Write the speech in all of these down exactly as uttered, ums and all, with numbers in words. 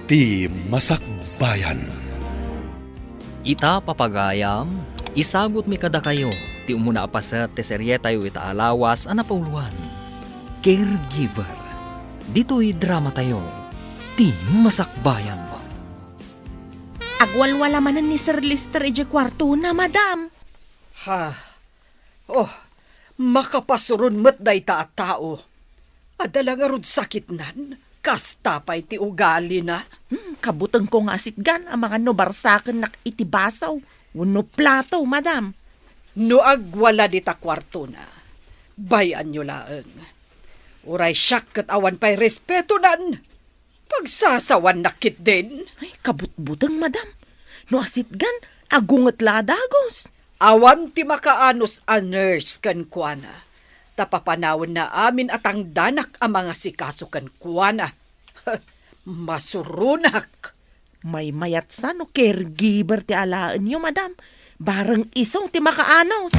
Ti Masakbayan. Ita, papagayam, isagutmi kadakayo ti umuna a paset ti serietayo ita a lawas a napauloan, Caregiver. Ditoy dramatayo, Ti Masakbayan. Agwalwala manen ni Sir Lester idiay kuartona, madam. Ha? Oh, makapasuron met dayta a tao. Adda la ngarud sakitnan, kasta pay ti ugalina. Hmm, kabutengko nga asitgan amangan no barsakennak iti baso wenno plato, madam. No agwala dita kuartona, bay-anyo laeng. Uray siak ket awan pay respetonan. Pagsasawannak ketdin. Ay, kabutbuteng, madam. No asitgan, agunget la a dagus. Awan ti makaanus a nurse kenkuana. Ta papanawenna amin a tangdanak a mangasikaso kenkuana. Masuronak. Maymayat sa no caregiver ti alaenyo, madam. Bareng isu ti makaanus.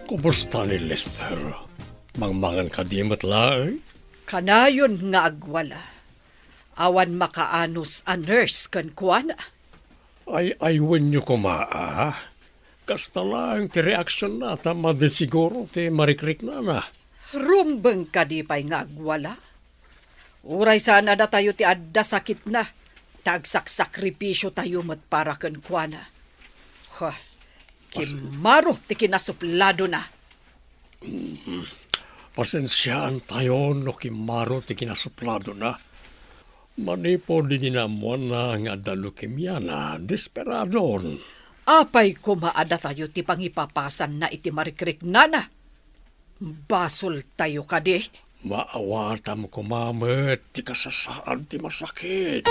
Kumusta ni Lester? Mangmangan kadi met laeng? Kanayon nga agwala. Awan makaanus a nurse kenkuana. Ay-aywenyo koma, a? Kasta laeng ti reaksionna ta madi siguro ti marikriknana. Rumbeng kadi pay nga agwala? Uray saan a datayo ti adda sakitna, ta agsaksakripisiotayo met para kenkuana. Huh, kimmaro ti kinasupladona. Mm, pasensiaantayo no kimmaro ti kinasupladona. Manipud idi naammoanna nga adda leukemiana, desperadon. Apay koma a datayo ti pangipapasanna iti marikriknana? Basoltayo kadi? Maawatam koma met ti kasasaad ti masakit.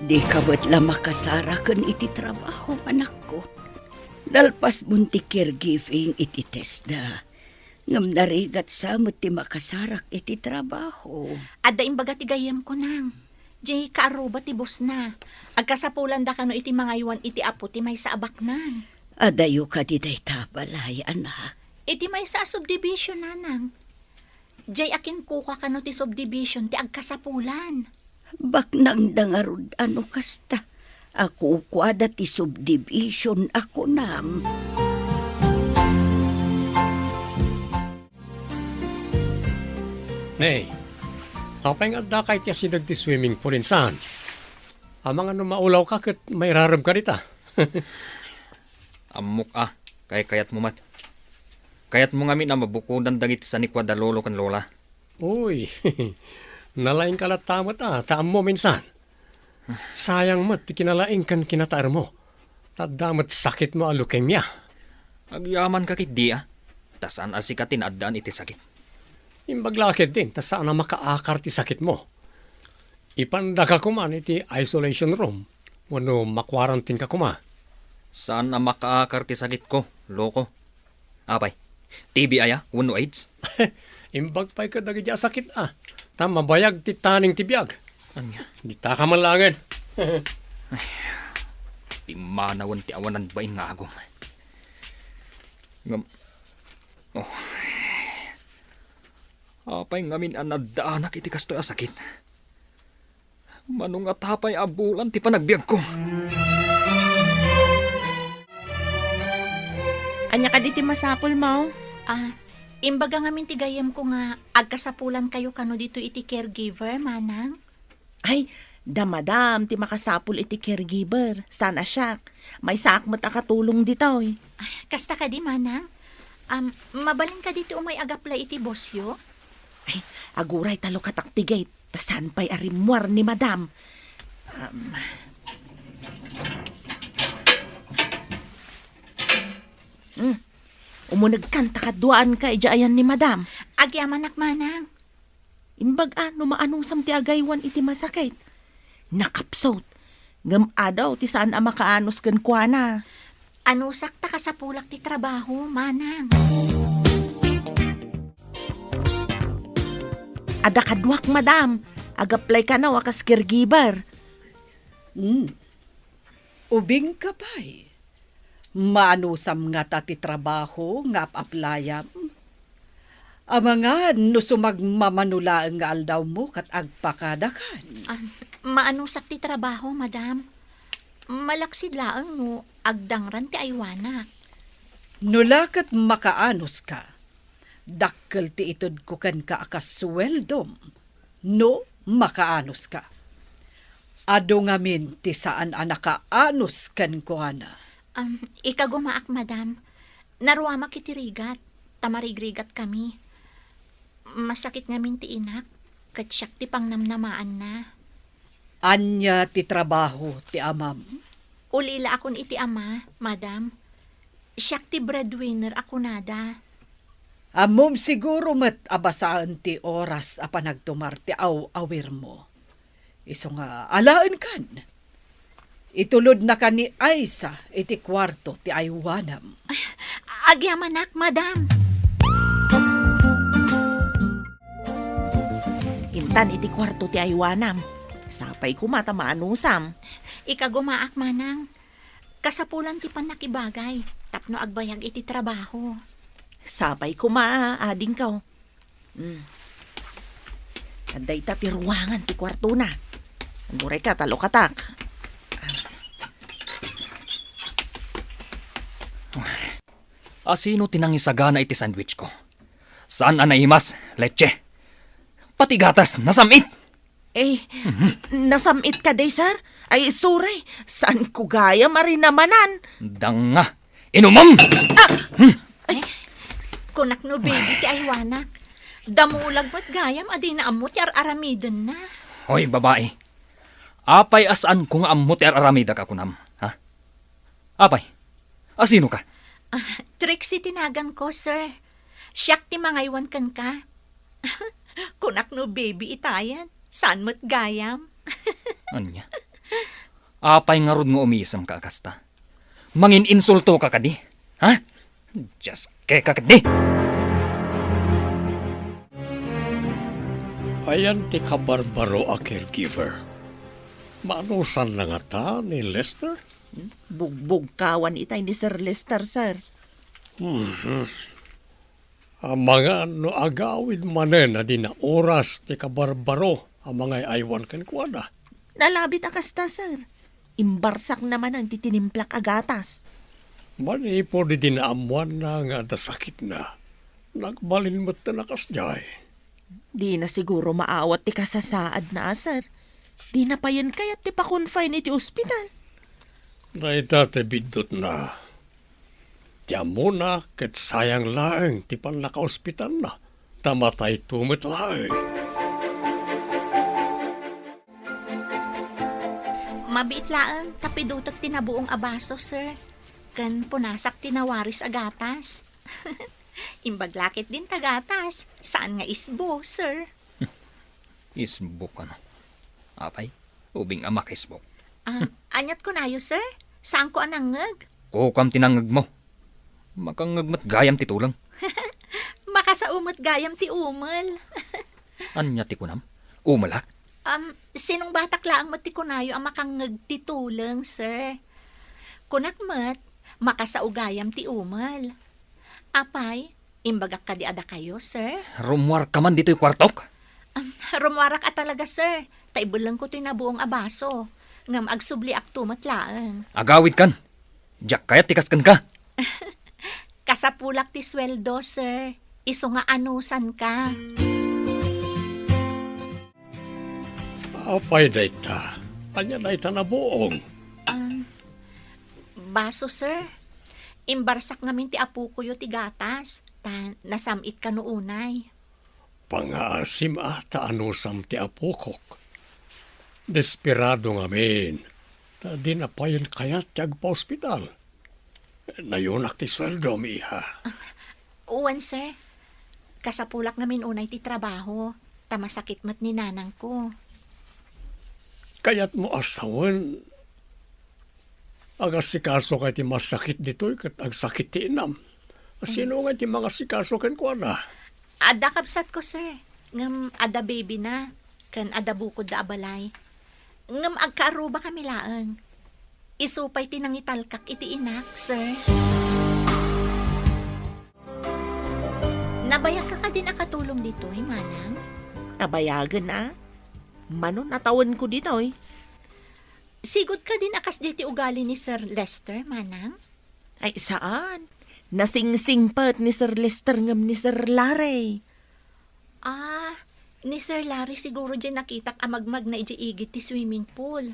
Dika met la makasaraken iti trabaho, anakko. Nalpasmon ti caregiving iti TESDA. Ngem narigat sa met ti makasarak iti trabaho. Adda imbaga ti gayyemko, nang. Diay kaarruba ti bosna. Agkasapulanda kano iti mangaywan iti apo ti maysa a baknang. Adayo kadi dayta balay, anak? Iti maysa a subdivision, nanang. Diay a kinkuka kano ti subdivision ti agkasapulan. Baknangda ngarud a no kasta. A kukuada ti subdivision a kunam. Nay, apay nga addaka iti asideg ti swimming pool insan? Amangan no maulawka ket mairaremka dita. Ammok a, kaykayatmo met. Kayatmo ngamin a mabukodan dagiti sanikua da lolo ken lola. Uy, nalaingka latta met a, ta ammom insan. Sayang met ti kinalaing ken kinataermo. Adda met sakitmo a leukemia. Agyamanka ketdi a, ta saan a sika ti naaddaan iti sakit. Imbag la ketdin, ta saan a makaakar ti sakitmo. Ipandaka koman iti isolation room, wenno makwarantinka koma. Saan a makaakar ti sakitko, loko. Apay, T B aya wenno AIDS? Imbag pay kadagiti a sakit a, ta mabayag ti taning ti biag. Ania? Ditaka man laengen. Ay, pimmanawen ti awanan bain nga agum. Ngem, oh, apay ngamin a naddaanak iti kastoy a sakit? Mano ngata pay a bulan ti panagbiagko? Ania kadi ti masapulmo? Ah, imbaga ngamin ti gayyemko nga agkasapulankayo kano ditoy iti caregiver, manang? Ay, da madam ti makasapul iti caregiver. Saan a siak. Maysaak met a katulong ditoy. Ay, kasta kadi, manang? Am, mabalin kadi ti umay agaplay iti bosyo? Ay, aguray ta lukatak ti gate. Ta saan pay a rimmuar ni madam. Um, hmm. Umunegkan ta kaduaanka idiay ayan ni madam. Agyamanak, manang. Imbag a no maanusam ti agaywan iti masakit. Nakapsut. Ngem adu ti saan a makaanus kenkuana. Anusak ta kasapulak ti trabaho, manang. Adda kaduak, madam. Agaplay kano a kas caregiver. Hmm. Ubingka pay. Maanusam ngata ti trabaho nga ap-aplayam? Amangan no sumagmamano laeng nga aldawmo ket agpakadakan. Ah, maanusak ti trabaho, madam. Malaksid laeng no agdangran ti aywanak. No la ket makaanuska, dakkel ti itedko kenka a kas sueldom no makaanuska. Adu ngamin ti saan a nakaanus kenkuana. Am, ikagumaak, madam. Naruamak iti rigat, ta marigrigatkami. Masakit ngamin ti inak, ket siak ti pangnamnamaanna. Ania ti trabaho ti amam? Ulila akon iti ama, madam. Siak ti breadwinner a kunada. Ammom siguro met a basaen ti oras a panagtumar ti aw-awirmo. Isu nga alaenkan. Itulodnaka ni Aisa iti kuarto ti aywanam. Agyamanak, madam. Intan iti kuarto ti aywanam. Sapay koma ta maanusam. Ikagumaak, manang. Kasapulan ti pannakibagay tapno agbayag iti trabaho. Sapay koma, adingko. Hmm. Adda ita ti ruangan ti kuartona. Agurayka ta lukatak. Asino ti nangisagana iti sandwich ko? Saan a naimas, leche. Pati gatas, nasam-it. Eh, nasam-it kadi, sir? Ay, sorry. Saanko gayam a rinamanan. Danga. Inumam! Ah! Ay, kunak no baby ti aywanak. Damulag met gayam a dina ammo ti ar-aramidenna. Hoy, babai. Apay a saanko nga ammo ti ar-aramidak a kunam, ha? Apay, asino ka? Ah, Trixie ti naganko, sir. Siak ti mangaywan kenka. Kunak no baby itayen, saan met gayam. Ania? Apay ngarud nga umisem ka a kasta? Mangin-insulto ka kadi? Ha? Dios, keka kadi? Ayan ti kabarbaro a caregiver. Maanusanna ngata ni Lester? Bugbugkawan itay ni Sir Lester, sir. Mhm. Amangan no agawid manen a dina oras ti kabarbaro a mangay-aywan kenkuana. Nalabit a kasta, sir. Imbarsakna manen ti tinimplak a gatas. Manipud idi naammoanna nga adda sakitna, nagbalin metten a kasdiay. Dina siguro maawat ti kasasaadna a, sir. Dina payen kayat ti pa-confine iti ospital. Dayta ti biddutna. Ti ammona ket sayang laeng ti pannakaospitalna, ta matayto met laeng. Mabiit laeng ta pidutek ti nabuong a baso, sir. Ken punasak ti nawaris a gatas. Imbag la ketdin ta gatas, saan nga isbo, sir. Isbo kano? Apay, ubing a makaisbo. Ah, aniat kunayo, sir? Saanko a nangngeg? Kukuam ti nangngegmo. Makangngeg met gayam ti tuleng. Makasao met gayam ti umel. Ania ti kunam? Umelak? Um, sinungbatak laeng met ti kunayo a makangngeg ti tuleng, sir. Kunak met, makasao gayam ti umel. Apay, imbagak kadi a dakayo, sir? Rummuarka man ditoy kuartok? Um, rummuarak a talaga, sir. Ta ibellengko toy nabuong a baso. Ngem agsubliakto met laeng. Agawidkan. Diak kayat ti kas kenka. Kasapulak ti sueldo, sir. Isu nga anusanka. Apay dayta? Ania dayta nabuong? Um, baso, sir. Imbarsak ngamin ti apokoyo ti gatas, ta nasam-it kano unay. Pangaasim a ta anusam ti apokok. Desperado ngamin, ta dina payen kayat ti agpaospital. Nayunak ti sueldom, iha. Wen, sir. Kasapulak ngamin unay ti trabaho, ta masakit met ni nanangko. Kayatmo a sawen, agasikasoka iti masakit ditoy ket agsakit ti inam. Sino ngay ti mangasikaso kenkuana? Adda kabsatko, sir. Ngem adda baby na, ken adda bukodda a balay. Ngem agkaarrubakami laeng. Isu pay ti nangitalkak iti inak, sir. Nabayagka kadin a katulong ditoy, manang? Nabayagen a. Mano natawenko ditoy. Sigud kadin a kasdiay ti ugali ni Sir Lester, manang? Ay, saan. Nasingsingpet ni Sir Lester ngem ni Sir Larry. Ah, ni Sir Larry siguro diay nakitak a magmagna idiay igid ti swimming pool.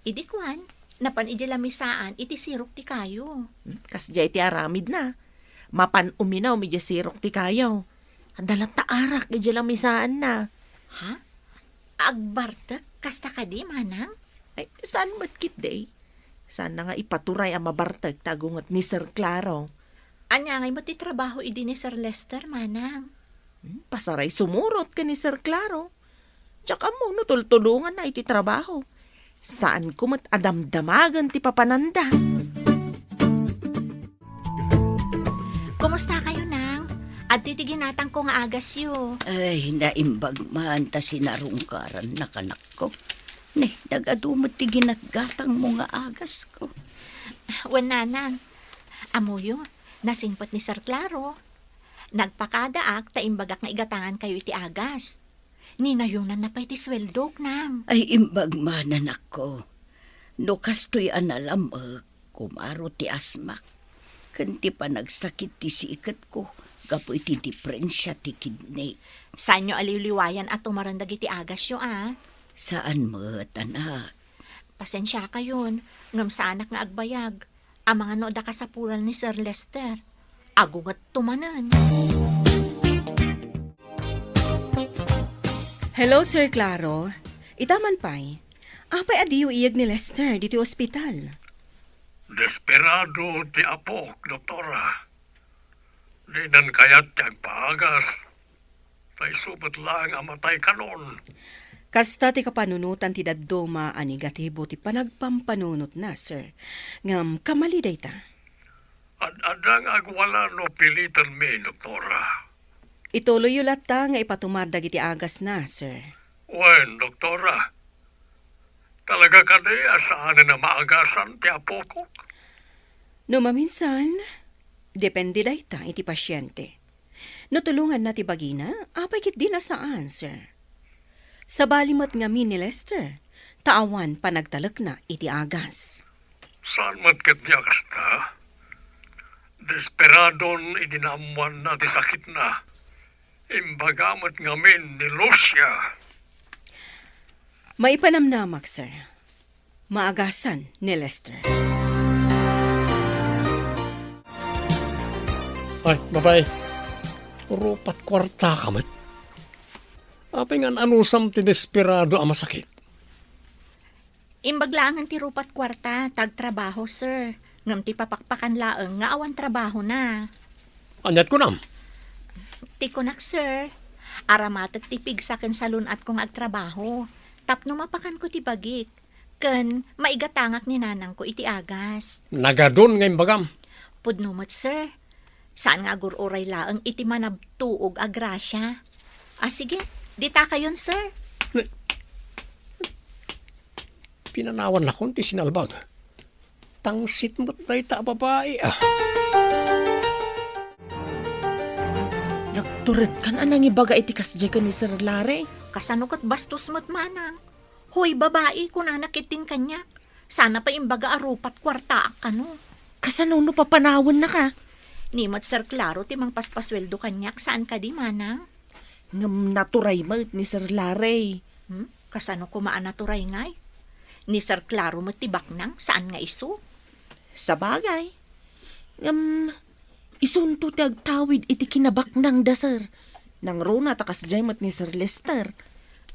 Idi kuan, napan idiay lamisaan iti sirok ti kayo. Hmm, kasdiay ti aramidna. Mapan uminum idiay sirok ti kayo. Adda latta arak idiay lamisaanna. Ha? Agbartek? Kasta kadi, manang? Ay, saan met ketdi? Saanna nga ipaturay a mabartek ti agunget ni Sir Claro. Ania ngay met ti trabaho idi ni Sir Lester, manang? Hmm, pasaray sumurot ken ni Sir Claro. Diak ammo no tultulonganna iti trabaho. Saanko met a damdamagen ti papananda. Kumusta kayo, nang? Adtoy ti ginatangko nga agasyo. Ay, naimbag man ta sinarungkarannak, anakko. Ne, nagadu met ti ginatgatangmo nga agasko. Wen, nanang. Ammoyo, nasingpet ni Sir Claro. Nagpakadaak ta imbagak nga igatangankayo iti agas. Ninayonanna pay ti sueldok, nang. Ay, imbag man, anakko. No kastoy a nalam-ek, kumaro ti asmak ken ti panagsakit ti siketko gapu iti diprensia ti kidney. Saanyo a liwliwayan a tumaren dagiti agasyo, a? Saan met, anak. Pasensiakayon, ngem saanak nga agbayag. Amangan no adda kasapulan ni Sir Lester. Agungetto manen. Hello, Sir Claro. Ita man pay. Apay a diyo iyeg ni Lester ditoy ospital? Desperado ti apok, doktora. Dinan kayat ti agpaagas. Ta isu met laeng a matay kanon. Kasta ti kapanunotan ti dadduma a negatibo ti panagpampanunotna, sir. Ngem kamali dayta. Ad-adda nga agwala no pilitanmi, doktora. Ituloyyo latta nga ipatumar dagiti agasna, sir. Wen, doktora. Talaga kadi a saanen a maagasan ti apokok? No maminsan, depende dayta iti pasiente. No tulonganna ti bagina, apay ketdi a saan, sir. Sabali met ngamin ni Lester, ta awan panagtalekna iti agas. Saan met ketdi a kasta? Desperadon idi naammoanna ti sakitna. Imbaga met ngamin ni Lucia. Maipanamnamak, sir. Maagasan ni Lester. Ay, babae. Rupat kuarta ka met. Apay nga an-anusam ti desperado a masakit? Imbag laengen ti rupat kuarta, ta agtrabaho, sir. Ngem ti papakpakan laeng nga awan trabahona. Aniat kunam? Ti kunak, sir, aramatek ti pigsa ken salun-atko nga agtrabaho. Tapno mapakanko ti bagik, ken maigatangak ni nanangko iti agas. Nagadun nga imbagam. Pudno met, sir. Saan nga agur-uray laeng iti manabtuog a grasia. Ah, sige, dita kayon, sir. Ne-, pinanawannakon ti sinalbag. Tangsit met dayta a babai, ah. Nagturedkan a nangibaga iti kasdiay ken ni Sir Larry. Kasano ket bastos met, manang? Hoy, babai, kunana ketdin kaniak. Sana pay imbaga a rupat kuartaak kano. Kasano no papanawennaka? Ni met Sir Claro ti mangpaspasueldo kaniak, saan kadi, manang? Ngem naturay met ni Sir Larry. Hmm? Kasano koma a naturay ngay? Ni Sir Claro met ti baknang, saan nga isu? Sabagay. Ngem, isunto ti agtawid iti kinabaknangda, sir. Nangruna ta kasdiay met ni Sir Lester.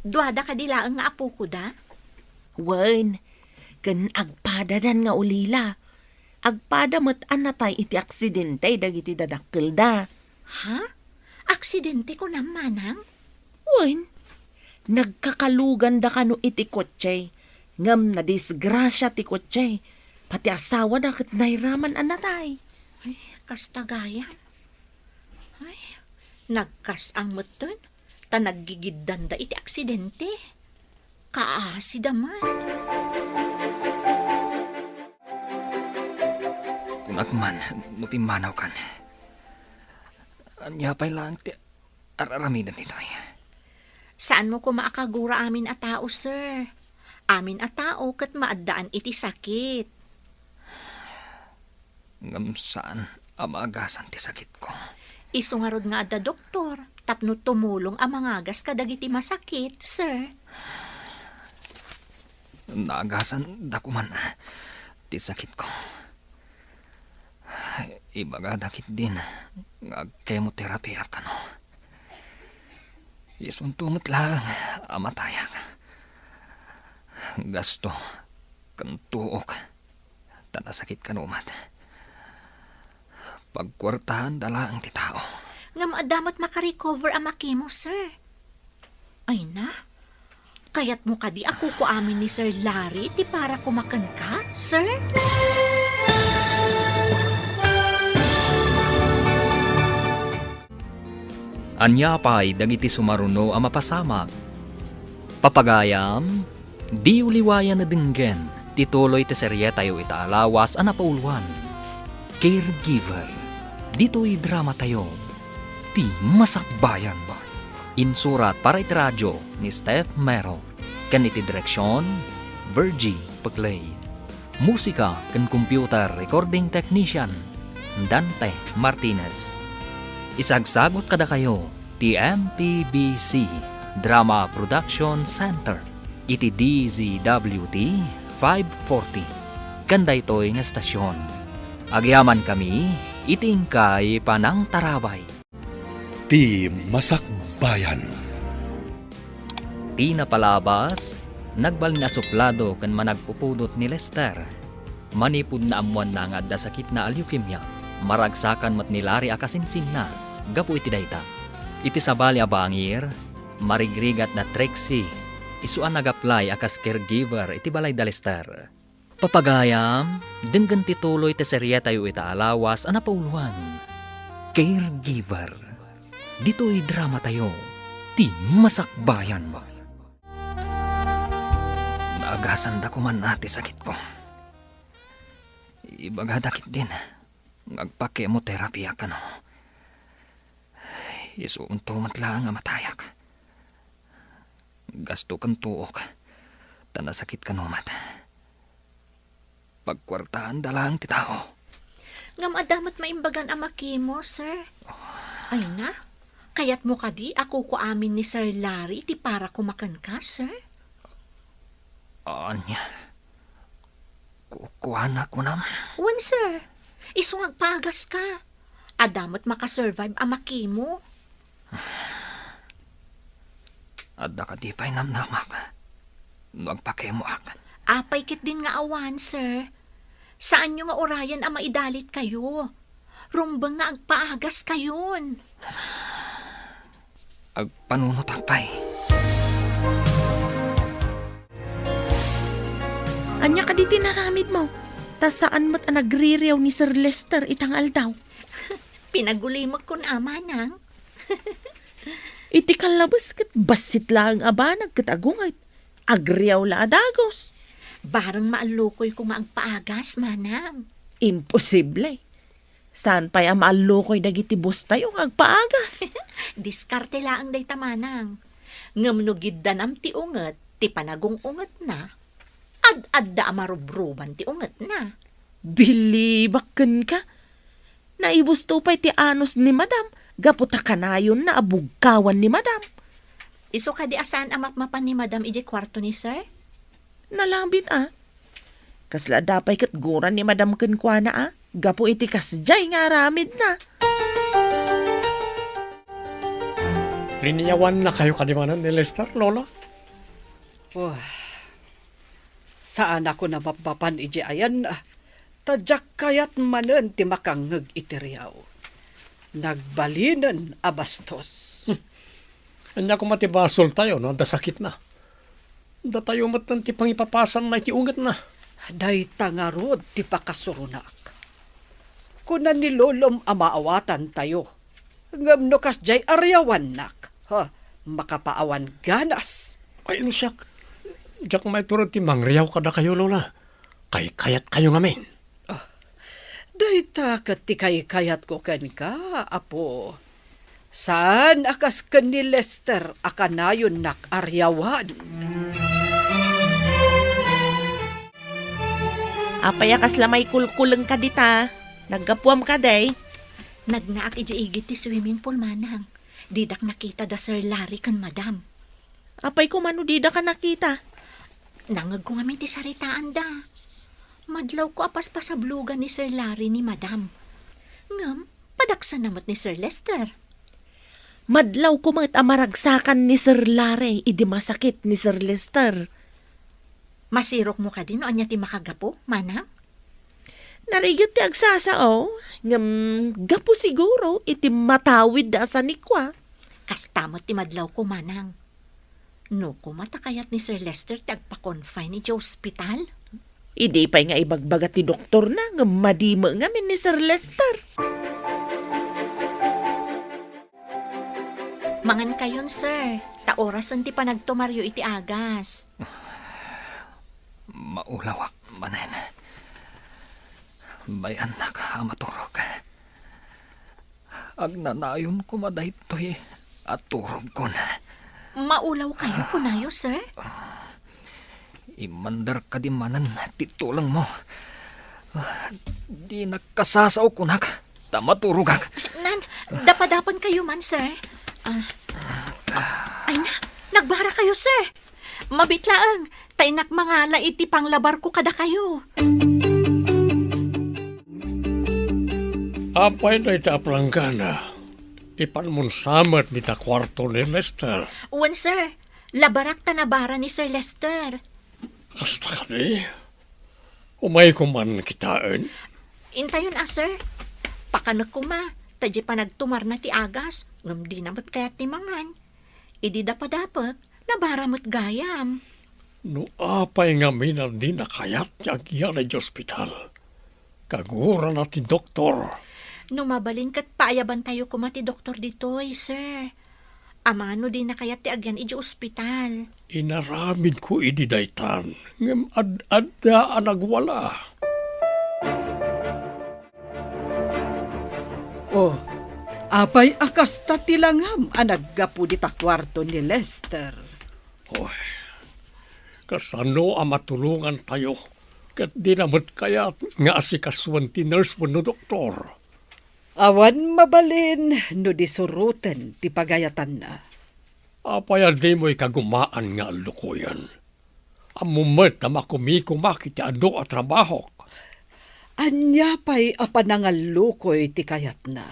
Duada kadi laeng nga apokoda? Wen, ken agpadadan nga ulila. Agpada met a natay iti aksidente dagiti dadakkelda. Ha? Aksidente kunam, manang? Wen, nagkakaluganda kano iti kotse, ngem nadisgrasia ti kotse, pati asawana ket nairaman a natay. Ay, kasta gayam. Ay, nagkas-ang metten, ta naggigiddanda iti aksidente. Kaasida man. Kunak man no pimmanawkan. Ania pay laeng ti ar-aramiden ditoy? Saanmo koma a kagura amin a tao, sir. Amin a tao ket maaddaan iti sakit. Ngem saan a maagasan ti sakitko. Isu ngarud nga adda doktor tapno tumulong a mangagas kadagiti masakit, sir. Naagasan da koman ti sakitko. Ibagada ketdin nga agkemoterapiak kano. Isunto met laeng a matayak. Gasto ken tuok ta nasakit kano met. Pagkuartaanda laeng ti tao. Ngem adda met makarecover a makemo, sir. Ay na, kayatmo kadi a kukuamin ni Sir Larry ti para koma kenka, sir? Ania pay dagiti sumaruno a mapasamak? Papagayam, diyo liwayan a denggen ti tuloy ti serietayo ita a lawas a napauluan, Caregiver. Ditoy dramatayo, Ti Masakbayan. Insurat para iti radio ni Steph Mero, ken iti direksion, Virgie Peclay. Musika ken computer recording technician, Dante Martinez. Isagsagut kadakayo ti M P B C Drama Production Center iti D Z W T five forty ken daytoy nga estasion. Agyamankami iti inkay panangtarabay. Ti Masakbayan. Ti napalabas, nagbalin a suplado ken managpupudot ni Lester. Manipud naammoanna nga adda sakitna a leukemia, maragsakan met ni Larry a kasinsinna gapu iti dayta. Iti sabali a bangir, marigrigat da Trixie, isu a nag-apply a kas caregiver iti balay da Lester. Papagayam, denggen ti tuloy ti serietayo ita a lawas a napauluan, Caregiver. Ditoy dramatayo, Ti Masakbayan. Naagasanda koman a ti sakitko. Ibagada ketdin nga agpa-chemotherapy a kano. Isunto met laeng a matayak. Gasto ken tuok, ta nasakit kano met. Pagkuartaanda laeng ti tao. Ngem adda met maimbagan a makemo, sir. Ay na, kayatmo kadi a kukuamin ni Sir Larry ti para koma kenka, sir? Ania? Kukuana kunam? Wen, sir. Isu nga agpaagaska. Adda met makasurvive a makemo. Adda kadi pay namnamak no agpakemoak? Apay ketdin nga awan, sir. Saanyo nga urayen a maidalitkayo. Rumbeng nga agpaagaskayon. Agpanunotak pay. Ania kadi ti naramidmo? Ta saan met a nagririaw ni Sir Lester ita nga aldaw. Pinagulimek kun a, manang. Iti kallabes ket bassit laeng a banag ket agunget. Agriaw la a dagus. Bareng maallukoyko nga agpaagas, manang. Imposible. Saan pay a maallukoy dagiti boss tayo nga agpaagas? Diskarte laeng dayta, manang. Ngem no giddanam ti unget ti panagung-ungetna, ad-adda a marubruban ti ungetna. Bilibak kenka. Naibusto pay ti anus ni Madam gapu ta kanayonna a bugkawan ni Madam. Isu kadi a saan a mapmapan ni Madam idiay kuarto ni Sir? Nalabit a. Kasla adda pay ket gura ni Madam kenkuana a gapu iti kasdiay nga aramidna. Liniawannakayo kadi manen ni Lester, Lola? Oh, saanak a mapmapan idiay ayanna, ta diak kayat manen ti makangngeg iti riaw. Nagbalinen a bastos. Hmm. Ania koma ti basoltayo no adda sakitna? Datayo metten ti pangipapasanna iti ungetna. Dayta ngarud ti pakasuronak. Kuna ni Lolom a maawatantayo. Ngem no kasdiay a riawannak, ha, makapaawan ganas. Ay, no siak, diak maitured ti mangriaw kadakayo, Lola. Kaykayatkayo ngamin. Ah, dayta ket ti kaykayatko kenka, Apo. Saan a kas ken ni Lester a kanayonnak ariawan. Apay a kasla maikulkulengka dita? Naggapuam kadi? Nagnaak idiay igid ti swimming pool, manang. Didak nakita da Sir Larry ken Madam. Apay koma no didaka nakita? Nangngegko ngamin ti saritaanda. Madlawko a paspasablogan ni Sir Larry ni Madam. Ngem, padaksanna met ni Sir Lester. Madlawko met a maragsakan ni Sir Larry idi masakit ni Sir Lester. Masirokmo kadi no ania ti makagapu, manang? Narigat ti agsasao, ngem gapu siguro iti matawid a sanikua. Kasta met ti madlawko, manang. No koma ta kayat ni Sir Lester ti agpa-confine iti ospital? Idi pay nga ibagbaga ti doktorna, ngem madi met ngamin ni Sir Lester. Mangankayon, sir, ta orasen ti panagtumaryo iti agas. Maulawak manen. Bay-annak a maturog. Agnanayon koma daytoy a turogkon. Maulawkayo, kunayo, sir? Immander kadi manen ti tulengmo. Dinak kasasao kunak ta maturogak. Nan, dapadapankayo man, sir. Ah, ay na, nagbarakayo, sir. Mabit laeng, ta innak mangala iti panglabarko kadakayo. Apay dayta a planggana? Ipanmon sa met dita kuarto ni Lester. Wen, sir. Labarak ta nabara ni Sir Lester. Kasta kadi? Umayko man kitaen? Intayon a, sir. Pakanek koma, ta diay panagtumarna ti agas, ngem dina met kayat ti mangan. Idi dapadapek, nabara met gayam. No apay ngamin a dina kayat ti agyan idiay ospital, kagurana ti doktor. No mabalin ket paayabantayo koma ti doktor ditoy, sir. Amangan no dina kayat ti agyan idiay ospital. Inaramidko idi daytan, ngem ad-adda a nagwala. Oh, apay a kasta ti langam a naggapu dita kuarto ni Lester? Oy, kasano a matulongantayo ket dina met kayat nga asikasuen ti nurse wenno doktor? Awan mabalin no di suroten ti pagayatanna. Apay a dimo ikagumaan nga allukoyen? Ammom met a makumikomak iti adu a trabahok. Ania pay a panangallukoy ti kayatna?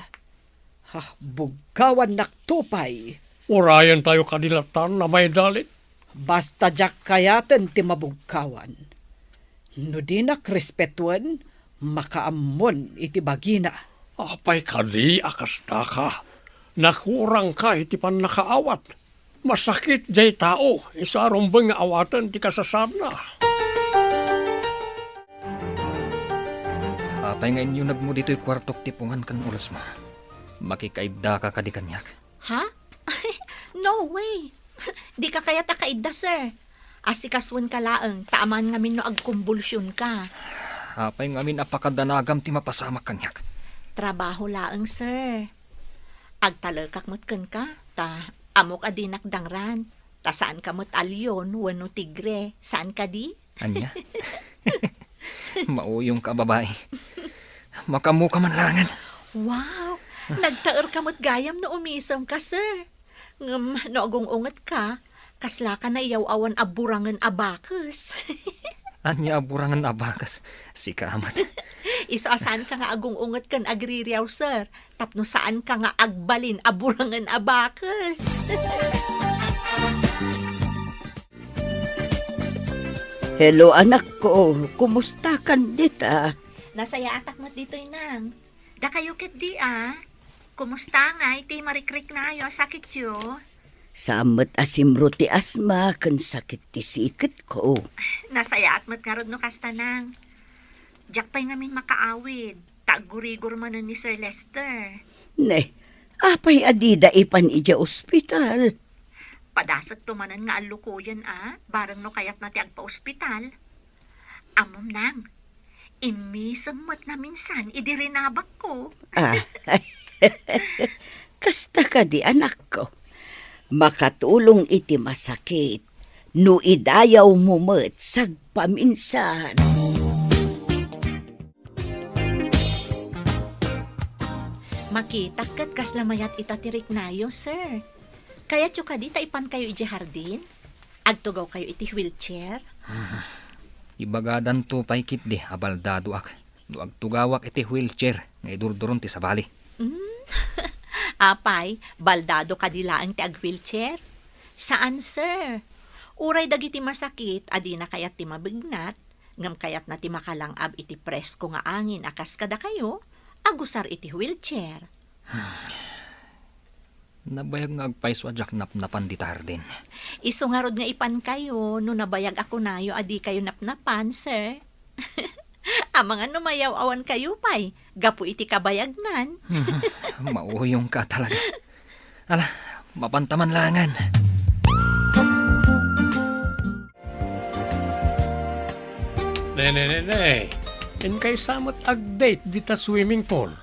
Ha, bugkawannakto pay. Urayentayo kadi latan a maidalit? Basta diak kayaten ti mabugkawan. No dinak respetuen, makaammon iti bagina. Apay kadi a kastaka? Nakurangka iti pannakaawat. Masakit diay tao, isu a rumbeng nga awaten ti kasasaadna. Apay nga inyunegmo ditoy kuartok ti pungan ken ulesmo? Makikaiddaka kadi kaniak? Ha? No way! Dika kayat a kaidda, sir. Asikasuenka laeng, ta amangan ngamin no agkumbulsionka. Apay ngamin a pakadanagam ti mapasamak kaniak? Trabaho laeng, sir. Agtalekak met kenka, ta ammok a dinak dangran, ta saanka met a leon wenno tigre, saan kadi? Ania? Mauyongka a babai. Makaammoka man laengen. Wow! Nagtaerka met gayam no umisemka, sir. Ngem no agung-ungetka, kaslaka naiyaw-awan a burangen a bakes. Ania a burangen a bakes? Sika met. Isu a saanka nga agung-unget ken agririaw, sir, tapno saanka nga agbalin a burangen a bakes. Hello, anakko. Kumustakan dita? Nasayaatak met ditoy, nang. Dakayo ketdi, a? Kumusta ngay ti marikriknayo a sakityo? Saan met a simro ti asma ken sakit ti siketko. Nasayaat met ngarud no kasta, nang. Diak pay ngamin makaawid, ta aggurigor manen ni Sir Lester. Ne, apay a dida ipan idiay ospital? Padasekto manen nga allukoyen, a, bareng no kayatna ti agpaospital. Ammom, nang, immisem met naminsan idi rinabakko. Ah. Kasta kadi, anakko? Makatulong iti masakit no idayawmo met sagpaminsan. Makitak ket kasla mayat ita ti riknayo, sir. Kayatyo kadi ta ipankayo idiay hardin? Agtugawkayo iti wheelchair? Ibagadanto pay ketdi a baldadoak no agtugawak iti wheelchair nga idurduron ti sabali. Mm. Apay, baldado kadi laeng ti ag-wheelchair? Saan, sir. Uray dagiti masakit a dina kayat ti mabignat, ngem kayatna ti makalang-ab iti presko nga angin a kas kadakayo, agusar iti wheelchair. Nabayag nga agpayso a diak napnapan dita hardin. Isu ngarud nga ipankayo no nabayag a kunayo a dikayo napnapan, sir. Amangan no mayaw-awankayo pay gapu iti kabayagnan. Mauyongka talaga. Ala, mapanta man laengen. Ne, ne, ne, ne. Inkay sa met ag-date dita swimming pool.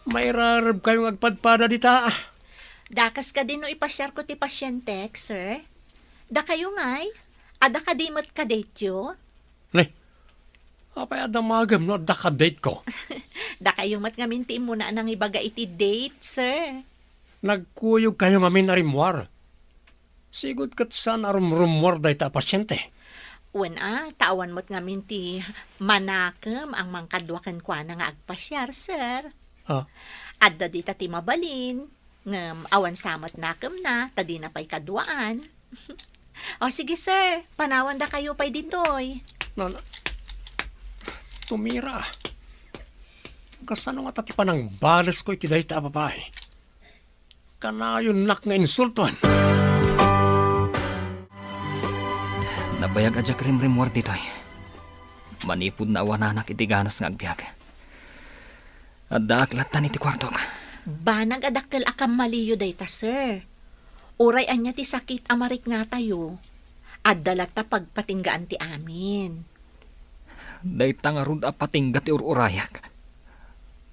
Mairarebkayo nga agpadpada dita, ah. Dakas kadi no ipasiarko ti pasientek, sir? Dakayo ngay? Adda kadi met ka-date-yo? Ne, apay a damagem no adda ka-date-ko? Dakayo met ngamin ti immuna a nangibaga iti date, sir. Nagkuyogkayo ngamin a rimmuar. Sigud ket saan a rumrummuar dayta a pasiente. Wen a, ta awan met ngamin ti manakem a mangkadua kenkuana nga agpasiar, sir. Ah. Adda dita ti mabalin, ngem awan sa met nakemna, ta dina pay kaduaan. O, sige, sir, panawandakayo pay ditoy. Na, na, tumira. Kasano ngata ti panangbalesko iti dayta a babai? Kanayonnak nga insultoen. Nabayag a diak rimrimmuar ditoy. Manipud naawananak iti ganas nga agbiag, addaak lattan iti kuartok. Banag a dakkel a kammaliyo dayta, sir. Uray ania ti sakit a mariknatayo, adda latta pagpatinggaan ti amin. Dayta ngarud a patingga ti ur-urayak.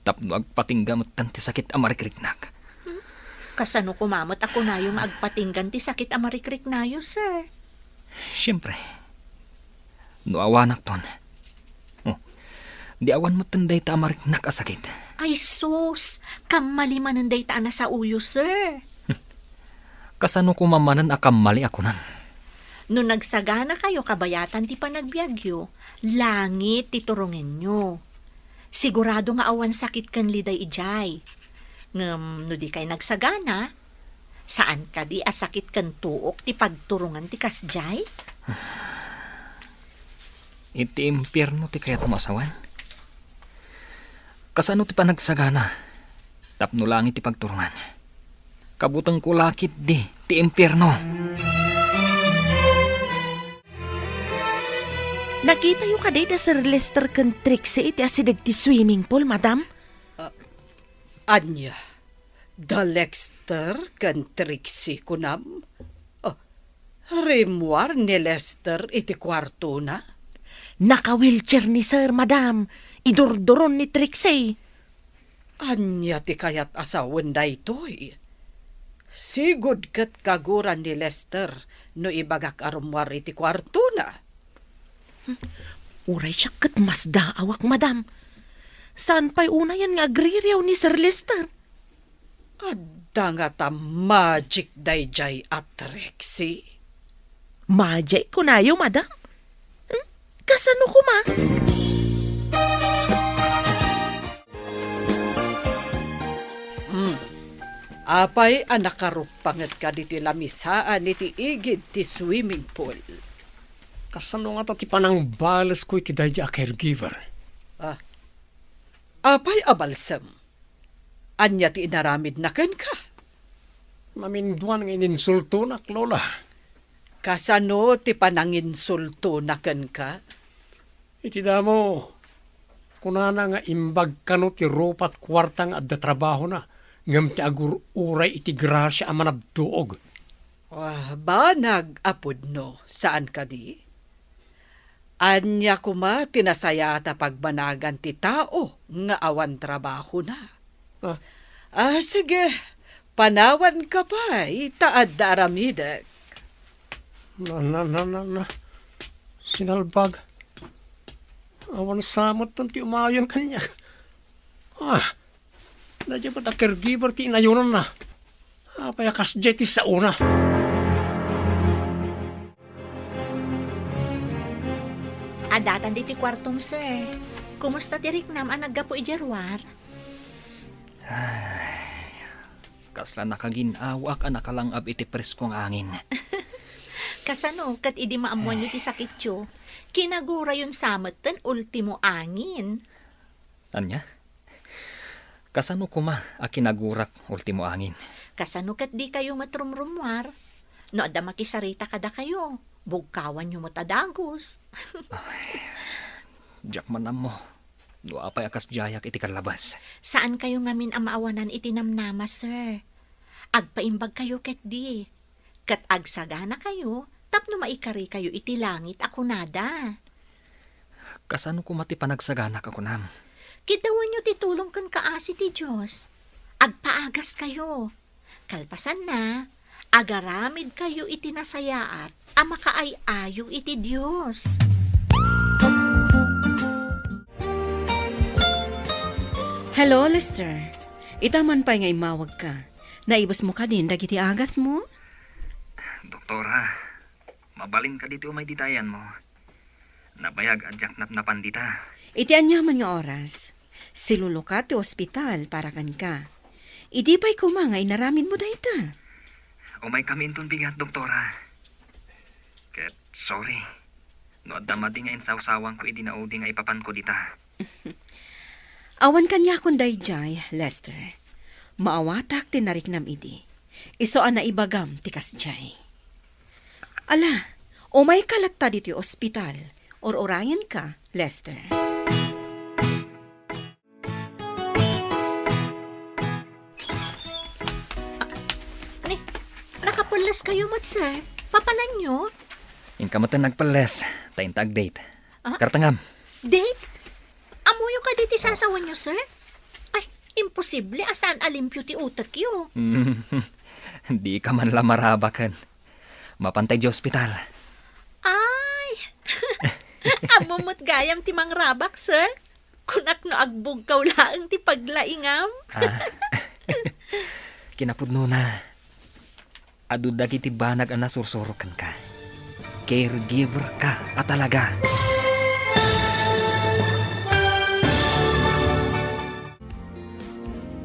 Tapno agpatingga metten ti sakit a marikriknak. Kasano koma met a kunayo nga agpatinggan ti sakit a marikriknayo, sir? Siempre, no awanakton, oh, di awan metten dayta a mariknak a sakit. Ay sus, kammali manen dayta a nasaoyo, sir. Kasano koma manen a kammali a kunam? No nagsaganakayo kabayatan ti panagbiagyo, langit ti turongenyo. Sigurado nga awan sakit ken liday idiay. Ngem no dikay nagsagana, saan kadi a sakit ken tuok ti pagturongan ti kasdiay? Iti impierno ti kayatmo a sawen? Kasano ti panagsagana tapno langit ti pagturongan? Kabutengko la ketdi ti impierno. Nakitayo kadi da Sir Lester ken Trixie iti asideg ti swimming pool, madam? Ah, ania? Da Lester ken Trixie, kunam? Ah, rimmuar ni Lester iti kuartona? Naka-wheelchair ni Sir, madam. Idurduron ni Trixie. Ania ti kayat a sawen daytoy? Sigud ket kaguran ni Lester no ibagak a rummuar iti kuartona. Uray siak ket masdaawak, madam. Saan pay unayen nga agririaw ni Sir Lester? Adda ngata magic daydiay a Trixie? Magic kunayo, madam? Hmm? Kasano koma? Hmm. Apay a nakaruppangetka ditoy lamisaan iti igid ti swimming pool? Kasano ngata ti panangbalesko iti daydiay a caregiver? Ah. Apay a balsem? Ania ti inaramidna kenka? Naminduan nga ininsultonak, Lola. Kasano ti pananginsultona kenka? Iti damo, kunana nga imbag kano ti rupat kuarta nga adda trabahona, ngem ti agur-uray iti grasia a manabtuog. Ah, banag a pudno, saan kadi? Ania koma ti nasayaat a pagbanagan ti tao nga awan trabahona? Ah. Ah, sige, Panawanka pay ta adda aramidek. Na, na, na, na, na. Sinalbag. Awan sa met ti umayon kaniak. Ah, daydiay met a caregiver ti inayonanna. Apay a kasdiay ti saona? Addatan ditoy kuartom, sir. Kumusta ti riknam a naggapu idiay ruar? Ay, kasla nakagin-awak a nakalang-ab iti presko nga angin. Kasano ket idi maammoanyo ti sakityo, kinaguray sa metten ultimo angin? Ania? Kasano koma a kinagurak ultimo angin? Kasano ket dikayo met rumrummuar? No adda makisarita kadakayo, bugkawanyo met a dagus. Ay, diak man ammo no apay a kasdiayak iti kallabas. Saankayo ngamin a maawanan iti namnama, sir. Agpaimbagkayo ketdi. Ket agsaganakayo tapno maikarikayo iti langit a kunada. Kasano koma ti panagsaganak a kunam? Kiddawanyo ti tulong ken kaasi ti Dios. Agpaagaskayo. Kalpasanna, agaramidkayo iti nasayaat a makaay-ayo iti Dios. Hello, Lester. Ita man pay nga immawagka. Naibusmo kadin dagiti agasmo? Doktora, mabalin kadi ti umay dita ayanmo? Nabayag a diak napnapan dita. Iti aniaman nga oras, silulukat ti ospital para kenka. Idi pay koma nga inaramidmo dayta? Umaykami inton bigat, Doktora. Ket sorry no adda madi nga insawsawanko idi naudi nga ipapanko dita. Awan kaniakon daydiay, Lester. Maawatak ti nariknam idi. Isu a naibagam ti kasdiay. Ala, umayka latta ditoy ospital. Ur-urayenka, Lester. Ni, nakapelles kayo met, sir. Papananyo? Inka met nagpelles, ta inta ag-date. Ah? Kartengam. Date? Ammoyo kadi ti sasawenyo, sir? Ay, imposible a saan a limpio ti utekyo. Dika man la marabaken. Mapantay di ospital. Ay! Ammom met gayam ti mangrabak, sir. Kunak no agbugkaw laeng ti paglaingam. Ah. Kinapudnona, adu dagiti banag a nasursuro kenka. Caregiver ka a talaga.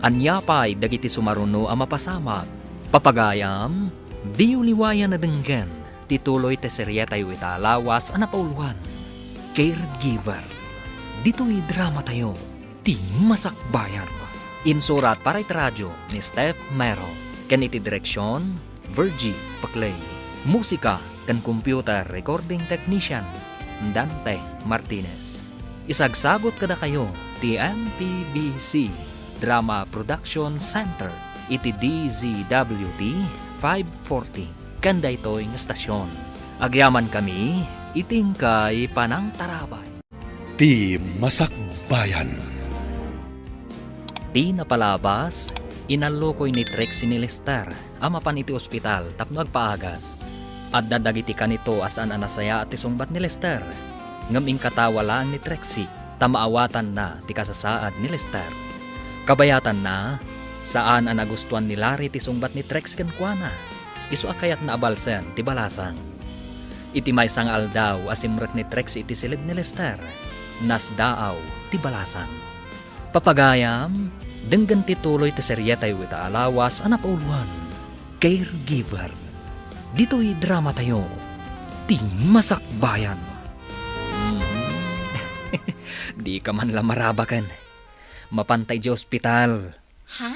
Ania pay dagiti sumaruno a mapasamak? Papagayam, diyo liwayan a denggen ti tuloy ti serietayo ita a lawas a napauluan, Caregiver. Ditoy dramatayo, ti Masakbayan. Insurat para iti radio ni Steph Mero, ken iti direksion, Virgie Paclay. Musika ken computer recording technician, Dante Martinez. Isagsagut kadakayo ti M P B C Drama Production Center iti D Z W T five forty ken daytoy nga estasion. Agyamankami iti inkay panangtarabay. Ti Masakbayan. Ti napalabas, inallukoy ni Trixie ni Lester a mapan iti ospital tapno agpaagas. Adda dagiti kanito a saan a nasayaat ti sungbat ni Lester, ngem inkatawa laeng ni Trixie ta maawatanna ti kasasaad ni Lester. Kabayatanna, saan a nagustuan ni Larry ti sungbat ni Trixie kenkuana. Isu a kayatna a balsen ti balasang. Iti maysa nga aldaw a simrek ni Trixie iti siled ni Lester, nasdaaw ti balasang. Papagayam, denggen ti tuloy ti serietayo ita a lawas a napauluan, Caregiver. Ditoy dramatayo, ti Masakbayan. Mm. Dika man la marabaken. Mapantay di ospital. Ha?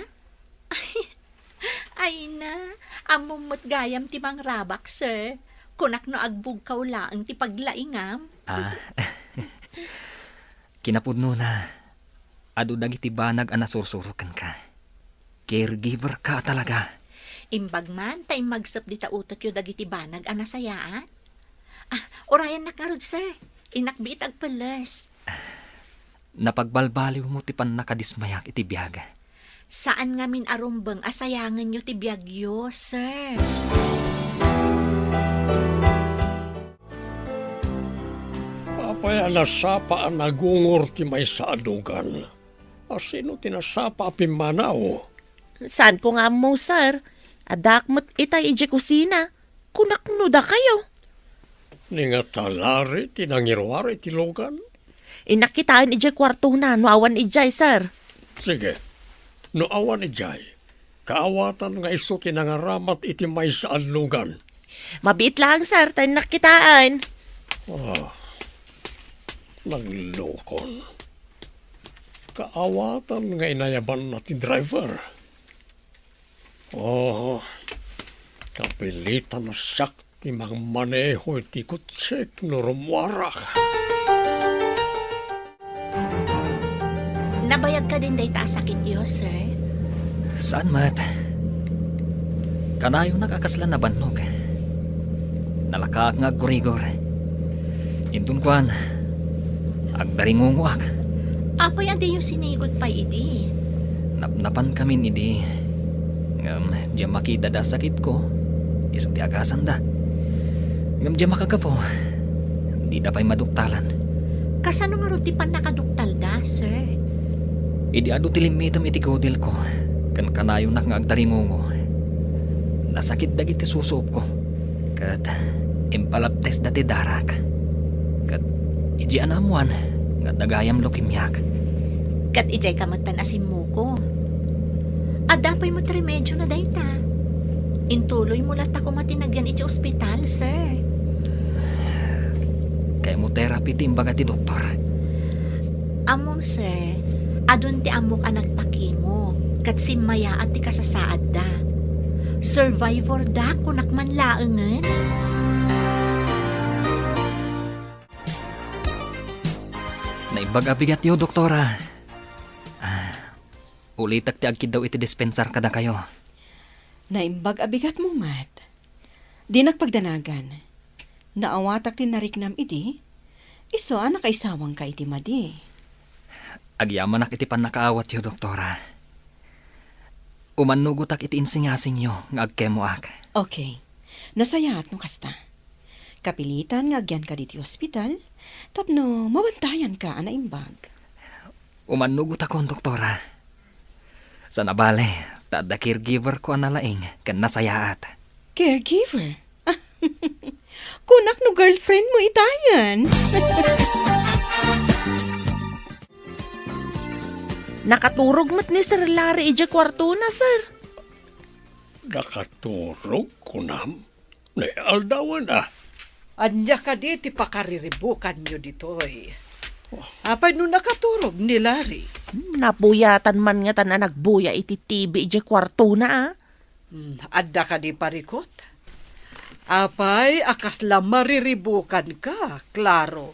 Ay na, ammom met gayam ti mangrabak, sir. Kunak no agbugkaw laeng ti paglaingam. Ah. Kinapudnona, adu dagiti banag a nasursuro kenka. Caregiver ka a talaga. Imbag man ta immagsep dita utekyo dagiti banag a nasayaat. Ah, urayennak ngarud, sir. Innak biit agpelles. Napagbalbaliwmo ti pannakadismayak iti biag. Saan ngamin a rumbeng a sayangenyo ti biagyo, sir. Apay a nasapa a nagungor ti maysa a lugan? A sino ti nasapa a pimmanaw? Saanko nga ammo, sir. Addaak met itay idiay kusina. Kunak no dakayo. Ni nga talari ti nangiruar iti lugan? Innak kitaen idiay kuartona no awan idiay, sir. Sige. No awan idiay, kaawatan nga isu ti nangaramat iti maysa a lugan. Mabiit laeng, sir, ta innak kitaen. Ah, naglukon. Kaawatan nga inayabanna ti driver. Oh, kapilitan a siak ti mangmaneho iti kotsek no rummuarak. Nabayag kadin dayta a sakityo, sir? Saan met. Kanayonak a kasla nabannog. Nalakaak nga aggurigor. Inton kuan, agdaringungoak. Apay a diyo sinigud pay idi? Napnapankamin idi. Ngem diak makidada a sakitko, isu ti agasanda. Ngem diak makagapu, dida pay maduktalan. Kasano ngarud ti pannakaduktalda, sir? Idi adu ti limmitem iti kudilko, ken kanayonak nga agdaringungo, nasakit dagiti susuopko. Ket impalabtesda ti darak. Ket idiay a naammoan nga adda gayam leukemiak. Ket idiay ka metten a simmuko. Adda pay met remedio na dayta. Intuloymo latta koma ti nagyan iti ospital, sir. Chemotherapy ti imbaga ti doktor. Ammom, sir, adun ti ammok a nagpakimo, ket simmayaat ti kasasaadda. Survivor da, kunak man laengen. Naimbag a bigatyo, Doktora. Ah, ulitek ti agkiddaw iti dispensar kadakayo. Naimbag a bigatmo met. Dinak pagdanagan. Naawatak ti nariknam idi, isu a nakaisawangka iti madi. Agyamanak iti pannakaawatyo, Doktora. Umannugotak iti insingasingyo nga agkemoak. Okay. Nasayaat no kasta. Kapilitan nga agyanka ditoy ospital tapno mabantayanka a naimbag. Umannugotakon, Doktora. Sana bale, ta adda caregiver ko a nalaing ken nasayaat. Caregiver? Kunak no girlfriend mo itayen. Nakaturog met ni Sir Larry idiay kuartona, sir. Nakaturog, kunam? Ni aldawen a. Ania kadi ti pakariribukanyo ditoy? Apay no nakaturog ni Larry? Hmm, nabuyatan man ngatan a nagbuya iti T V idiay kuartona, a. Hmm, adda kadi parikut? Apay a kasla mariribukanka, Claro?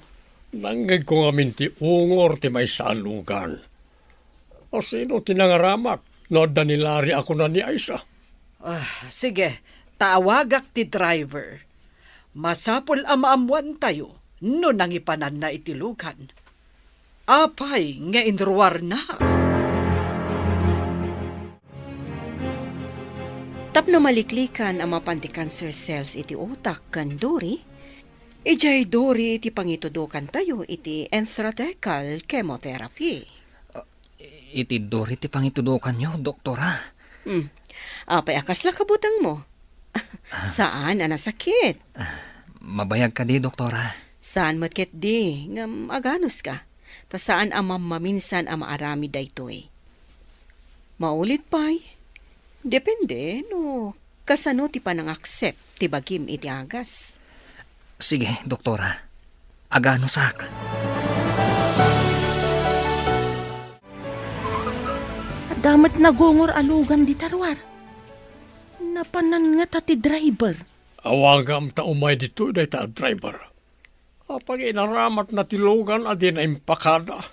Nangngegko ngamin ti ungor ti maysa a lugan. A sino ti nangaramat no adda ni Larry a kuna ni Aisa? Ah, sige, ta awagak ti driver. Masapul a maammoantayo no nangipananna iti lugan. Apay nga inruarna? Tapno maliklikan a mapan ti cancer cells iti utak ken duri, idiay duri ti pangitudokantayo iti intrathecal chemotherapy. Iti duri ti pangitudokanyo, Doktora? Hmm. Apay a kasla kabutengmo? Saan a nasakit? Mabayag kadi, Doktora? Saan met ketdi, ngem aganuska. Ta saan a mammaminsan a maaramid daytoy. Maulit pay, depende no kasano ti panangaccept ti bagim iti agas. Sige, Doktora. Aganusak. Adda met nagungor a lugan dita ruar. Napanan ngata ti driver. Awagam ta umay ditoy dayta a driver. Apay nga inaramatna ti lugan a dina impakada?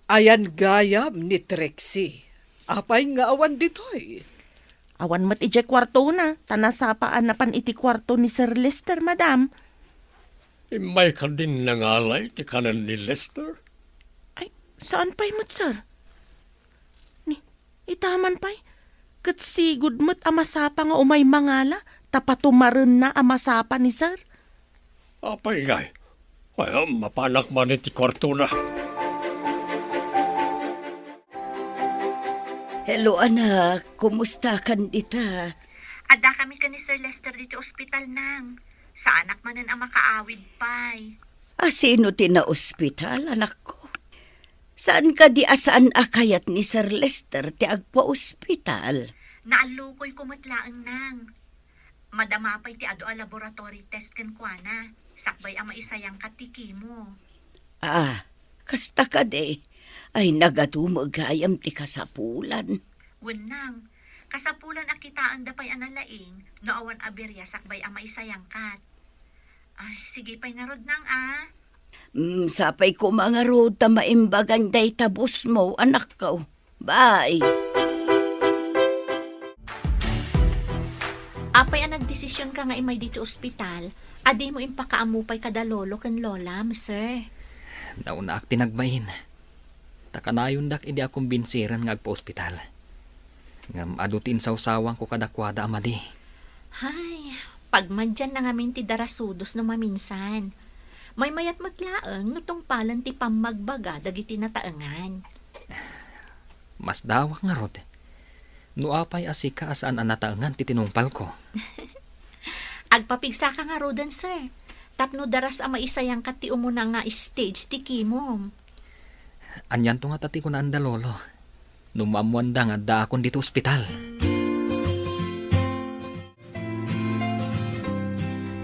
Ayan gayam ni Trixie. Apay nga awan ditoy? Awan met idiay kuartona, ta nasapa a napan iti kuarto ni Sir Lester, madam. Immay kadin nangalay ti kanen ni Lester? Ay, saan pay met, sir? Ni, Ita man pay, ket sigud met a masapa nga umay mangala ta patumarenna a masapa ni Sir. Apay ngay? Ay, mapanak man iti kuartona. Hello, anak. Kumusta kan dita? Adda kami ken ni Sir Lester diti ospital, nang. Saanak manen a makaawid pay. A sino ti naospital, anakko? Saan kadi a saan a kayat ni Sir Lester ti agpaospital? Naallukoyko met laeng, nang. Madama pay ti adu a laboratory test kenkuana, sakbay a maisayangkat ti chemo. Ah, kasta kadi. Ay, nagatumeng gayam ti kasapulan. Wen, nang, kasapulan a kitaenda pay a nalaing no awan a biria sakbay a maisayangkat. Ay, sige pay ngarud, nang, a. Mm, sapay koma ngarud ta maimbagan dayta busmo, anakko. Bye. Apay a nagdesisionka nga immay ditoy ospital, a dimo impakaammo pay kada lolo ken lolam, sir? Naunaak ti nagbain. Ta kanayondak idi a kumbinsiren nga agpaospital. Ngem adu ti insawsawangko kadakuada a madi. Hay, pagmadianna ngamin ti darasudos no maminsan. Maymayat met laeng no tungpalen ti pammagbaga dagiti nataengan. Masdawak ngarud. No apay a sika a saan a nataengan ti tinungpalko. Agpapigsaka ngaruden, sir. Tapno daras a maisayangkat ti umuna nga stage ti chemo. Anianto ngata ti kunaanda, Lolo? No maammoanda nga addaakon ditoy ospital.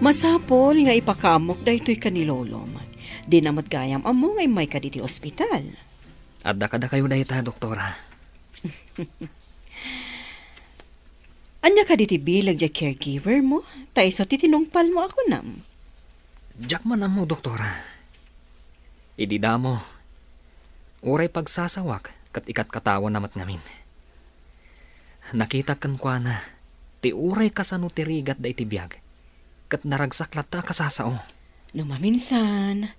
Masapul nga ipakaammok daytoy ken ni Lolom. Dina met gayam ammo nga immayka ditoy ospital. Adda kadakayo dayta, Doktora. Ania kadi ti bileg diay caregiver mo? Ta isu ti tinungpal mo a kunam. Diak man ammo, Doktora. Idi damo, uray pagsasawak ket ikatkatawana met ngamin. Nakitak kenkuana ti uray kasano ti rigat daydi biag, ket naragsak latta a kasasao. No maminsan,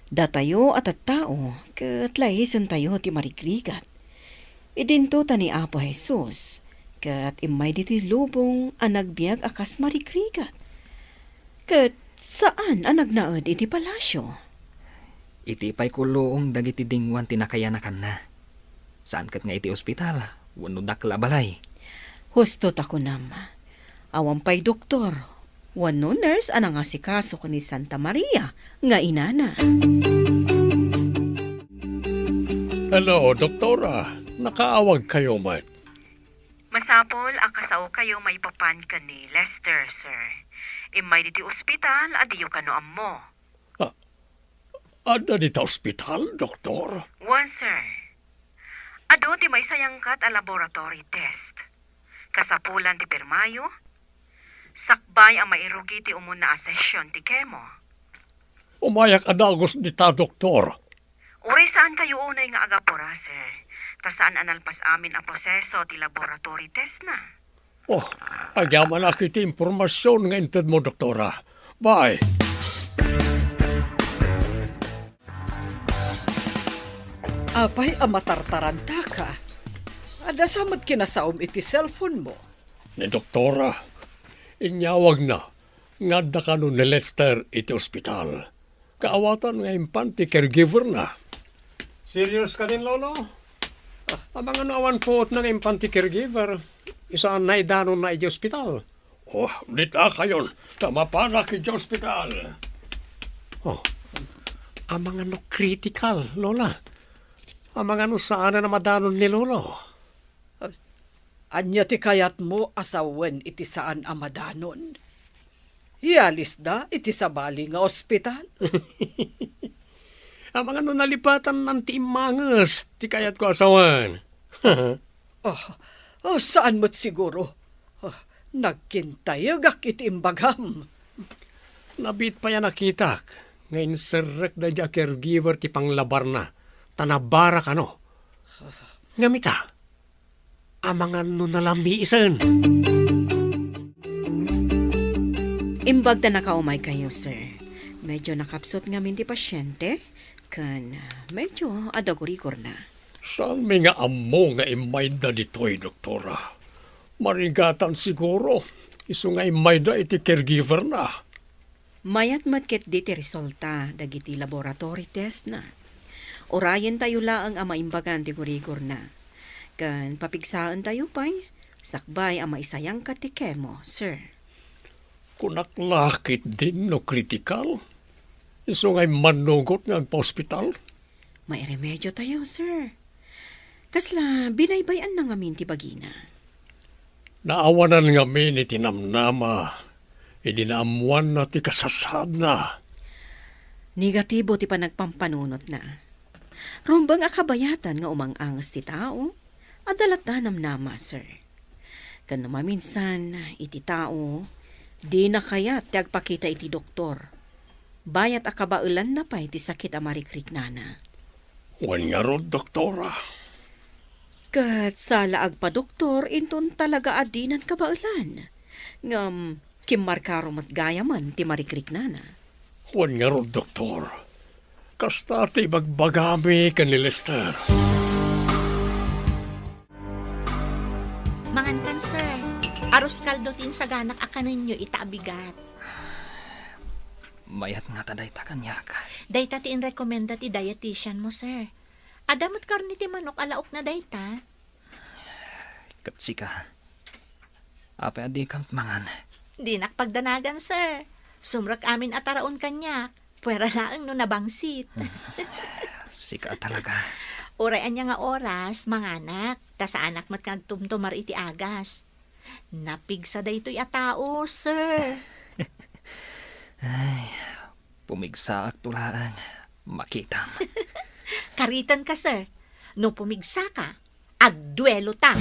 datayo a tattao ket laisentayo ti marigrigat. Idinto ta ni Apo Jesus ket immay ditoy lubong a nagbiag a kas marigrigat. Ket saan a nagnaed iti palasio. Iti pay kulluong dagiti dinguan ti nakayanakanna. Saan ket nga iti ospital wenno dakkel a balay. Husto ta kunam, awan pay doktor wenno nurse a nangasikaso ken ni Santa Maria nga inana. Hello, Doktora. Nakaawagkayo met. Masapul a kasaokayo maipapan ken ni Lester, sir. Immay ditoy ospital a diyo kano ammo. Ah, adda dita ospital, Doktor? Wen, sir. Adu ti maisayangkat a laboratory test. Kasapulan ti pirmayo, sakbay a mairugi ti umuna a session ti chemo. Umayak a dagus dita, Doktor. Uray saankayo unay nga agapura, sir, ta saan a nalpas amin a proseso ti laboratory testna. Oh, agyamanak iti impormasion nga intedmo, Doktora. Bye. Apay a matartarantaka? Adda sa met kinasaom iti cellphone mo? Ni Doktora, inyawagna nga adda kano ni Lester iti ospital. Kaawatan nga impan ti caregiver-na. Serious kadin, Lolo? Amangan no awan puotna nga impan ti caregiver, isu a naidanonna idiay ospital. Oh, dita kayon, ta mapanak idiay ospital. Oh, amangan no critical, Lola? Amangan no saanen a madanon ni Lolo? Ania ti kayatmo a sawen iti saan a madanon? Ialisda iti sabali nga ospital? Amangan no nalipatannan ti immanges ti kayatko a sawen? Oh, oh, saan met siguro? Oh, nagkintayegak iti imbagam. Nabiit pay a nakitak nga inserrek daydi a caregiver ti panglabarna, ta nabara kano. Ngem ita, amangan no nalamiisen. Imbag ta nakaumaykayo, sir. Medyo nakapsut ngamin ti pasiente, ken medyo adagurigorna. Saanmi nga ammo nga immayda ditoy, doktora? Marigatan siguro, isu nga immayda iti caregiver-na. Mayat met ketdi ti resulta dagiti laboratory test-na. Urayentayo laeng a maimbagan ti gurigorna. Ken papigsaentayo pay, sakbay a maisayangka ti chemo, sir. Kunak la ketdin no kritikal, isu nga immannugot nga agpaospital? Mairemediotayo, sir. Kasla binaybay-anna ngamin ti bagina. Naawanan ngamin iti namnama idi naammoanna ti kasasaadna. Negatibo ti panagpampanunotna. Rumbeng a kabayatan nga umang-anges ti tao. Adda latta namnama, sir. Ken no maminsan, iti tao, dina kayat ti agpakita iti doktor. Bayat a kabaelanna pay ti sakit a marikriknana. Wen ngarud, doktora. Ket sala agpadoktor inton talaga a dinan kabaelan. Ngem, kimmarkaro met gayamen ti marikriknana. Wen ngarud, doktor. Kasta ti ibagbagami ken ni Lester. Mangankan, sir. Arroz caldo ti insaganak a kanenyo ita a bigat. Mayat ngata dayta kaniak. Dayta ti inrekomenda ti dietitian mo, sir. Adda met karne ti manok a laokna dayta. Ket sika, apay a dikam mangan? Dinak pagdanagan, sir. Sumrek amin a taraon kaniak. Puera laeng no nabangsit. Sika talaga. Uray ania nga oras, manganak, ta saanak met nga agtumtumar iti agas. Napigsa daytoy a tao, sir. Ay, pumigsaakto laeng. Makitam. Karitanka, sir. No pumigsaka, agduelota.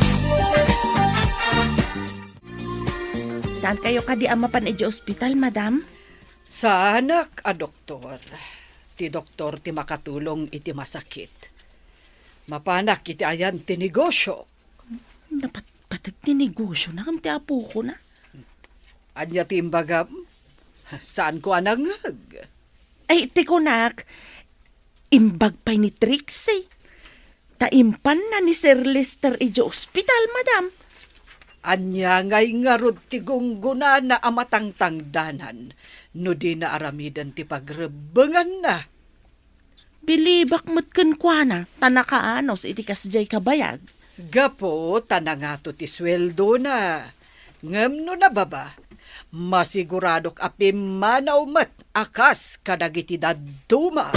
Saankayo kadi a mapan idiay ospital, madam? Saanak a doktor. Ti doktor ti makatulong iti masakit. Mapanak iti ayan ti negosio. Napatpateg ti negosiona ngem ti apokona. Ania ti imbagam? Saanko a nangngeg? Ay, ti kunak, imbag pay ni Trixie. Ta impanna ni Sir Lester idiay ospital, madam. Ania ngay ngarud ti gunggonana a matangtangdanan no dina aramiden ti pagrebbenganna? Bilibak met kenkuana, ta nakaanus iti kasdiay kabayag. Gapu ta nangato ti sueldona. Ngem no nababa, masiguradok a pimmanaw met a kas kadagiti dadduma.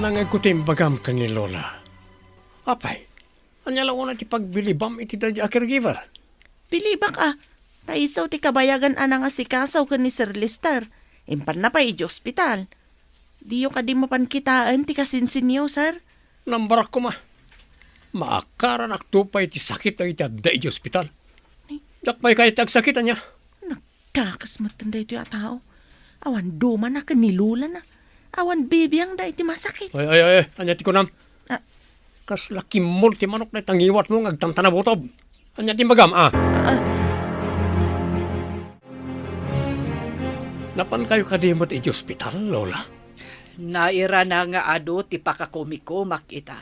Nangngegko ti imbagam ken ni Lola. Apay, ania la unay ti pagbilibam iti daydi a caregiver? Bilibak a, ta isu ti kabayagan a nangasikaso ken ni Sir Lester. Impanna pay idiay ospital. Diyo kadi mapan kitaen ti kasinsinyo, sir? Nambarak koma. Maakaranakto pay ti sakit dagiti adda idiay ospital. Ay. Diak pay kayat ti agsakit, ania? Nagkakasmetten daytoy a tao. Awan dumana ken ni Lolana. Awan bibiangda iti masakit. Ay, ay, ay, ay. Ania ti kunam? Ah. Kasla kimmol ti manok dayta ngiwatmo nga agtantanabutob. Ania ti imbagam, a? Ah. Napankayo kadi met idiay ospital, Lola? Nairana nga adu ti pakakumikumak ita.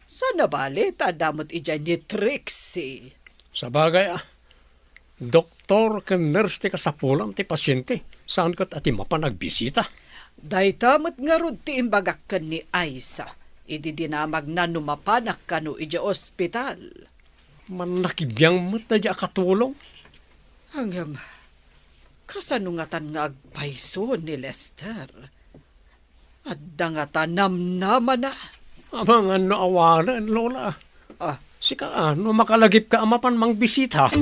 Saan a bale ta adda met idiay ni Trixie. Sabagay, a. Doktor ken nurse ti kasapulan ti pasiente, saan ket a ti mapan agbisita. Dayta met ngarud ti imbagak ken ni Aisa idi dinamagna no mapanak kano idiay ospital. Mannakibiang met daydi a katulong. Ngem, kasano ngatan nga agpayso ni Lester? Adda ngata namnamana? Amangan no awanen, Lola. Ah. Sika, a, no makalagipka a mapan mangbisita?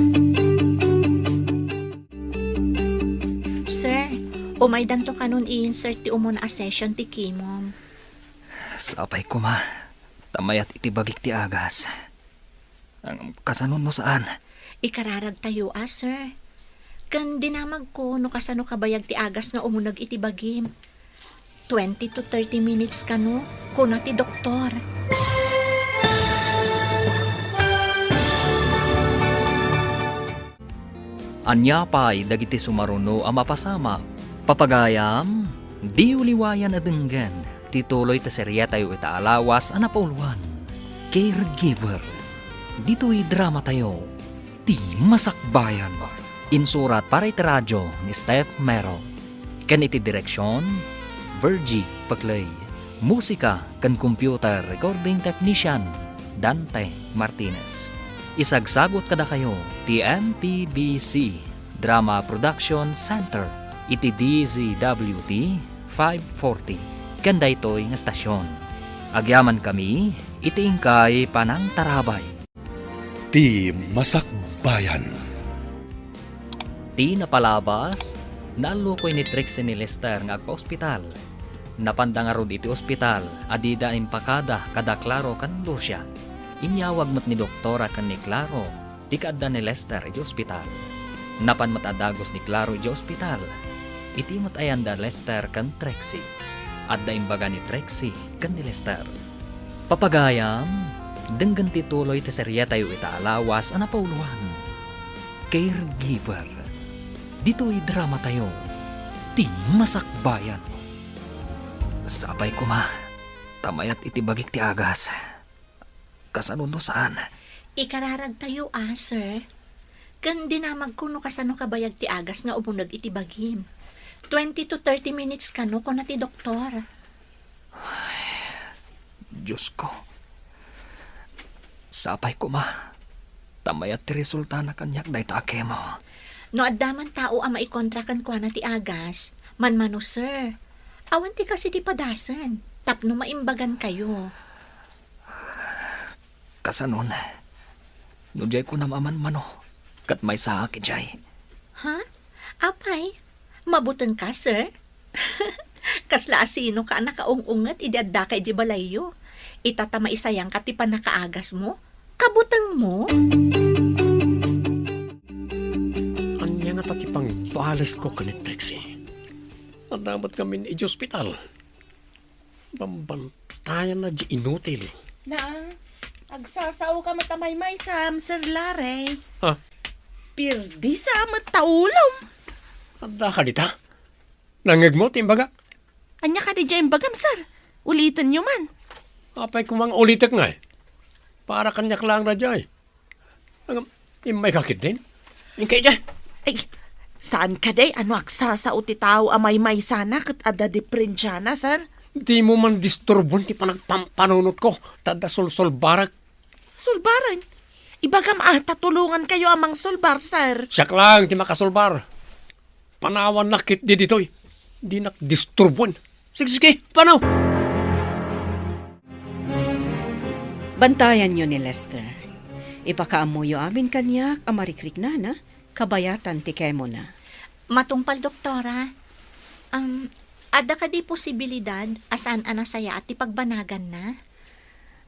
Sir, umaydanto kanon i-insert ti umuna a session ti chemo. Sapay koma, ta mayat iti bagik ti agas. Ang kasano no saan? Ikararagtayo a, sir. Ken dinamagko no kasano kabayag ti agas nga umuneg iti bagim. Twenty to thirty minutes kano, kuna ti doktor. Ania pay dagiti sumaruno a mapasamak? Papagayam, diyo liwayan a denggen ti tuloy ti serietayo ita a lawas a napauluan, Caregiver. Ditoy dramatayo, Ti Masakbayan. Insurat para iti radio ni Steph Mero. Ken iti direksion, Virgie Paclay. Musika ken computer recording technician, Dante Martinez. Isagsagut kadakayo ti M P B C Drama Production Center iti D Z W T five forty. Ken daytoy nga estasion, agyamankami iti inkay panangtarabay. Ti Masakbayan. Ti napalabas, naallukoy ni Trixie ni Lester nga agpa-ospital. Napanda ngarud iti ospital a dida impakada kada Claro ken Lucia. Inyawag met ni doktora ken ni Claro ti kaadda ni Lester iti ospital. Napan met a dagus ni Claro iti ospital iti met ayanda Lester ken Trixie. Adda imbaga ni Trixie ken ni Lester. Papagayam, denggen ti tuloy ti serietayo ita a lawas a napauluan, Caregiver. Ditoy dramatayo, Ti Masakbayan. Sapay koma ta mayat iti bagik ti agas. Kasano no saan? Ikararagtayo a, sir. Ken dinamagko no kasano kabayag ti agas nga umuneg iti bagim. Twenty to thirty minutes kano, kuna ti doktor. Diosko, sapay koma ta mayat ti resultana kaniak dayta a kemo. No adda man tao a maikontra kenkuana ti agas, manmano, sir. Awan ti kas iti padasen tapno maimbagankayo. Kasanon, no diay kunam a manmano, ket maysaak idiay. Ha? Apay, mabutengka, sir? Kasla asinoka a nakaung-unget idi addaka idiay balayyo? Ita ta maisayangka ti pannakaagasmo? Kabutengmo? Ania ngata ti pangbalesko ken ni Trixie? Adda met ngamin idiay ospital. Bambantayanna diay inutil. Na, agsasaoka met a maymaysam, Sir Larry. Ha? Pirdisa met ta ulom. Adda ka dita? Nangngegmo ti imbaga? Ania kadi diay imbagam, sir? Ulitenyo man. Apay koma nga ulitek ngay? Para kaniak laeng daydiay. Ngem, immayka ketdin? Inkay diay. Ay, saan kadi a no agsasao ti tao a maymaysana ket adda diperensiana, sir? Dimo man disturboen ti panagpampanunotko, ta adda solsolbarek. Solbaren? Ibagam a ta tulongankayo a mangsolbar, sir. Siak laeng ti makasolbar. Panawannak ketdi ditoy. Dinak disturboen. Sige, sige, panaw! Bantayanyo ni Lester. Ipakaammoyo amin kaniak a marikriknana, kabayatan ti kemona. Matungpal, doktora, um, adda kadi posibilidad a saan a nasayaat ti pagbanaganna?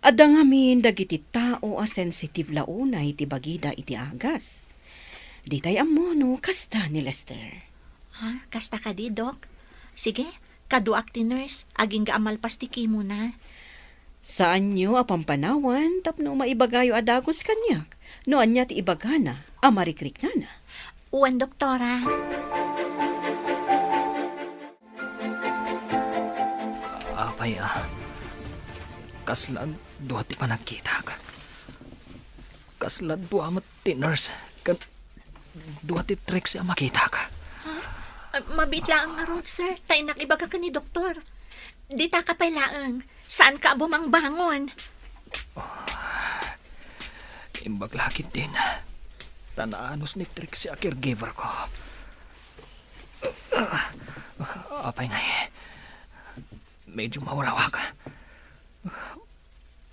Adda ngamin dagiti tao a sensitive la unay ti bagida iti agas. Ditay ammo no kasta ni Lester. Ha? Kasta kadi, Doc? Sige, kaduak ti nurse, agingga a malpas ti kemona. Saanyo a pampanawan tapno maibagayo a dagus kaniak no ania ti ibagana a marikriknana. Wen, doktora. Apay a, kasla dua ti panagkitak. Kasla dua met ti nurse ken dua ti Trixie a makitak. Ha? Ah, mabiit laeng ngarud, sir. Ta innak ibaga ken ni doktor. Ditaka pay laeng. Saanka a bumangbangon. Imbag la ketdin. Ta naanus ni Trixie a caregiver ko. Apay ngay, medyo maulawak.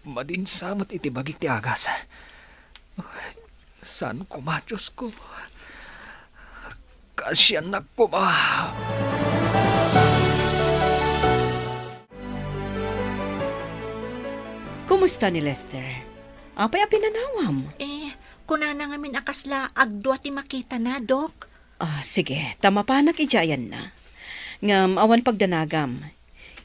Madinsa met iti bagik ti agas. Saan koma, Diosko? Kaasiannak koma. Kumusta ni Lester? Apay a pinanawam? Eh, kunana ngamin a kasla agdua ti makitana, Dok. Ah, sige, ta mapanak idiay ayanna. Ngem awan pagdanagam.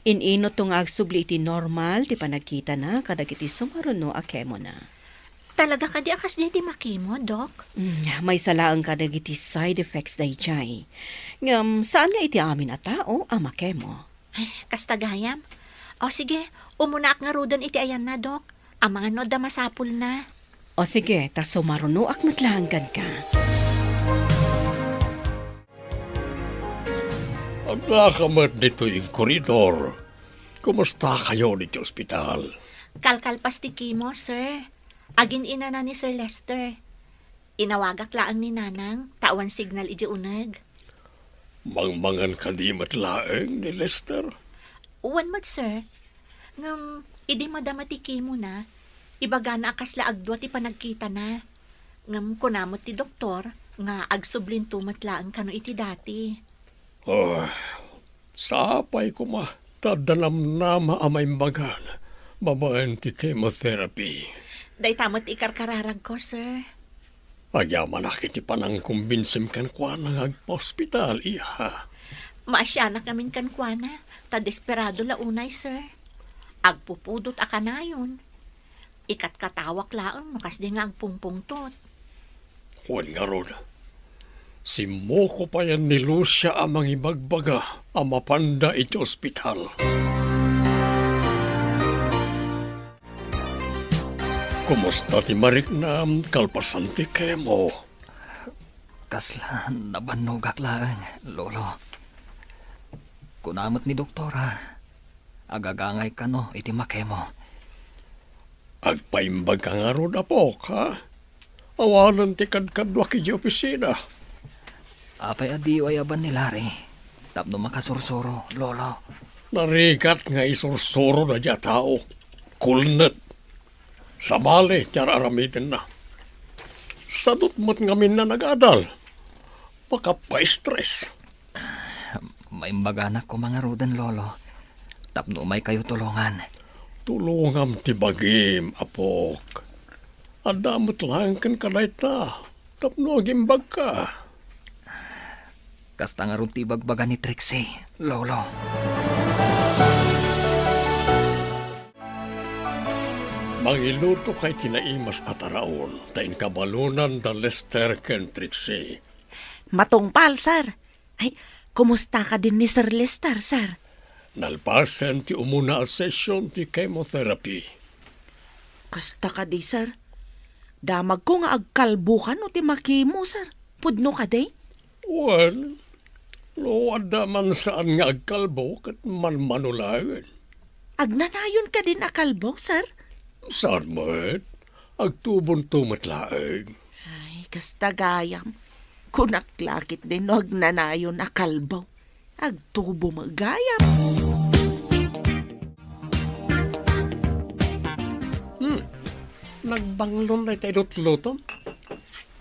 In-inutto nga agsubli iti normal ti panagkitana kadagiti sumaruno a kemona. Talaga kadi a kasdiay ti makemo, Dok? Mm, maysa laeng kadagiti side effects daydiay. Ngem saan nga iti amin a tao a makemo. Ay, kasta gayam. O sige, umunaak ngaruden iti ayanna, Dok. Amangan no adda masapulna. O sige, ta sumarunoak met laeng kenka. Addaka met ditoy iti koridor. Kumustakayon iti ospital? Kalkalpas ti chemo, sir. Agin-inana ni Sir Lester. Inawagak laeng ni Nanang, ta awan signal idiay uneg. Mangmangan kadi met laeng ni Lester? Wen met, sir. Ngem, idi madama ti chemo na, ibagana a kasla agdua ti panagkitana. Ngem kuna met ti doktor nga agsublinto met laeng kano iti dati. Ah, sapay koma, ta adda namnama a maimbagan babaen ti chemotherapy. Dayta met ti ikarkararagko, sir. Agyamanak iti panangkumbinsim kenkuana nga agpaospital, iha. Maasianak ngamin kenkuana, ta desperado la unay, sir. Agpupudot a kanayon. Ikatkatawak laeng no kasdi nga agpungpungtot. Wen ngarud, simmukopayan ni Lucia a mangibagbaga a mapanda iti ospital. Kumusta ti mariknam kalpasan ti chemo? Kasla nabannogak laeng, Lolo. Kuna met ni doktora, agagangay kano iti makemo. Agpaimbag ka ngarud, apok, ha? Awanen ti kadkaduak idiay opisina. Apay a diyo ayaban ni Larry tapno makasursuro, Lolo? Narigat nga isursuro daydiay a tao. Kulnet. Sabali ti ar-aramidenna. Sadot met ngamin a nagadal. Makapaistres. Maimbaganak koma ngaruden, Lolo, tapno umaykayo tulongan. Tulongam ti bagim, apok. Adda met laeng kenka dayta tapno agimbagka. Kasta ngarud ti ibagbaga ni Trixie, Lolo. Mangilutokay ti naimas a taraon ta inkabalonan da Lester ken Trixie. Matungpal, sir. Ay, kumusta kadin ni Sir Lester, sir? Nalpasen ti umuna a session ti chemotherapy. Kasta kadi, sir? Damagko nga agkalbo kano ti makemo, sir. Pudno kadi? Wen, no adda man saan nga agkalbo, ket manmano laeng. Agnanayon kadin a kalbo, sir? Saan met? Agtubonto met laeng. Ay, kasta gayam. Kunak la ketdi no agnanayon a kalbo. Agtubo met gayam. Hmm. Nagbanglon dayta ilutlutom.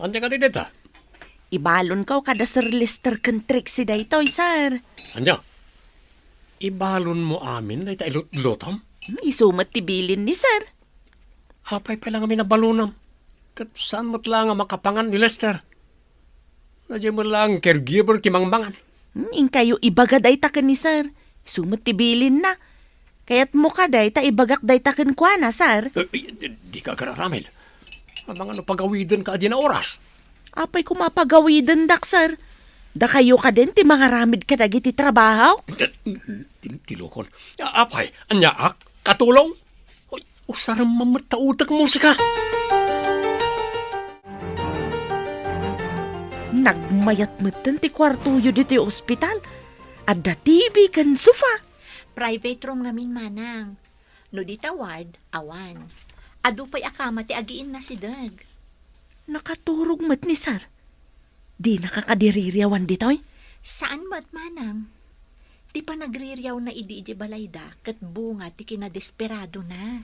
Ania kadi dayta? Ibalonko kada Sir Lester ken Trixie daytoy, sir. Ania? Ibalonmo amin dayta ilutlutom? Hmm, isu met ti bilin ni sir. Apay pay la ngamin a balonam? Ket saan met la nga makapangan ni Lester? Daydiay met laeng caregiver ti mangmangan. Hmm, inkayo ibaga dayta ken ni sir. Isu met ti bilinna. Kayatmo kadi ta ibagak dayta kenkuana, sir? Eh, eh, di, dika agar-aramid. Amangan no pagawidenka adina oras. Apay koma pagawidendak, sir? Dakayo kadin ti mangaramid kadagiti trabahok? Ti-, tilokon. A-, apay, aniaak? Katulong? Uy, usarem man met ta utekmo, sika. Nagmayat metten ti kuartoyo ditoy ospital. Adda T V ken sofa. Private room ngamin, manang. No dita ward, awan. Adu pay a kama ti agiinnasideg. Nakaturog met ni sir. Dinaka kadi ririawan ditoy? Saan met, manang. Ti panagririawna idi idiay balayda ket bunga ti kinadesperadona.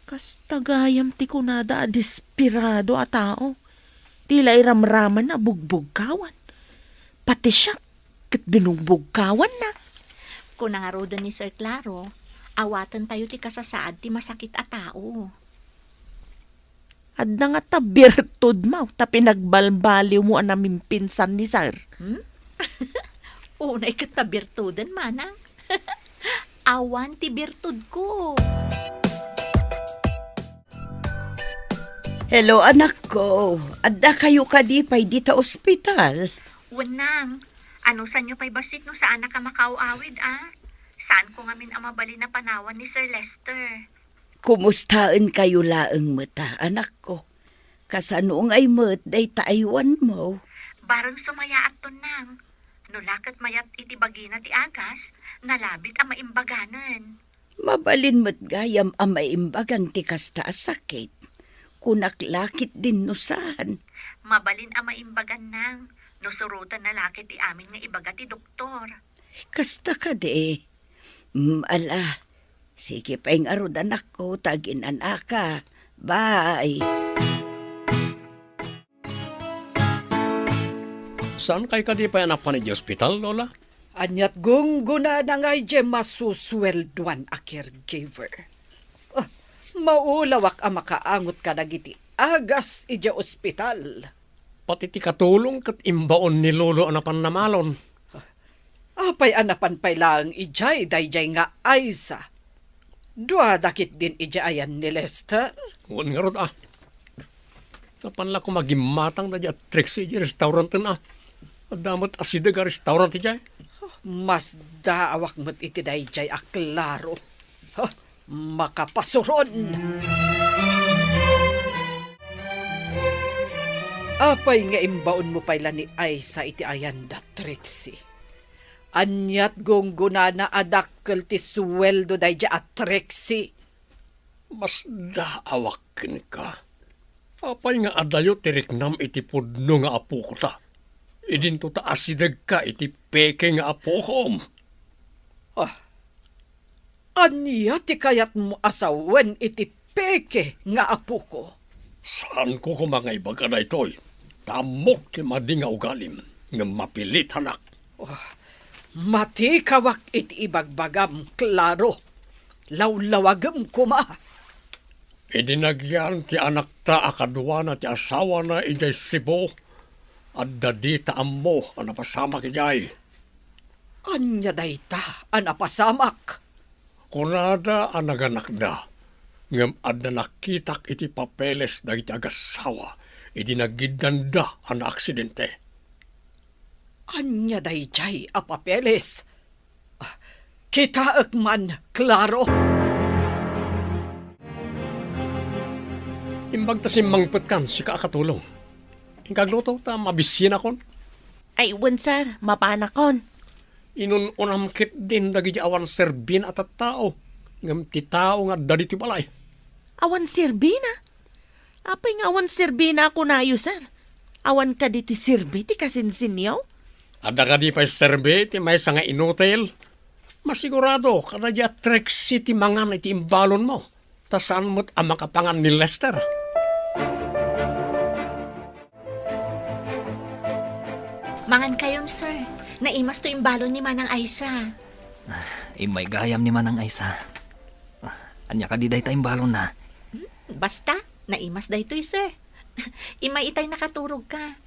Kasta gayam ti kunada a desperado a tao. Ti la iramramanna a bugbugkawan. Pati siak ket binungbugkawanna. Kuna ngaruden ni Sir Claro, awatentayo ti kasasaad ti masakit a tao. Adda ngata birtudmo ta pinagbalbaliwmo a namimpinsan ni sir. Hmm? Unay ket ta birtuden, manang. Awan ti birtudko. Hello, anakko. Addakayo kadi pay dita ospital? Wen, nang. Anusanyo pay bassit no saanak a makaaw-awid, a? Saanko ngamin a mabalin a panawan ni Sir Lester. Kumustaenkayo laeng met, anakko? Kasano ngay met dayta aywanmo? Bareng sumayaatton, Nang. No la ket mayat iti bagina ti agas, nalabit a maimbaganen. Mabalin met gayam a maimbagan ti kasta a sakit. Kunak la ketdin no saan. Mabalin a maimbagan, Nang, no surotenna la ket ti amin nga ibaga ti doktor. Kasta kadi. Mm, ala. Sige pay ngarud, anakko, ta aginan-aka. Bye. Saankay kadi pay a napan idiay ospital, Lola? Ania't gunggonana nga idiay masusueldoan a caregiver. Ah, maulawak a makaangot kadagiti agas idiay ospital. Pati ti katulong ket imbaon ni Lolo a napan namalon. Apay a napan pay laeng idiay daydiay nga Aiza? Duada ketdin idiay ayan ni Lester? Wen ngarud a. Napan la koma gimmatang daydiay a Trixie idiay restauranten a. Adda met asideg a restaurant idiay. Masdaawak met iti daydiay a klaro. Ha, makapasuron. Apay nga imbaonmo pay la ni Aiza iti ayan da Trixie? Ania't gunggonana a dakkel ti sueldo daydiay a Trixie? Masdaawak kenka. Apay nga adayo ti riknam iti pudno nga apoko ta? Idinto ta asidegka iti peke nga apokom. Ah, ania ti kayatmo a sawen iti peke nga apoko? Saanko koma nga ibaga daytoy, ta ammok ti madi nga ugalim, ngem mapilitanak. Oh, matikawak iti ibagbagam, Claro. Lawlawagem koma. Idi nagyan ti anakta a kaduana ti asawana idiay Cebu, adda dita ammo a napasamak idiay. Ania dayta a napasamak? Kunada a naganakda, ngem adda nakitak iti papeles dagiti agassawa idi nagiddanda a naaksidente. Ania daydiay a papeles? Ah, kitaek man, Claro. Imbag ta simmangpetkan, sika a katulong. Inka agluto ta mabisinakon. Ay, wen, sir, mapanakon. Inun-unam ketdin dagiti awan serbina a tattao, ngem ti tao nga adda ditoy balay. Awan serbina? Apay nga awan serbina a kunayo, sir? Awan kadi ti serbi ti kasinsinyo? Adda kadi pay serbi ti maysa nga inutil? Masigurado, kadaydiay a Trixie ti mangan iti imbalonmo, ta saan met a makapangan ni Lester. Mangankayon, sir. Naimas to imbalon ni Manang Aiza. Immay gayam ni Manang Aiza. Ania kadi dayta imbalonna? Hmm, basta, naimas daytoy, sir. Immay itay nakaturogka.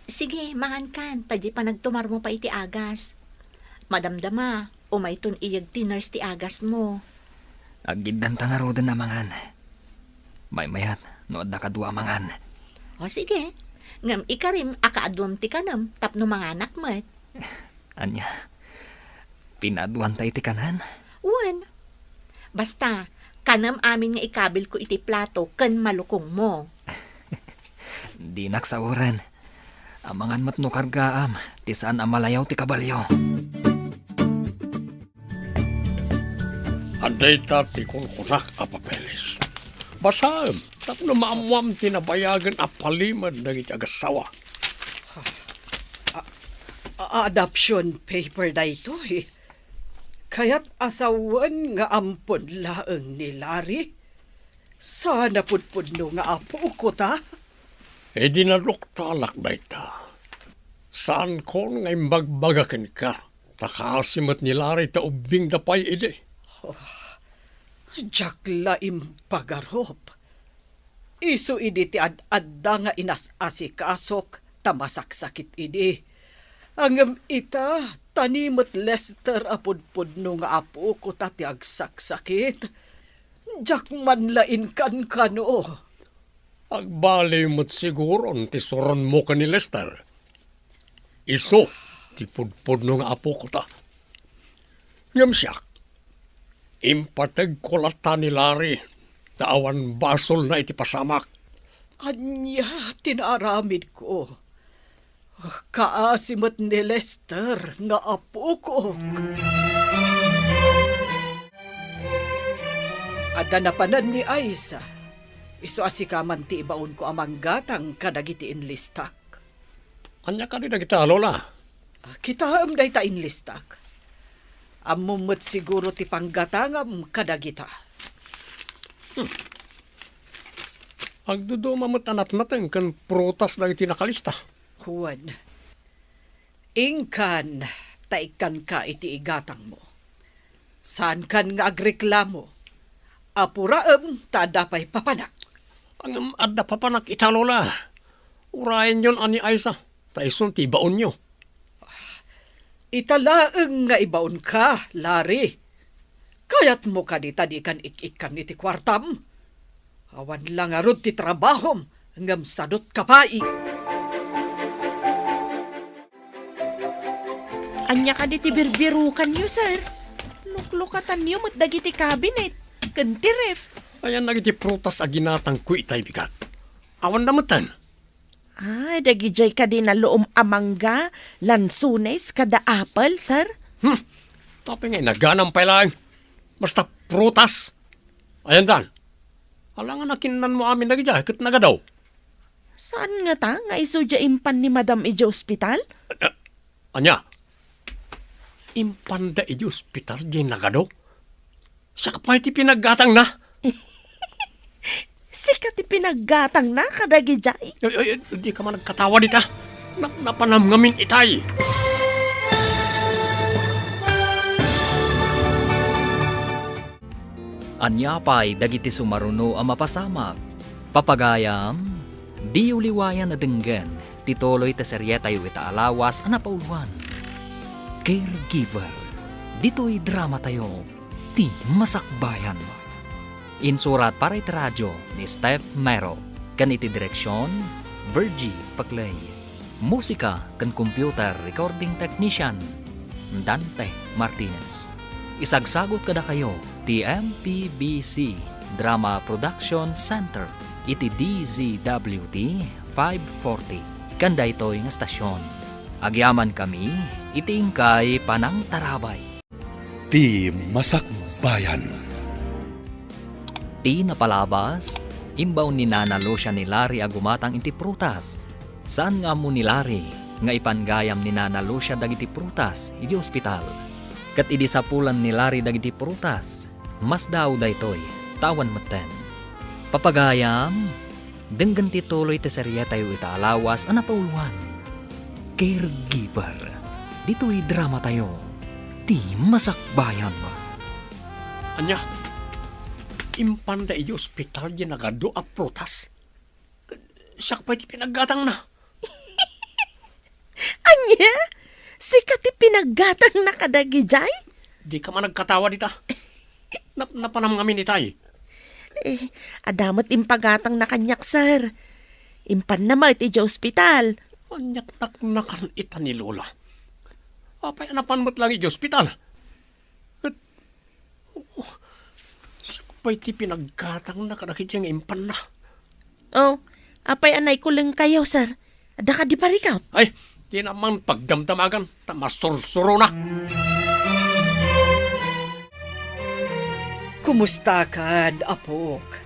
Sige, mangankan, ta diay panagtumarmo pay iti agas. Madamdama, umayton iyeg ti nurse ti agasmo. Aggiddanta ngaruden a mangan. Maymayat no adda kadua a mangan. O sige, ngem ikarim a kaaduam ti kanem tapno manganak met. Ania? Pinaaduanta iti kanan? Wen. Basta, kanem amin nga ikabilko iti plato ken malukongmo. Dinak saoren. Amangan met no kargaam ti saan a malayaw ti kabalio. Adda ita ti kunkunak a papeles. Basaem tapno maammoam ti nabayagen a palimed dagiti agassawa. A-, a-, adoption paper daytoy. Kayat a sawen nga ampon laeng ni Larry? Saan a pudpudno nga apoko ta? Idi naduktalak dayta, saankon nga imbagbaga kenka, ta kaasi met ni Larry ta ubbingda pay idi. Oh, diak la impagarup. Isu idi ti ad-adda nga inas-asikasok ta masaksakit idi. Ngem ita, ta ni met Lester a pudpudno nga apoko ta ti agsaksakit. Diak man la inkankano. Agbaliw met siguron ti suronmo ken ni Lester. Isu ti pudpudno nga apoko ta. Ngem siak, Impategko latta ni Larry ta awan basolna iti pasamak. Ania ti naaramidko? Kaasi met ni Lester nga apokok. Adda napanen ni Aiza. Isu a sika man ti ibaonko a manggatang kadagiti inlistak. Ania kadi dagita, Lola? Ah, kitaem dayta inlistak. Ammom met siguro ti panggatangam kadagita. Hmm. Agduduma met a natnateng ken prutas dagiti nakalista. Wen, inkan ta ikkanka iti igatangmo. Saankan nga agreklamo. Apuraem ta adda pay papanak. Ngem adda papanak ita, Lola. Urayenyon a ni Aiza, ta isun ti ibaonyo. Ita laeng nga ibaonka, Larry. Kayatmo kadi ta dikan ik-ikkan iti kuartam? Awan la ngarud ti trabahom, ngem sadut ka pay. Ania kadi ti birbirukanyo, sir? Luklukatanyo met dagiti cabinet ken ti ref. Ayan dagiti prutas a ginatangko itay bigat. Awan da metten. Ah, dagidiay kadi naluom a mangga, lansones, kada apple, sir? Hmm. Apay nga inaganam pay laeng? Basta prutas. Ayan dan. Alangan a kinnanmo amin dagidiay ket nagadaw. Saan ngata nga isu diay impan ni Madam idiay ospital? Ania? Impanda idiay ospital diay nagado? Siak pay ti pinaggatangna. Sika ti pinaggatangna kadagidiay? Ay, ay, ay, dika man agkatawa dita. Na-, napanam ngamin itay. Ania pay dagiti sumaruno a mapasamak? Papagayam, diyo liwayan a denggen ti tuloy ti serietayo ita a lawas a napauluan, Caregiver. Ditoy dramatayo, ti masakbayan. Insurat para iti radio ni Steph Mero, ken iti direksion, Virgie Paclay. Musika ken computer recording technician, Dante Martinez. Isagsagut kadakayo ti M P B C Drama Production Center iti D Z W T five forty ken daytoy nga stasyon. Agyamankami iti inkay panangtarabay. Ti masakbayan. Ti napalabas, imbaon ni Nana Lucia ni Larry a gumatang iti prutas. Saan nga ammo ni Larry nga ipanggayam ni Nana Lucia dagiti prutas idi ospital. Ket idi sapulan ni Larry dagiti prutas, masdaaw daytoy, ta awan metten. Papagayam, denggen ti tuloy ti serietayo ita a lawas a napauluan, Caregiver. Ditoy dramatayo, ti masakbayan. Ania? Impanda idi ospital diay nagadu a prutas? Siak pay ti pinaggatangna. Ania? Sika ti pinaggatangna kadagidiay? Dika man agkatawa dita. Nap-, napanam ngamin itay. Eh, adda met impagatangna kaniak, sir. Impanna met idiay ospital. Ania't naknakan ita ni Lola? Apay a napan met laeng idiay ospital? Ket, oh, siak pay ti pinaggatangna kadagiti nga impanna. Oh, apay a naikulengkayo, sir? Adda kadi parikut? Ay, dina man pagdamdamagan, ta masursuronak. Kumustakan, apok?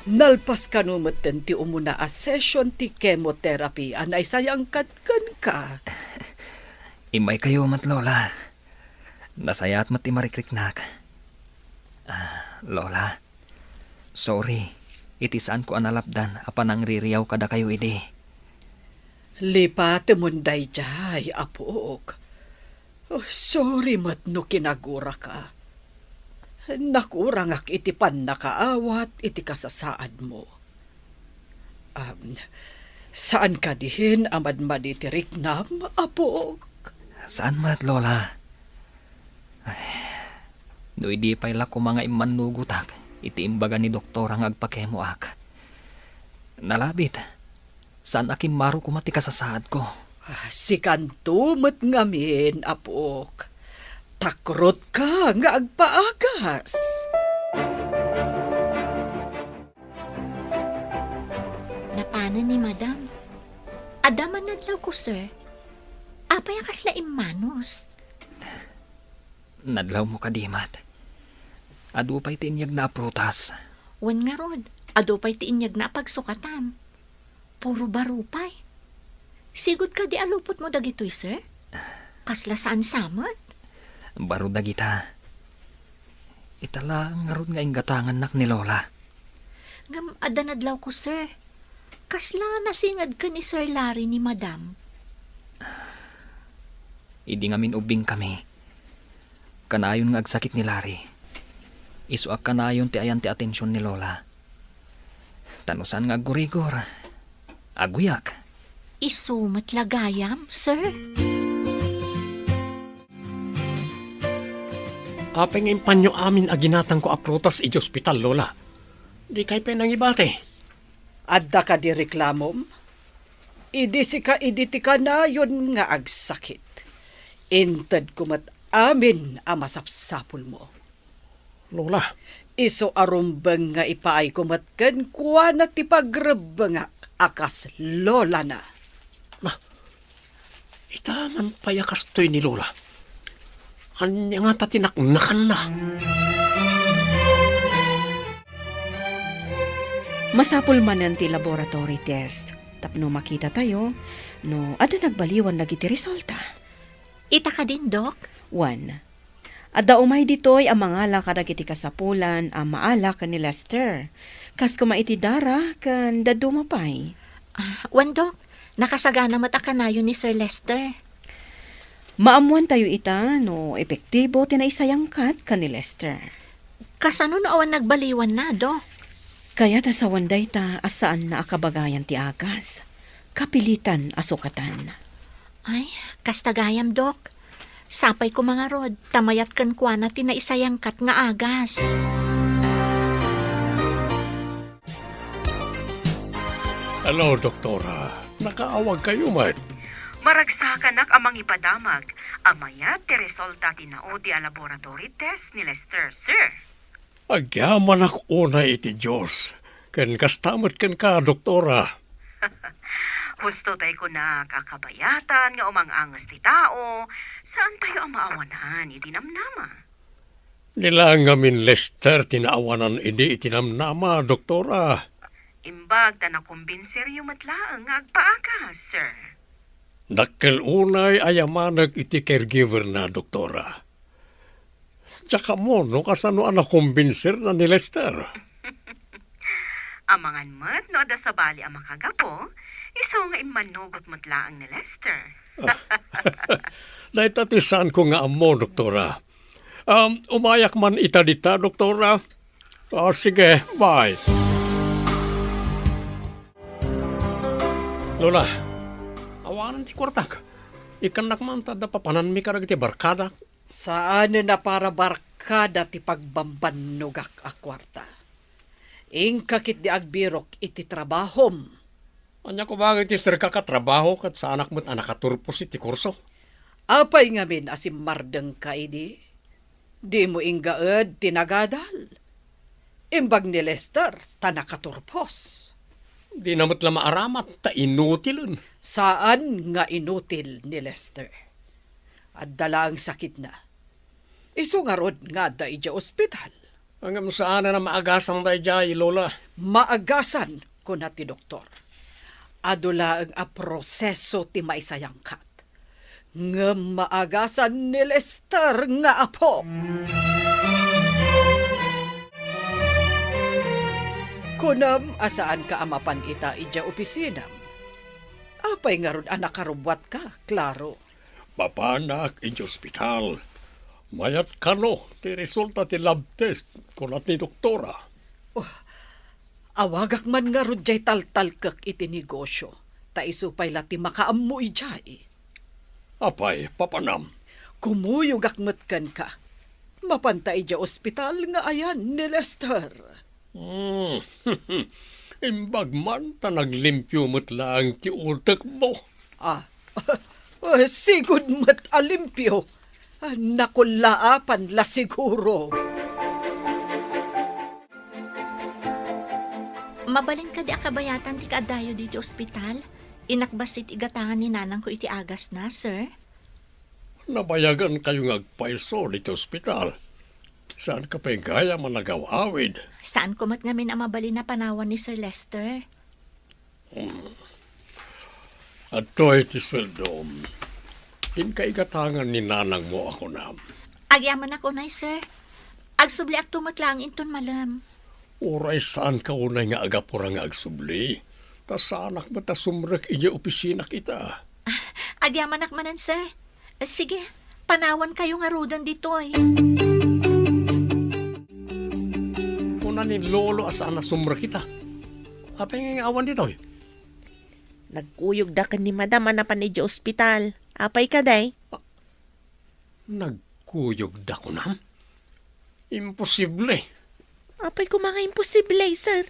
Nalpas kano metten ti umuna a session ti chemotherapy a naisayangkan kenka? Immaykayo met, Lola. Nasayaat met ti marikriknak. Ah, Lola, sorry iti saanko a nalapdan a panangririaw kadakayo idi. Lipatemon daydiay, apok. Oh, sorry met no kinaguraka. Nakurangak iti pannakaawat iti kasasaadmo. Am, saan kadi a madmadi ti riknam, apok? Saan met, Lola. Ay, no idi pay la koma nga immannugotak iti imbaga ni doktora nga agpakemoak. Nalabit, saan a kimmaro koma ti kasasaadko. Ah, sikanto met ngamin, apok. Takrotka nga agpaagas. Ano ni Madam? Adda man nadlawko, sir. Apay a kasla immanus? Nadlawmo kadi met. Adu pay ti inyegna a prutas. Wen ngarud, adu pay ti inyegna a pagsukatan. Puro baro pay. Sigud kadi a lupotmo dagitoy, sir? Kasla saan sa met? Baro dagita. Ita laeng ngarud nga inggatangannak ni Lola. Ngem adda nadlawko, sir. Kasla nasinged ken ni Sir Larry ni Madam? Idi ngamin ubbingkami, kanayon nga agsakit ni Larry. Isu a kanayon ti ayan ti atension ni Lola. Ta no saan nga aggurigor, agguyak. Isu met la gayam, sir? Apay nga impanyo amin a ginatangko a prutas iti ospital, Lola? Dikay pay nangibati. Adda kadi reklamom? Idi sika idi ti kanayon nga agsakit. Intedko met amin a masapsapulmo. Lola. Isu a rumbeng nga ipaayko met kenkuana ti pagrebbengak a kas lolana. Na, ita man pay a kastoy ni Lola. Ania ngata ti naknakanna? Masapul manen ti laboratory test tapno makitatayo no adda nagbaliwan dagiti resulta. Ita kadin, Dok? Wen, adda umay ditoy a mangala kadagiti kasapulan a maala ken ni Lester, kas koma iti dara ken dadduma pay. Ah, wen, Dok, nakasagana met a kanayon ni Sir Lester. Maammoantayo ita no epektibo ti naisayangkat ken ni Lester. Kasano no awan nagbaliwanna, Dok? Kayat a sawen dayta a saanna a kabagayan ti agas. Kapilitan a sukatan. Ay, kasta gayam, Dok. Sapay koma ngarud, ta mayat kenkuana ti naisayangkat nga agas. Hello, Doktora. Nakaawagkayo met? Maragsakanak a mangipadamag a mayat ti resulta ti naudi a laboratory test ni Lester, sir. Agyamanak unay iti Dios, ken kasta met kenka, Doktora. Husto tay kunak a kabayatan nga umang-anges ti tao, saantayo a maawanan iti namnama. Ni la ngamin Lester ti naawanan idi iti namnama, Doktora. Imbag ta nakumbinseryo met laeng nga agpaagas, sir. Dakkel unay a yamanek iti caregiver na, Doktora. Diak ammo no kasano a nakumbinserna ni Lester. Amangan met no adda sabali a makagapu, isu nga immanugot met laeng ni Lester. Dayta ti saanko nga ammo, Doktora. Um, umayak man ita dita, Doktora. Ah, sige, bye. Lola, awanan ti kuartak. Ikkannak man ta adda papananmi kadagiti barkadak. Saanen a para barkada ti pagbambannogak a kuarta. Inka ketdi agbirok iti trabahom. Ania koma iti serkak a trabaho ket saanak met a nakaturpos iti kurso? Apay ngamin a simmardengka idi? Dimo inggaed ti nagadal. Imbag ni Lester ta nakaturpos. Dina met la maaramat ta inutilen. Saan nga inutil ni Lester. Adda laeng sakitna. Isu ngarud nga adda idiay ospital. Ngem saanen a maagasan daydiay, Lola. Maagasan, kuna ti doktor. Adu laeng a proseso ti maisayangkat. Ngem maagasan ni Lester nga apo. Kunam a saanka a mapan ita idiay opisinam. Apay ngarud a nakarubbuatka, Claro? Mapanak idiay ospital. Mayat kano ti resulta ti lab test, kuna ti doktora. Oh, awagak man ngarud diay taltalkek iti negosio, ta isu pay la ti makaammo idiay. Apay, papanam? Kumuyogak met kenka. Mapanta idiay ospital nga ayan ni Lester. Hmm. Imbag man ta naglimpio met laeng ti utekmo. Ah, sigud met a limpio. Ah, nakullaapan la siguro. Mabalin kadi a kabayatan ti kaaddayo ditoy ospital? Inakbas iti igatangan ni nanangko iti agasna, sir. Nabayagan kayo nga agpayso ditoy ospital. Saan ka pay gayam a nagaw-awid? Saan ko met ngamin a mabalin a panawan ni Sir Lester. Hmm. Adtoy ti sueldom. Inka igatangan ni nanangmo a kunam. Agyamanak unay, sir. Agsubliakto met laeng inton malem. Uray saan ka unay nga agapura nga agsubli, ta saanak met a sumrek idiay opisinak ita. Agyamanak manen, sir. Sige, panawan kayo ngaruden ditoy. Kuna ni Lolo a saan a sumrek ita. Apay nga awan ditoy? Nagkuyogda ken ni Madam a napan idiay ospital. Apay kadi? Nagkuyogda kunam? Imposible. Apay koma nga imposible, sir?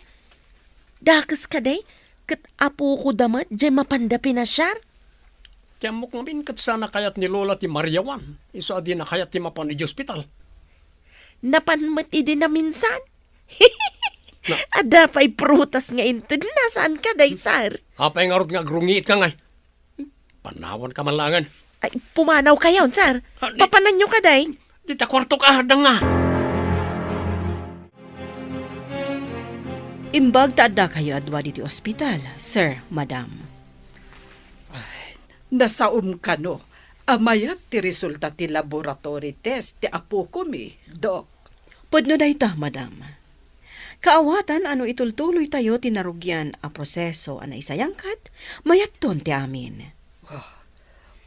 Dakes kadi? Ket apokoda met, diay mapanda pinasiar? Ti ammok ngamin ket saan a kayat ni Lola ti mariawan, isu a dina kayat ti mapan idiay ospital. Napan met idi naminsan? Na- Adda pay prutas nga intedna, saan kadi, sir? Apay ngarud nga agrungiit ka ngay? Panawan ka man laengen. Ay, pumanaw kayo, sir. Ah, di- Papananyo kadi? Dita kuartok, adda nga. Imbag ta adda kayo a dua ditoy ospital, sir, madam. Ay, nasaom kano a mayat ti resulta ti laboratory test ti apokomi, Dok. Pudno dayta, madam. Kaawatan a no itultuloytayo ti narugian a proseso a naisayangkat, mayatton ti amin. Ah,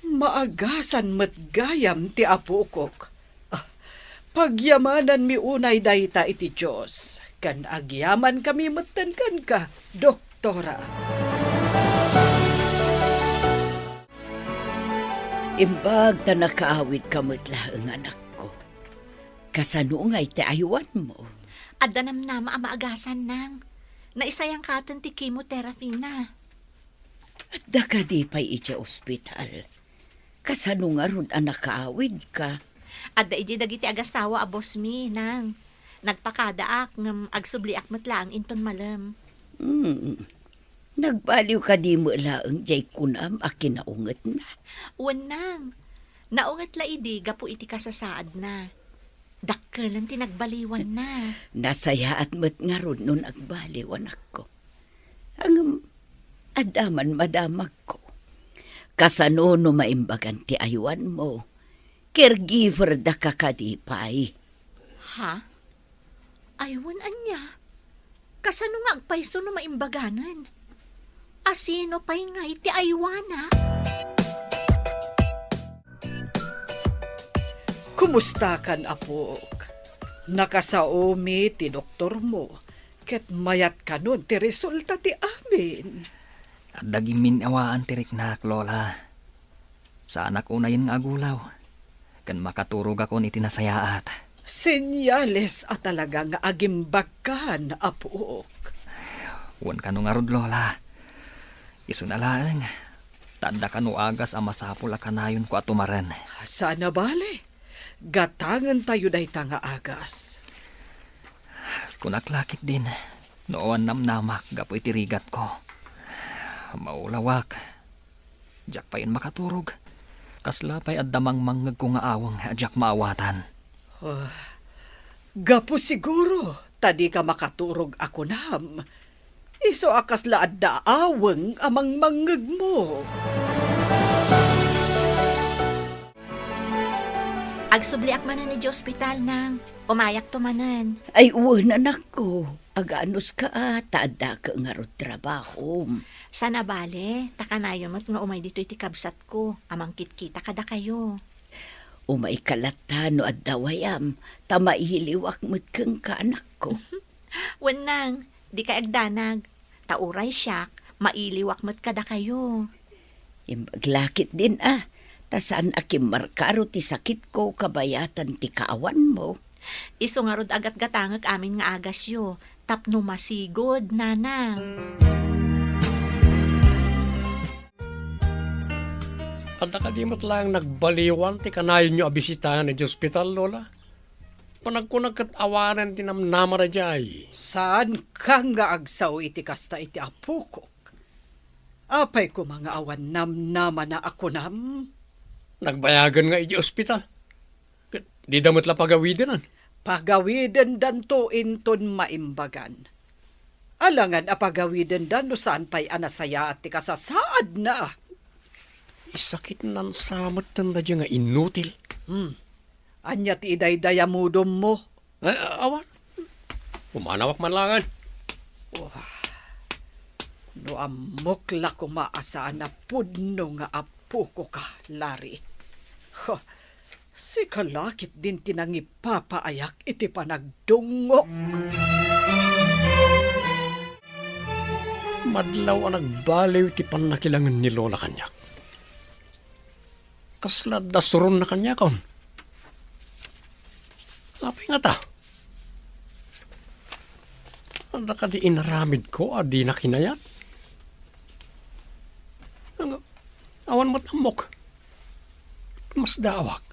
maagasan met gayam ti apokok. Ah, pagyamananmi unay dayta iti Dios, ken agyamankami metten kenka, Doktora. Imbag ta nakaawidka met laeng, anakko. Kasano ngay ti aywanmo? Adda namnama a maagasan, nang. Naisayangkaten ti chemotherapy na. Adda kadi pay idiay ospital? Kasano ngarud a nakaawidka? Adda idi dagiti agasawa a boss mi, nang. Nagpakadaak ngem agsubliak met laeng inton malem. Hmm. Nagbaliw kadi met laeng diay kunam a kinaungetna? Wen, nang. Naunget la idi gapu iti kasasaadna. Dakkelen ti nagbaliwanna. Nasayaat met ngarud no nagbaliw, anakko. Ngem, adda man madamagko. Kasano no maimbagan ti aywanmo? Caregiver daka kadi pay? Ha? Aywan ania? Kasano nga agpayso no maimbaganen? A sino pay ngay ti aywana? Kumustakan, apok? Nakasaomi ti doktormo, ket mayat kanon ti resulta ti amin. Adda gimminnawaan ti riknak, Lola. Saanak unayen nga agulaw, ken makaturogakon iti nasayaat. Senyales a talaga nga agimbagkan, apok. Wen kano ngarud, Lola. Isuna laeng, ta adda kano agas a masapul a kanayonko a tumaren. Saan a bale. Gatangentayo dayta nga agas. Kunak la ketdin, no awan namnamak gapu iti rigatko. Maulawak. Diak payen makaturog. Kasla pay adda mangmangngegko nga aweng a diak maawatan. Ah, gapu siguro ta dika makaturog a kunam. Isu a kasla adda aweng a mangmangngegmo. Agsubliak manen idiay ospital, nang. Umayakto manen. Ay, wen, anakko. Aganuska a, ta addaka ngarud trabahom. Saan a bale, ta kanayon met nga umay ditoy ti kabsatko a mangkitkita kadakayo. Umayka latta no adda wayam, ta mailiwak met kenka, anakko. Wen, nang, dikay agdanag. Ta uray siak, mailiwak met kadakayo. Imbag la ketdin a, ta saan a kimmarkaro ti sakitko kabayatan ti kaawanmo. Isu ngarud a gatgatangek amin nga agasyo, tapno masigud, nanang. Adda kadi met laeng nagbaliwan ti kanayonyo a bisitaen idiay ospital, Lola? Panagkunak ket awanen ti namnamada jay. Saanka nga agsao iti kasta iti apokok. Apay koma nga awan namnamana a kunam? Nagbayagen nga idiay ospital. Ket dida met la pagawidenan. Pagawidendanto inton maimbagan. Alangan a pagawidenda no saan pay a nasayaat ti kasasaadna. Isakitnan sa metten daydiay nga inutil. Hmm. Ania ti idaydayamudemmo? Eh, awan. Pumanawak man laengen. Wah, no ammok la koma a saan a pudno nga apokoka, Larry. Huh, sika la ketdin ti nangipapaayak iti panagdungngok. Madlaw a nagbaliw ti pannakilangen ni Lola kaniak. Kasla adda suronna kaniakon. Apay ngata? Adda kadi inaramidko a dina kinayat? Ang-, awan met ammok. Masdaawak.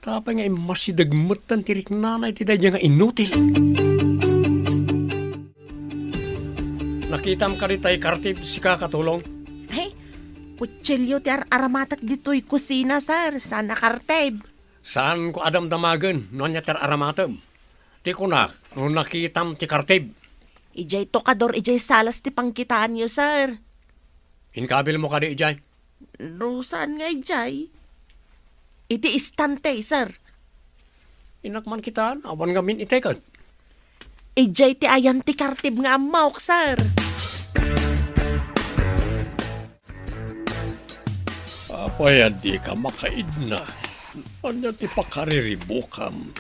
Apay nga immasideg metten ti riknana iti daydiay nga inutil? Nakitam kadi tay kartib, sika, Katulong? Ay, kutsilio ti ar-aramatek ditoy kusina, sir. Saan a kartib. Saanko a damdamagen no ania ti ar-aramatem. Ti kunak, no nakitam ti kartib. Idiay tokador, idiay salas ti pangkitaanyo, sir. Inkabilmo kadi idiay? No saan nga idiay? Iti istante, sir. Innak man kitaan, awan ngamin iteket. Idiay ti ayan ti kartib nga ammok, sir. Apay a dika makaidna? Ania ti pakariribukam?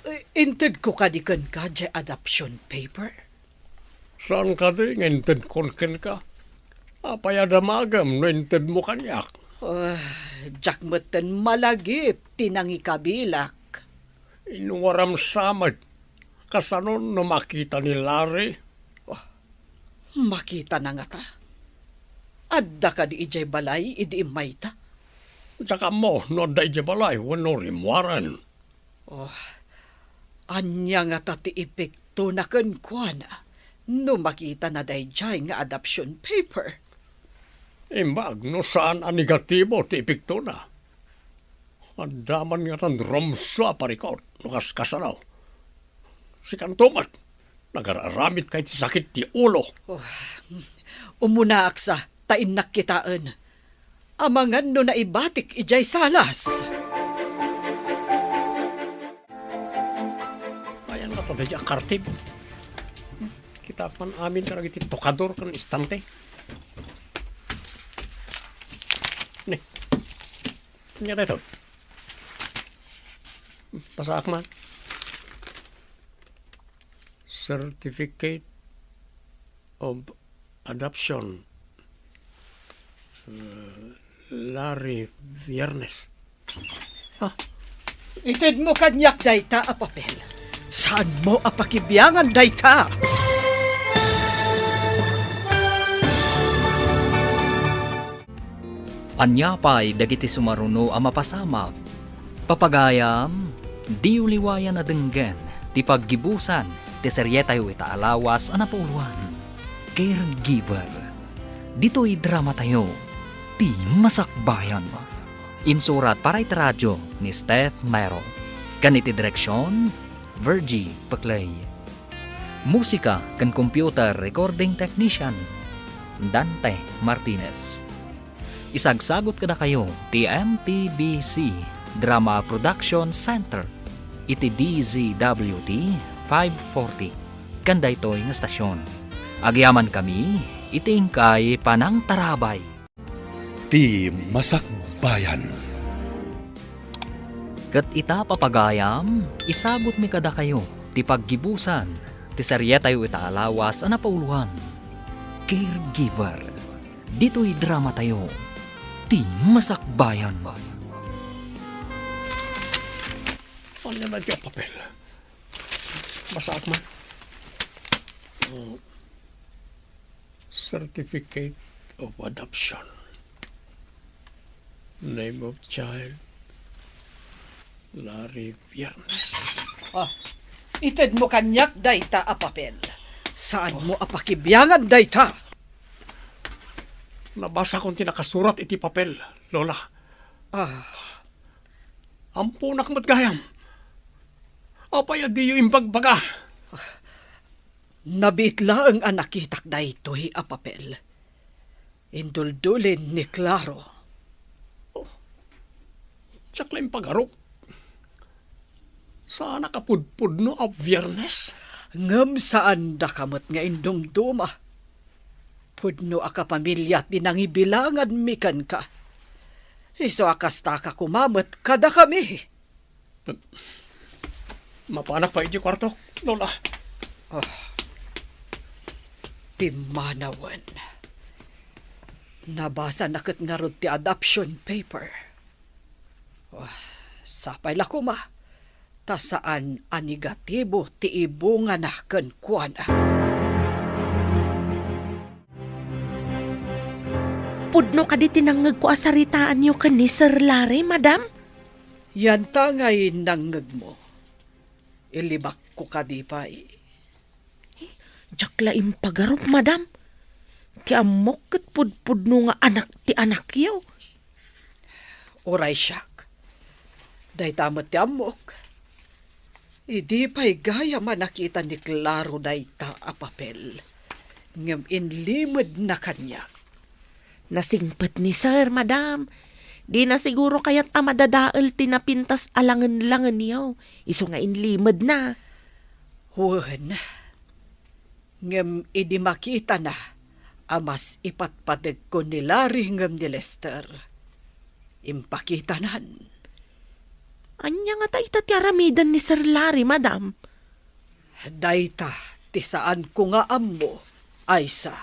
Eh, intedko kadi kenka diay adoption paper? Saan kadi nga intedkon kenka? Apay a damagem no intedmo kaniak? Ah, diak metten malagip ti nangikabilak. Inwaram sa met. Kasano no makita ni Larry? Oh, makitana ngata? Adda kadi idiay balay idi immayta? Diak ammo no adda idiay balay wenno rimmuaren. Oh, ania ngata ti epektona kenkuana no makitana daydiay nga adoption paper? Imbag no saan a negatibo ti epektona. Adda man ngatan rumsua a parikut no kaskasano. Sikanto met, nagar-aramidka iti sakit ti ulo. Oh, umunaak sa, ta innak kitaen. Amangan no naibatik idiay salas. Ayan nga, tadadya a kartib. Kita man amin karagiti tokador ken istante. Ni. Ania daytoy? Basaak man. Certificate of Adoption. Uh, Larry Viernes. Ah, itedmo kaniak dayta a papel. Saanmo a pakibiangan dayta? Ania pay dagiti sumaruno a mapasamak? Papagayam, diyo liwayan a denggen ti paggibusan ti serietayo ita a lawas a napauluan, Caregiver. Ditoy dramatayo, Ti Masakbayan. Insurat para iti radio ni Steph Mero, ken iti direksion, Virgie Peclay. Musika ken computer recording technician, Dante Martinez. Isagsagut kadakayo ti M P B C Drama Production Center iti D Z W T five forty ken daytoy nga stasyon. Agyamankami iti inkay panangtarabay. Ti Masakbayan. Ket ita, papagayam, isagutmi kadakayo ti paggibusan ti serietayo ita a lawas a napauluan, Caregiver. Ditoy dramatayo, Ti Masakbayan. Ania daytoy a papel? Basaak man. Mm. Certificate of adoption. Name of child, Larry Viernes. Ah, itedmo kaniak dayta a papel. Saanmo a pakibiangan dayta. Nabasakon ti nakasurat iti papel, Lola. Ah. Amponak met gayam. Apay a diyo imbagbaga? Nabiit laeng a nakitak daytoy a papel. Induldulin ni Claro. Oh, diak la impagarup. Saanak a pudpudno a Biernes. Ngem saandaka met nga indumduma. Pudno a kapamilya ti nangibilanganmi kenka. Isu a kastaka koma met kadakami. Mapanak pay iti kuartok, Lola. Ah, pimmanawen. Nabasana ket ngarud ti adoption paper. Ah, sapay la koma, ta saan a negatibo ti ibungana kenkuana. Pudno kadi ti nangngegko a saritaanyo ken ni Sir Larry, madam? Yanta ngay nangngegmo. Ilibakko kadi pay? Diak la impagarup, madam. Ti ammok ket pudpudno nga anak ti anakyo. Uray siak. Dayta met ti ammok. Idi pay gayam a nakita ni Claro dayta a papel, ngem inlimedna kaniak. Nasingpet ni Sir, madam. Dina siguro kayat a madadael ti napintas a langenlangenyo, isu nga inlimedna. Wen, ngem idi makitana a mas ipatpategko ni Larry ngem ni Lester, impakitanan. Ania ngata ita ti aramiden ni Sir Larry, madam? Dayta ti saanko nga ammo, Aisa.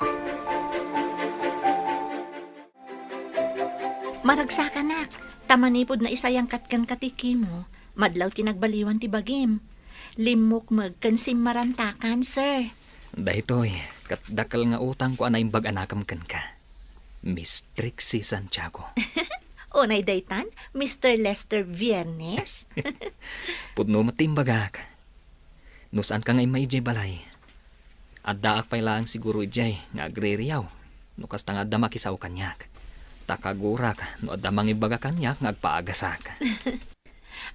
Maragsakanak, ta manipud naisayangkat kenka ti chemo, madlaw ti nagbaliwan ti bagim. Limmukmeg ken simmarantakan, sir. Daytoy, ket dakkel nga utangko a naimbag a nakem kenka, Miss Trixie Santiago. Unay daytan, Mister Lester Viernes? Pudno met ti imbagak. No saanka nga immay idiay balay, addaak pay laeng siguro idiay nga agririyaw no kasta nga adda makisao kaniak. Ta kagurak no adda mangibaga kaniak nga agpaagasak.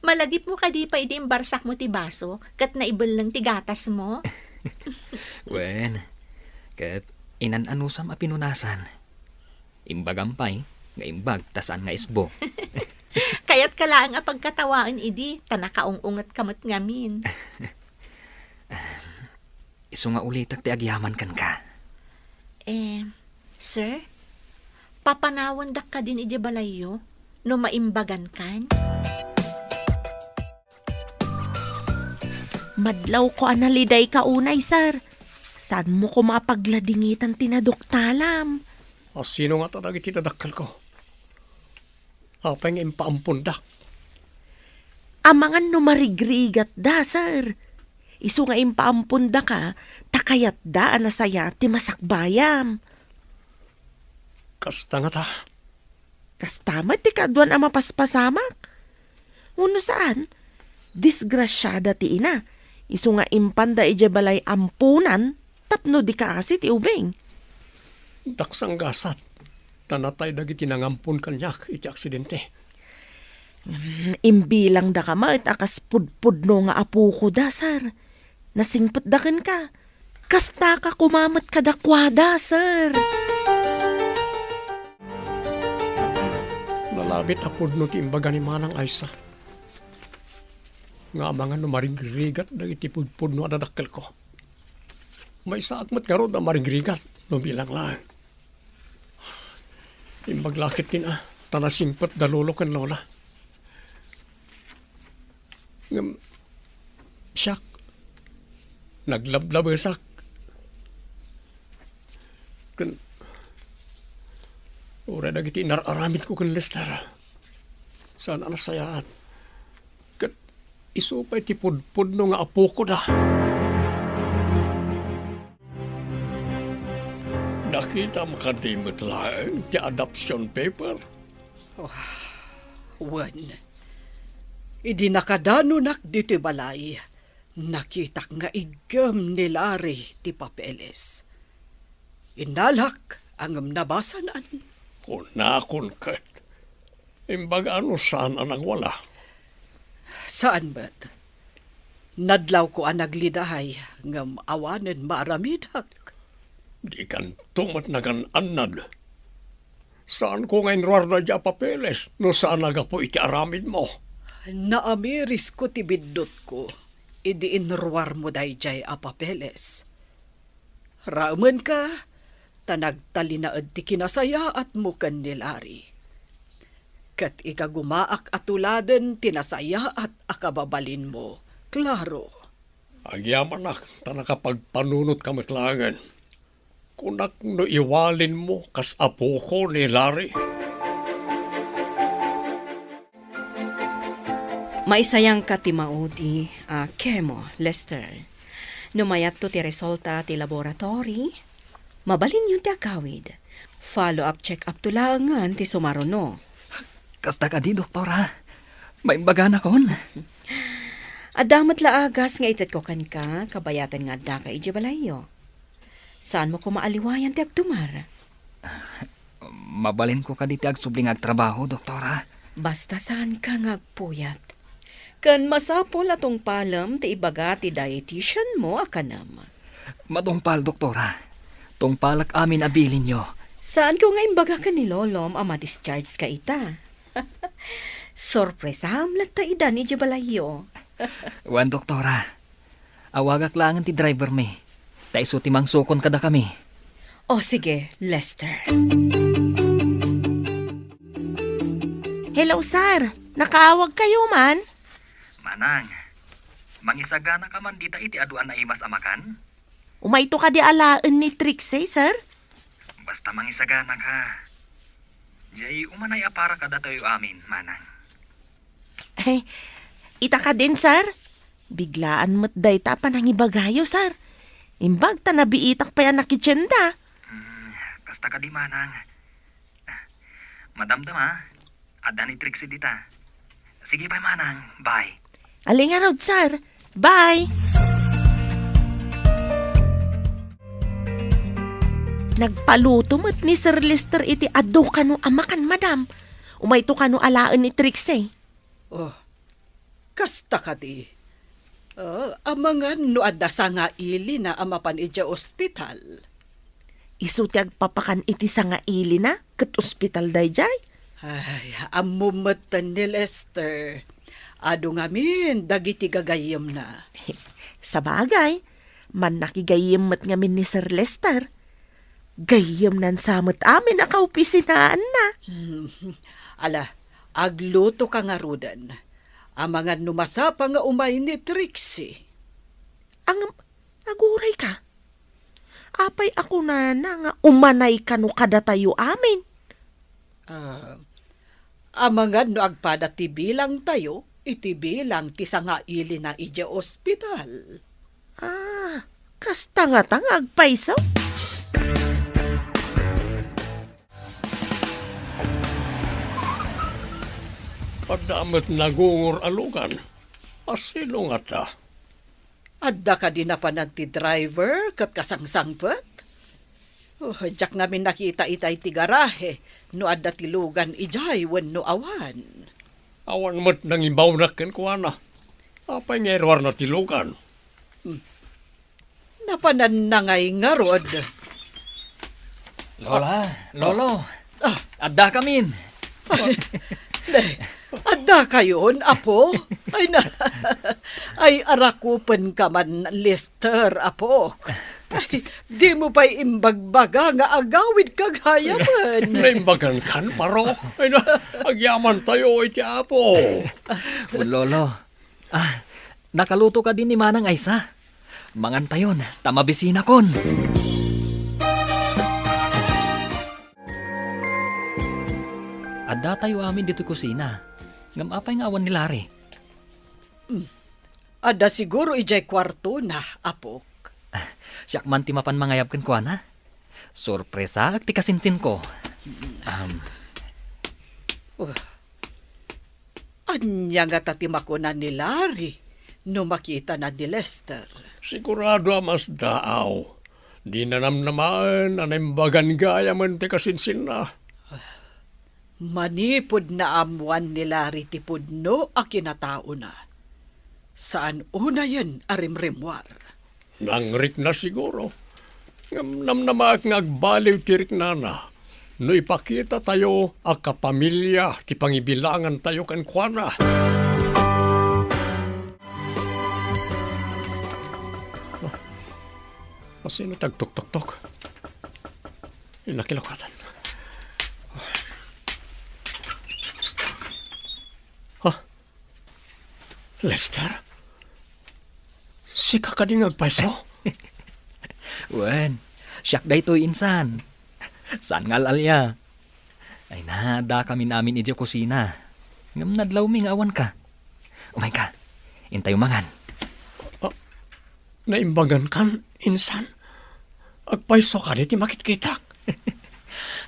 Malagipmo kadi pay idi imbarsakmo ti baso ket naibelleng ti gatasmo? Wen, ket inan-anusam a pinunasan. Imbagam pay nga imbag ta saan nga isbo. Kayatka laeng a pagkatawaen idi ta nakaung-ungetka met ngamin. Isu nga ulitek ti agyaman kenka. Eh, sir, papanawandak kadin idiay balayyo no maimbagankan? Madlawko a nalidayka unay, sir. Saanmo koma a pagladingitan ti naduktalam? A sino ngata dagiti nadakkelko? Apay nga impaampondak? Amangan no marigrigatda, sir. Isu nga impaampondaka, ta kayatda a nasayaat ti masakbayam. Kasta ngata? Kasta met ti kaaduan a mapaspasamak. Wenno saan, disgrasiada ti ina, isu nga impanda idiay balay amponan tapno di kaasi ti ubing. Daksanggasat, ta natay dagiti nangampon kaniak iti aksidente. Ngem imbilangdaka met a kas pudpudno nga apokoda, sir. Nasingpetda kenka. Kastaka koma met kadakuada, sir. Nalabit a pudno ti imbaga ni Manang Aisa. Nga amangan no marigrigat dagiti pudpudno a dadakkelko. Maysaak met ngarud a marigrigat no bilang laeng. Imbag la ketdin a, ta nasingpet da lolo ken lola. Ngem siak, naglablabesak. Ken uray dagiti inar-aramidko ken Lester, saan a nasayaat. Ket isu pay ti pudpudno nga apokoda. Nakitam kadi met laeng ti adoption paper? Oh, wen. Idi nakadanonak ditoy balay, Nakitak nga iggem ni Larry ti papeles. Innalak, ngem nabasanan. Kunakon ket, imbaga no saan a nagwala. Saan met. Nadlawko a nagliday, ngem awanen maaramidak. Dikanto met nagan-annad. Saanko nga inruar daydiay a papeles no saan a gapu iti aramidmo. Naamirisko ti biddutko idi inruarmo daydiay a papeles. Raemenka, ta nagtalinaed ti kinasayaatmo ken ni Larry. Ket igagumaak a tuladen ti nasayaat a kababalinmo, Claro. Agyamanak ta nakapagpanunotka met laengen. Kunak no iwalinmo kas apoko ni Larry. Maisayangka ti maudi a chemo, Lester. No mayatto ti resulta ti laboratory, mabalinyon ti agawid. Follow-up check-up to laengen ti sumaruno. Kasta kadi, doktora? Maimbaganakon? Adda met la agas nga itedko kenka, kabayatan nga addaka idiay balayyo. Saanmo koma aliwayan ti agtumar? Mabalinko kadi ti agsubli nga agtrabaho, doktora? Basta saanka nga agpuyat. Ken masapul a tungpalem ti ibaga ti dietitian mo a kanem. Matungpal, doktora. Tungpalak amin a bilinyo. Saanko nga imbaga ken ni Lolom a ma-discharge ka ita. Sorpresam latta idan idiay balayyo. Wen, doktora. Awagak laengen ti driver mi. Ta isu ti mangsukon kadakami. O sige, Lester. Hello, sir. Nakaawagkayo man? Manang, mangisaganaka man dita iti adu a naimas a makan? Umayto kadi alaen ni Trixie, sir? Basta mangisaganaka. Jay, umanay a para kadatayo amin, Manang. Eh, ita kadin, sir? Biglaan met dayta a panangibagayo, sir. Imbag ta nabiitak pay a nakitienda. Hmm, kasta kadi, Manang. Madamdama, adda ni Trixie dita. Sige pay, Manang. Bye. Ali ngarud, sir. Bye. Nagpaluto met ni Sir Lester iti adu kano a makan, madam. Umayto kano alaen ni Trixie. Oh, kasta kadi. Ah, amangan no adda sangailina a mapan idiay ospital. Isu ti agpapakan iti sangailina ket ospital daydiay? Ay, ammom metten ni Lester. Adu ngamin dagiti gagayyemna. Sabagay, mannakigayyem met ngamin ni Sir Lester. Gayyemnan sa met amin a kaopisinaanna. Hmm. Ala, agluto ka ngaruden. Amangan no masapa nga umay ni Trixie. Ang, aguray ka. Apay a kunana nga umanay kano kadatayo amin? Ah, amangan no agpada ti bilangtayo iti bilang ti sangailina idiay ospital. Ah, kasta ngata nga agpayso? Adda met nagungor a lugan. A sino ngata? Adda kadi napanan ti driver ket kasangsangpet? Oh, diak ngamin nakita itay ti garahe no adda ti lugan idiay wenno awan. Awan met nangibawnak kenkuana. Apay nga iruarna ti lugan? Hmm. Napananna ngay ngarud. Lola, Lolo, Ah. Addakamin. Ay, ne, addakayon, apo? Ay, na, ay, arakupenka man, Lester, apok. Ay, dimo pay imbagbaga nga agawidka gayamen. Naimbagankan, Maro? Ay, na, agyamantayo iti Apo. Lolo, ah, nakaluto kadi ni Manang Aysa? Mangantayon, ta mabisinakon. Addatayo amin ditoy kusina. Ngem apay nga awan ni Larry? Hmm. Adda siguro idiay kuartona, apok. Siak man ti mapan mangayab kenkuana. Sorpresaak ti kasinsinko. Am. Uh. Ania ngata ti makuna ni Larry no makitana ni Lester. Sigurado a masdaaw. Dina namnamaen a naimbagan gayamen ti kasinsinna. Manipud naammoan ni Larry ti pudno a kinataona, saan unayen a rimrimmuar. Nangrikna siguro. Ngem namnamaek nga agbaliw ti riknana no ipakitatayo a kapamilya ti pangibilangantayo kenkuana. Ah, sino ti agtuktoktok? Nakilokatan. Ah, Lester? Sika kadi nga agpayso? Wen, siak daytoy, insan. Saan nga al-alia? Ay na, addakamin amin idiay kusina. Ngem nadlawmi nga awanka. Umayka, intayo mangan. Ah, naimbagankan, insan? Agpayso kadi ti makitkitak?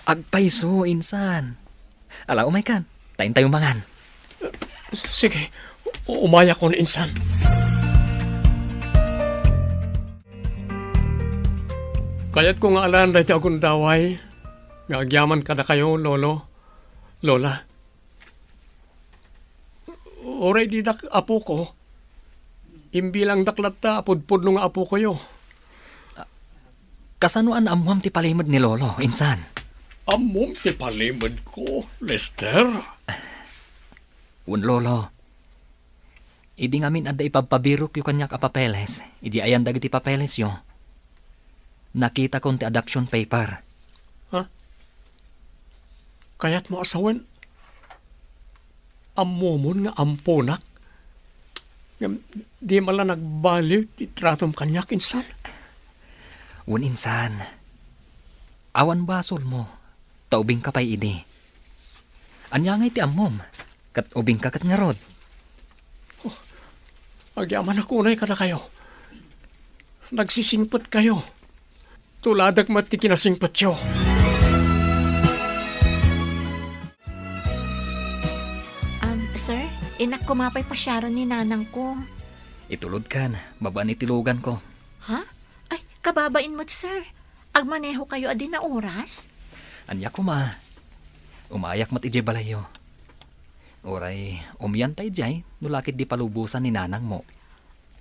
Agpayso, insan. Ala, umaykan. Ta intayo mangan. Sige, u-, umayakon, insan. Kayatko nga alaen daytoy a gundaway nga agyaman kadakayo, Lolo, Lola. Uray didak apoko, imbilangdak latta a pudpudno nga apokoyo. Kasano a naammoam ti palimed ni Lolo, insan? Ammom ti palimedko, Lester? Wen, Lolo. Idi ngamin adda ipabpabirokyo kaniak a papeles, idi ayan dagiti papelesyo, nakitakon ti adoption paper. Ha? Kayatmo a sawen? Ammomon nga amponak? Ngem di man la nagbaliw ti tratom kaniak, insan? Wen, insan. Awan basolmo, ta ubingka pay idi. Ania ngay ti ammom? Ket ubingka ket ngarud? Oh, agyamanak unay kadakayo. Nagsisingpetkayo. Tuladak met ti kinasingpetyo. Um, sir, innak koma pay pasiaren ni nanangko. Itulodkan, babaen iti luganko. Ha? Ay, kababain met, sir. Agmanehokayo a di naoras? Ania koma? Umayak met idiay balayyo. Uray, umyanta idiay, no la ket di palubosan ni nanangmo.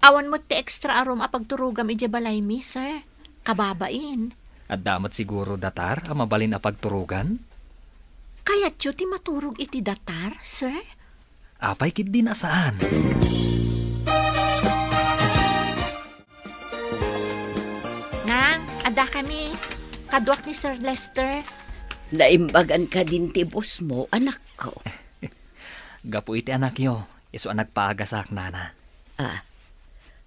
Awan met ti extra a room a pagturogam idiay balaymi, sir. Kababain. Adda met siguro datar a mabalin a pagturogan? Kayatyo ti maturog iti datar, sir? Apay ketdin a saan? Nang, addakami. Kaduak ni Sir Lester. Naimbagan kadin ti bossmo, anakko? Gapu iti anakyo, isu a nagpaagasak, nana. Ah,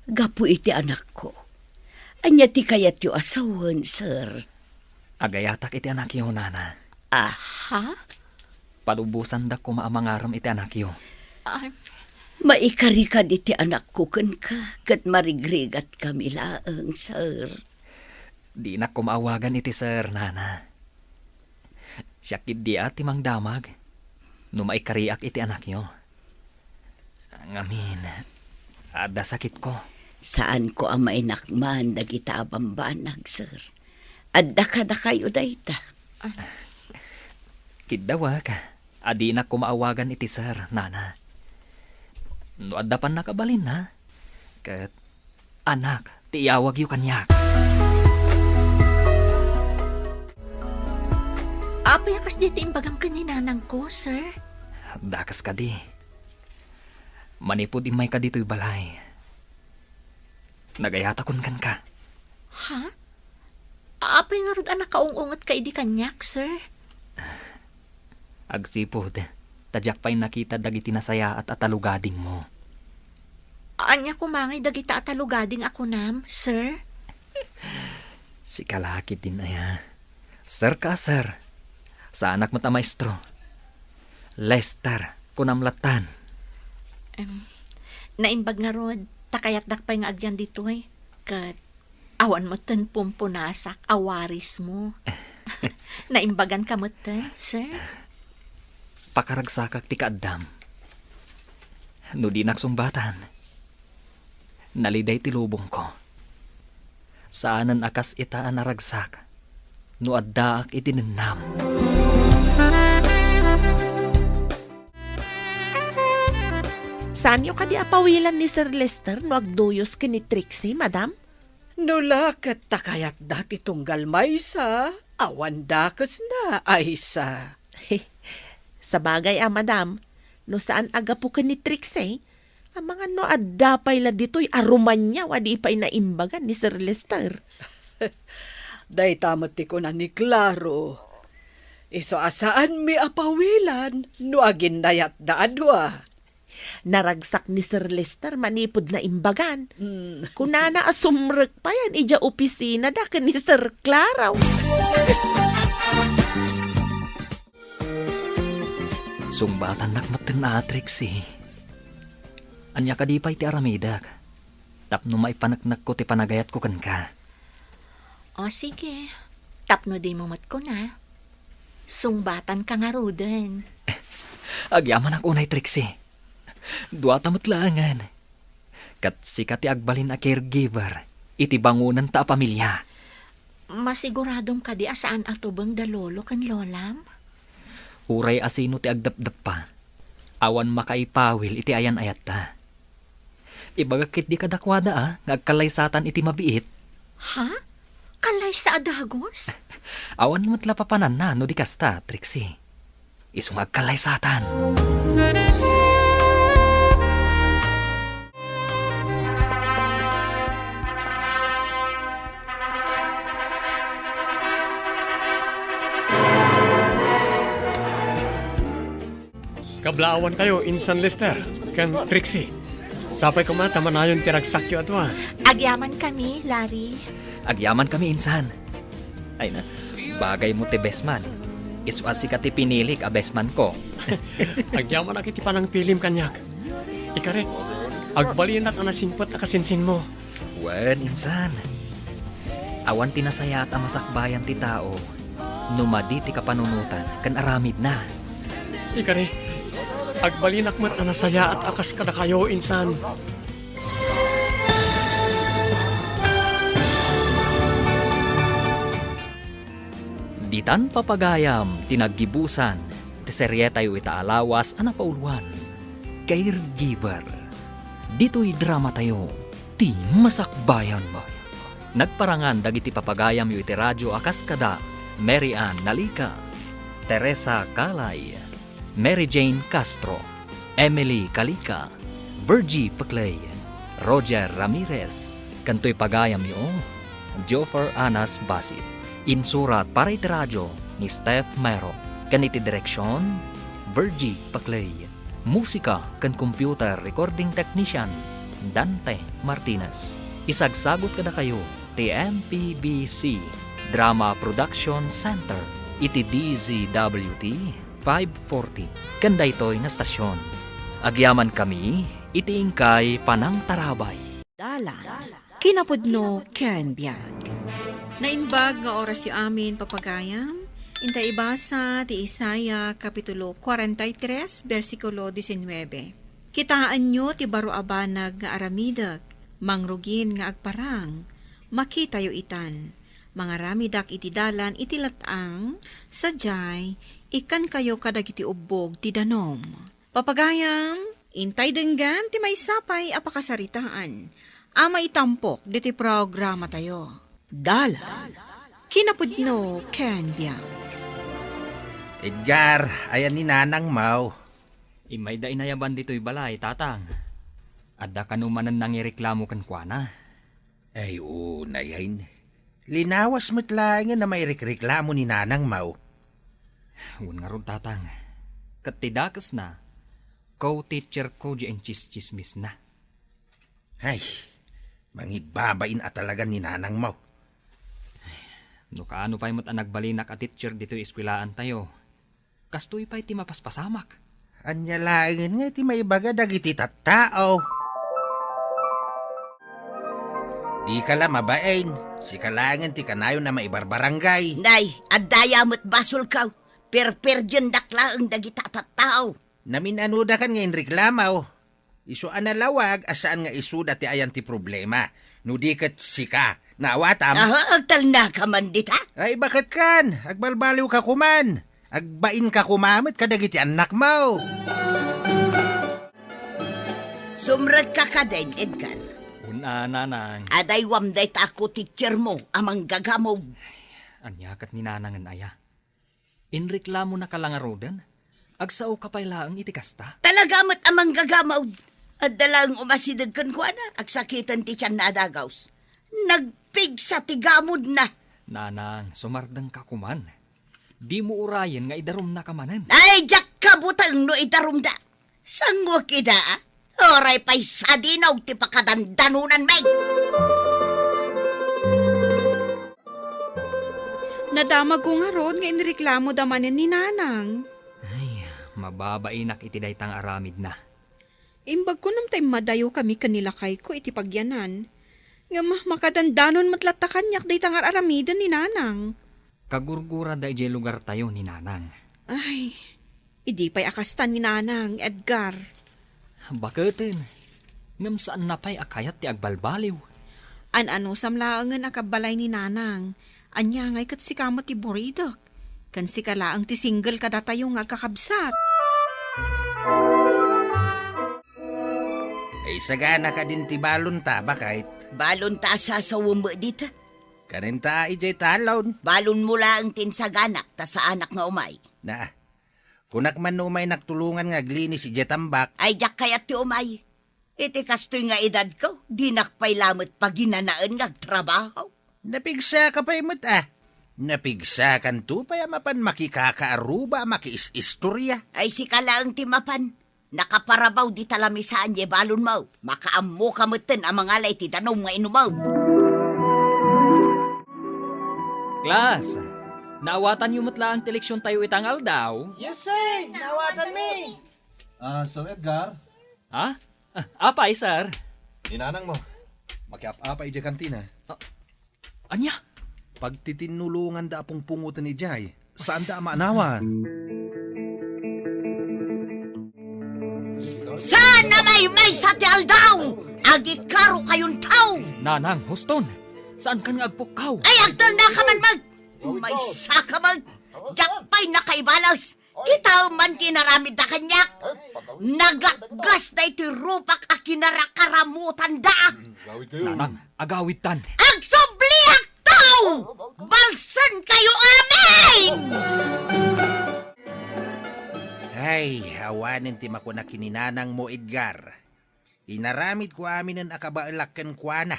gapu iti anakko. Ania ti kayatyo a sawen, sir? Agayatak iti anakyo, nana. Ah? Ha? Palubosandak koma a mangarem iti anakyo. Ay. Maikari kadi ti anakko kenka, ket marigrigatkami laeng, sir. Dinak koma awagan iti sir, nana. Siak ketdi a ti mangdamag no maikariak iti anakyo. Ngamin, adda sakitko. Saanko a mainakman dagita a bambanag, sir. Adda kadakayo dayta. Kiddawak a dinak koma awagan iti sir, nana. No adda pannakabalinna, ket anak ti iyawagyo kaniak. Apay a kasdiay ti imbagam ken ni nanangko, sir? Dakes kadi. Manipud immayka ditoy balay, nagayatakon kenka. Ha? Apay ngarud a nakaung-ungetka idi kaniak, sir? Agsipud ta diak pay nakita dagiti nasayaat a talugadingmo. Ania koma ngay dagita a talugading a kunam, sir? Sika la ketdin aya. Sir ka a sir. Saanak met a maestro. Lester, kunam lattan. Em, naimbag ngarud, ta kayatdak pay nga agyan ditoy. Ket awan metten pumpunasak a warismo. Naimbaganka metten, sir? Pakaragsakak ti kaaddam. No dinak sungbatan, Naliday ti lubongko. Saanen a kas ita a naragsak no addaak iti nennam. Saanyo kadi a pawilan ni Sir Lester no agduyos ken ni Trixie, madam? No la ket ta kayatda ti tunggal maysa, awan dakesna, Aisa. Sabagay a, madam, no saan a gapu ken ni Trixie, amangan no adda pay la ditoy a Romaniao a di pay naimbagan ni Sir Lester. Dayta met ti kuna ni Claro. Isu a saanmi a pawilan no aginnayatda a dua. Naragsak ni Sir Lester manipud naimbagan. Mm. Kunana a sumrek payen idiay opisinada ken ni Sir Claro. Sungbatannak metten a, Trixie. Ania kadi pay ti aramidek tapno maipaneknekko ti panagayatko kenka? O sige, tapno dimo met kuna, sungbatanka ngaruden. Agyamanak unay, Trixie. Duata met laengen. Ket sika ti agbalin a caregiver iti bangonanta a pamilia. Masiguradom kadi a saan a tubeng da lolo ken lolam? Uray a sino ti agdepdeppa, awan makaipawil iti ayan-ayatta. Ibagak ketdi kadakuada a nga agkallaysatan iti mabiit. Ha? Kallaysa a dagus? Awan met la papananna no di kasta, Trixie. Isu nga agkallaysatan. Kablaawankayo insan, Lester ken Trixie. Sapay koma ta manayon ti ragsakyo a dua. Agyamankami, Larry. Agyamankami, insan. Ay na, bagaymo ti best man. Isu a sika ti pinilik a best man ko. Agyamanak iti panangpilim kaniak. Ikarik, agbalinak a nasingpet a kasinsinmo. Wen, insan. Awan ti nasayaat a masakbayan ti tao no madi ti kapanunotan ken aramidna. Ikarik, agbalinak met a nasayaat a kas kadakayo, insan. Ditan papagayam ti naggibusan ti serietayo ita a lawas a napauloan, Caregiver. Ditoy dramatayo, ti masakbayan. Nagparangan dagiti papagayamyo iti radio a kas kada Mary Ann Nalica, Teresa Calay, Mary Jane Castro, Emily Calica, Virgie Peclay, Roger Ramirez, ken toy pagayamyo, Joffer Anas Basit. Insurat para iti radio ni Steph Mero, ken iti direksion, Virgie Peclay. Musika ken computer recording technician, Dante Martinez. Isagsagut kadakayo ti M P B C Drama Production Center iti D Z W T five forty, ken daytoy nga stasyon. Agyamankami iti inkay panangtarabay. Dalan. Kinapudno ken biag. Naimbag nga orasyo amin, papagayam. Inta ibasa ti Isaiah, Kapitulo forty-three, bersikulo diecinueve. Kitaenyo ti baro a banag nga aramidek, mangrugin nga agparang. Makitayo itan. Mangaramidak iti dalan iti let-ang, sadiay, ikkankayo kadagiti ubbog ti danum. Papagayam, intay denggen ti maysa pay a pakasaritaan a maitampok ditoy programatayo. Dalan. Kinapudno ken biag. Edgar, ayan ni Nanangmo? Immayda inayaban ditoy balay, Tatang. Adda kano manen nangireklamo kenkuana? Ay, unay, ay. Linawas met laengen a mairikreklamo ni Nanangmo. Wen ngarud, Tatang. Ket ti dakesna, co-teacherko diay intsistsismisna. Ay, mangibabain a talaga ni Nanangmo. No kaano pay met a nagbalinak a teacher ditoy eskuelaantayo, kastoy pay ti mapaspasamak. Ania laengen nga ti maibaga dagiti tattao? Dika la mabain, sika laengen ti kanayon a maibarbarangay. Nay, addaya met basolko. Perperdiendak laeng dagiti tattao. Namin-anodakan nga inreklamo. Isu a nalawag a saan nga isuda ti ayan ti problema. No di ket sika. Naawatam? Aha, agtalnaka man dita? Ay, baket kan? Agbalbaliwka kuman. Agbainka koma met kadagiti annakmo. Sumrekka kadin, Edgar. Una, nanang. Adaywam dayta a co-teachermo a manggagamod. Ania ket ni nanangen aya? Inreklamonaka la ngaruden? Agsaoka pay laeng iti kasta? Talaga met a manggagamod. Adda laeng umasideg kenkuana, agsakiten ti tianna a dagaws. Nagpigsa ti gamodna. Nanang, sumardengka koman. Dimo urayen nga idarumnaka manen. Ay, diak kabuteng no idarumda. Sanguek ida, a? Uray pay sadinaw ti pakadandanonanmi. Nadamagko ngarud nga inreklamoda manen ni Nanang. Ay, mababainak iti dayta nga aramidna. Imbagko ngem ta immadayokami ken ni lakayko iti pagyanan. Ngem makadandanon met latta kaniak dayta nga ar-aramiden ni Nanang. Kagurgurada idiay lugartayo ni Nanang. Ay, idi pay a kasta ni Nanang, Edgar. Baketen, ngem saanna pay a kayat ti agbalbaliw. An-anusam laengen a kabbalay ni Nanang, ania ngay ket sika met ti buridek, ken sika laeng ti single kadatayo nga agkakabsat. Ay, sagana kadin ti balonta, baket. Balonta a sasawem met dita. Kanen ta idiay talon. Balonmo laeng ti insaganak, ta saanak nga umay. Na, kunak man no umaynak tulongan nga aglinis idiay tambak. Ay, diak kayat ti umay. Iti kastoy nga edadko, dinak pay lamet paginanaen nga agtrabaho. Napigsaka pay met, a. Napigsakanto pay a mapan makikakaaruba a makiis-istoria. Ay, sika laeng ti mapan. Nakaparabaw dita lamisaan diay balonmo. Makaammoka metten a mangala iti danum nga inumem. Class, naawatanyo met laeng ti leksiontayo ita nga aldaw? Yes, sir! Naawatanmi! Ah, Sir Edgar? Ha? Ah, apay, sir? Ni nanangmo. Makiap-apay idiay kantina. Ah, ania? Pagtitinnulonganda a pungpungoten idiay. Saanda a maanawan. Saan a maymaysa ti aldaw? Agikaro kayon tao! Nanang, huston! Saankan nga agpukkaw? Ay, agtalnaka man, Mag! Maysaka, Mag! Diak pay nakaibales! Kitaem man ti inaramidda kaniak! Nagatgas daytoy rupak a kinarakaramutanda! Nanang, agawidtan! Agsubliakto! Balsenkayo amin! Ay, awanen ti makuna ken ni nanangmo, Edgar. Inaramidko aminen a kabaelak kenkuana.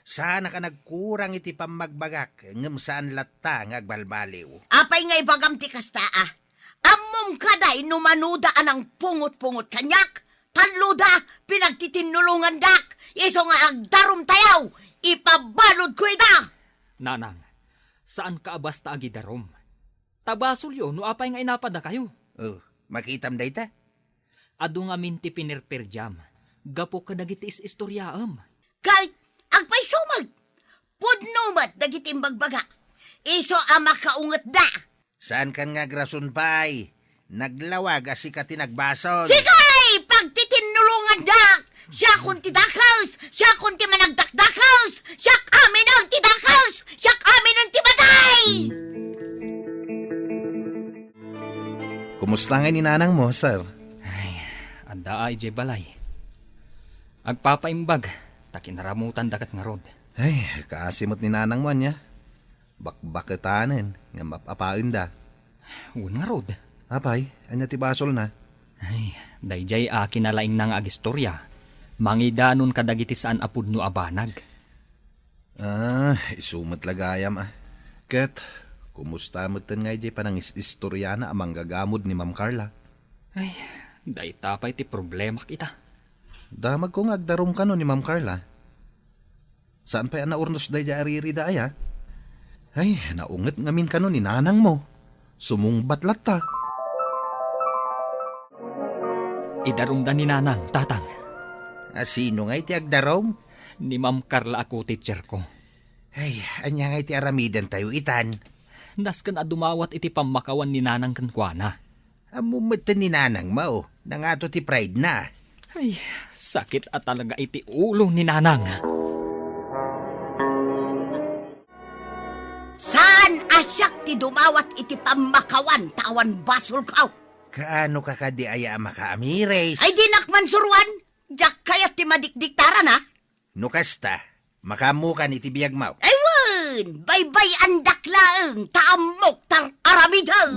Saanak a nagkurang iti pammagbagak, ngem saan latta nga agbalbaliw. Apay nga ibagam ti kasta, a? Ammom kadi no manoda a nangpungot-pungot kaniak? Talloda, pinagtitinnulongandak, isu nga agdarumtayo, ipabaludko ida! Nanang, saanka a basta agidarum. Ta basolyo no apay nga inapadakayo. Oh, makitam dayta? Adu ngamin ti pinirpirdiam gapu kadagiti is-istoriaem. Ket agpayso met, pudno met dagiti imbagbaga. Isu a makaungetda. Saankan nga agrason pay? Naglawag a sika ti nagbasol. Sige! Pagtitinnulongandak! Siakon ti dakes! Siakon ti managdakdakes! Siak aminen ti dakes! Siak aminen ti matay! Kumusta ngay ni nanangmo, sir? Ay, adda a idiay balay. Agpapaimbag, ta kinaramutanda ket ngarud. Ay, kaasi met ni nanangmo, ania? Bakbaketanen nga map-apaenda. Wen ngarud. Apay, ania ti basolna? Ay, daydiay a kinalaingna nga agistoria, mangidanon kadagiti saan a pudno a banag. Ah, isu met la gayam, a. Ket, kumusta metten ngay diay panangis-istoriana a manggagamod ni Ma'am Carla? Ay, dayta pay ti problemak ita. Damagko nga agdarum kano ni Ma'am Carla. Saan pay a naurnos daydiay a ririda aya? Ay, naunget ngamin kano ni nanangmo. Sumungbat latta. Idarumda ni nanang, tatang. A, sino ngay ti agdarum? Ni Ma'am Carla a co-teacher ko. Ay, ania ngay ti aramidentayo itan? Nasken a dumawat iti pammakawan ni nanang kenkuana. Ammom metten ni nanangmo, nangato ti pride na. Ay, sakit a talaga iti ulo ni Nanang. Saan a siak ti dumawat iti pammakawan ta awan basolko. Kaano ka kadi aya a makaamires? Ay, dinak man suruan. Diak kayat ti madikdiktaran, a. No kasta, makaammokan iti biagmo. Ay wen, baybay-andak laeng ta ammok ti ar-aramidek.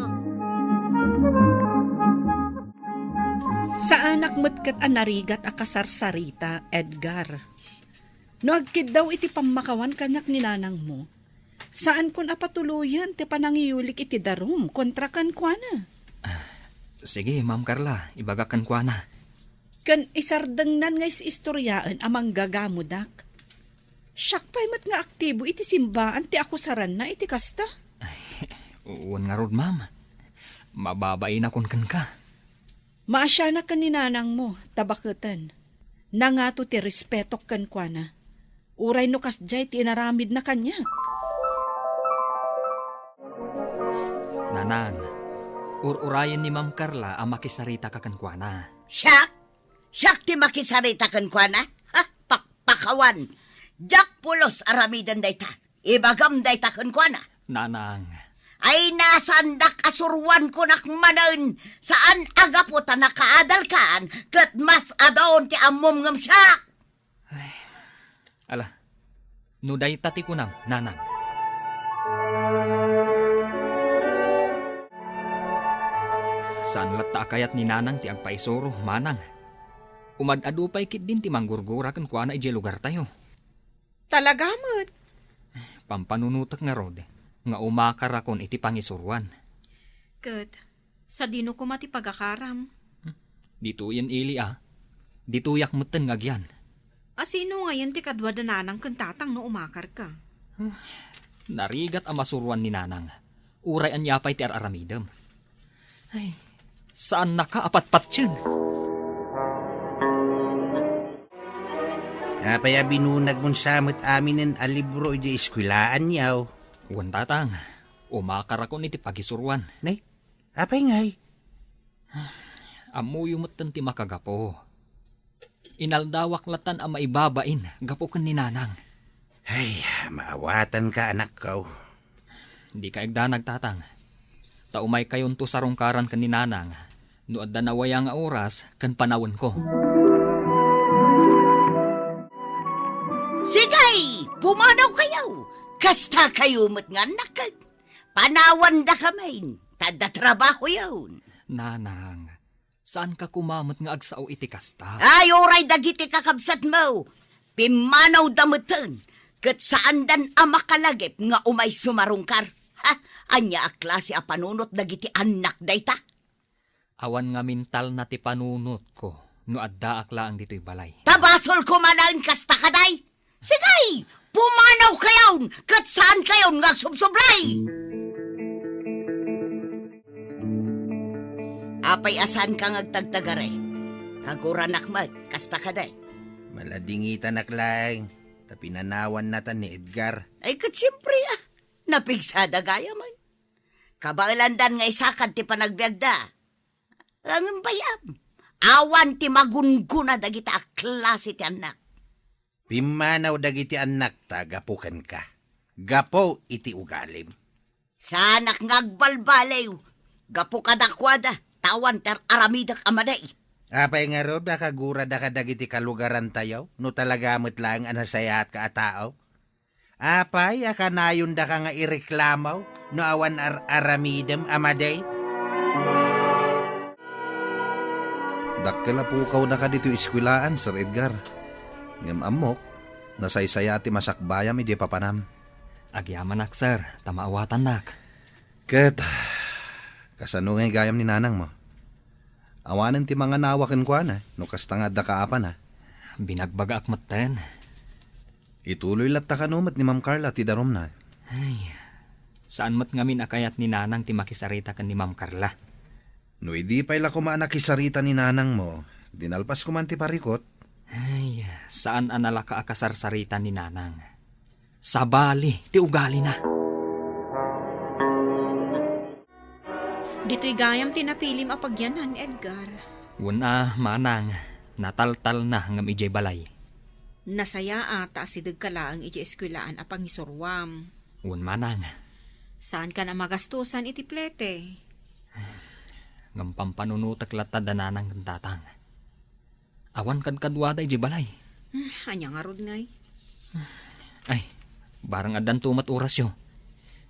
Saanak met ket a narigat a kasarsarita, Edgar. No agkiddaw iti pammakawan kaniak ni nanangmo, saankon a patuloyen ti panangiyulik iti darum kontra kenkuana. Sige, Ma'am Carla, ibagak kenkuana. Ken isardengnan nga is-istoriaen a manggagamudak. Siak pay met nga aktibo iti simbaan ti akusaranna iti kasta. Ay, wen ngarud, ma'am. Mababainakon kenka. Maasianak ken ni nanangmo, ta baketen, nangato ti respetok kenkuana. Uray no kasdiay ti inaramidna kaniak. Nanang, ur-urayen ni Ma'am Carla a makisaritaka kenkuana. Siak? Siak ti makisarita kenkuana? Ha? Pakpakawan! Diak pulos aramiden dayta. Ibagam dayta kenkuana. Nanang. Ay, nasandak a suruankonak manen, saan a gapu ta nakaadalkan, ket mas adun ti ammom ngem siak. Ay, ala, no dayta ti kunam, nanang. Saan latta a kayat ni nanang ti agpaisuro, manang. Umad-adu pay ketdin ti manggurgura kenkuana idiay lugartayo. Talaga met. Pampanunotek ngarud nga umakarakon iti pangisuroan. Ket, sadino koma ti pagakaram? Ditoyen ili a. Ditoyak metten nga agyan. A sino ngayen ti kadua da nanang ken tatang no umakarka? Narigat a masuroan ni nanang. Uray ania pay ti ar-aramidem. Ay, saannaka a patpatien. Apay a binunagmon sa met aminen a libro idiay eskuelaan, yaw? Wen, tatang, umakarakon iti pagisuroan. Ne? Apay ngay? Ammoyo metten ti makagapu. Inaldawak latan a maibabain gapu ken ni nanang. Ay, maawatanka, anakko. Dika agdanag, tatang. Ta umaykayonto sarungkaran ken ni nanang no adda nawaya nga oras ken panawenko. Sigay! Pumanawkayo! Kastakayo met nga annak. Panawandakamin, ta adda trabahoyon. Nanang, saanka koma met nga agsao iti kasta? Ay, uray dagiti kakabsatmo, pimmanawda metten, ket saandan a makalagip nga umay sumarungkar. Ha? Ania a klase a panunot dagiti annak dayta? Awan nga mentalna ti panunotko no addaak laeng ditoy balay. Ta basol koma laeng kasta, kaday? Sigay! Pumanawkayon ket saankayon nga agsubsublay! Apay a saanka nga agtagtagare? Kaguranak met, kasta kadi? Maladingitanak laeng, ta pinanawannatan ni Edgar. Ay, ket siempre, a. Napigsada gayamen. Kabaelandan nga isakad ti panagbiagda. Ngem bay-am, awan ti magunggona dagita a klase ti annak. Pimmanaw dagiti annakta gapu kenka, gapu iti ugalim. Saanak nga agbalbaliw gapu kadakuada, ta awan ti ar-aramidek a madi. Apay ngarud a kagurada kadagiti kalugarantayo no talaga met laeng a nasayaatka a tao? Apay a kanayondaka nga ireklamo no awan ar-aramidem a madi? Dakkel a pukawdaka ditoy eskuelaan, Sir Edgar. Ngem ammok, nasaysayaat ti masakbayam idiay papanam. Agyamanak, sir, ta maawatannak. Ket, kasano ngay gayam ni nanangmo? Awanen ti manganawa kenkuana, no kasta nga adda kaapana. Binagbagaak metten. Ituloy latta kano met ni Ma'am Carla ti darumna. Ay, saan met ngamin a kayat ni nanang ti makisarita ken ni Ma'am Carla. No idi pay la koma a nakisarita ni nanangmo, dinalpas koman ti parikut. Ay, saan a nalaka a kasarsarita ni nanang. Sabali ti ugalina. Ditoy gayam ti napilim a pagyanan, Edgar. Wen a, manang. Nataltalna ngem idiay balay. Nasayaat ta asidegka laeng idiay eskuelaan a pangisuroam. Wen manang. Saankan a magastosan iti plete. Ngem pampanunotek latta da nanang ken tatang. Awan kadkaduada idiay balay. Hmm, ania ngarud ngay? Ay, barang addanto met orasyo.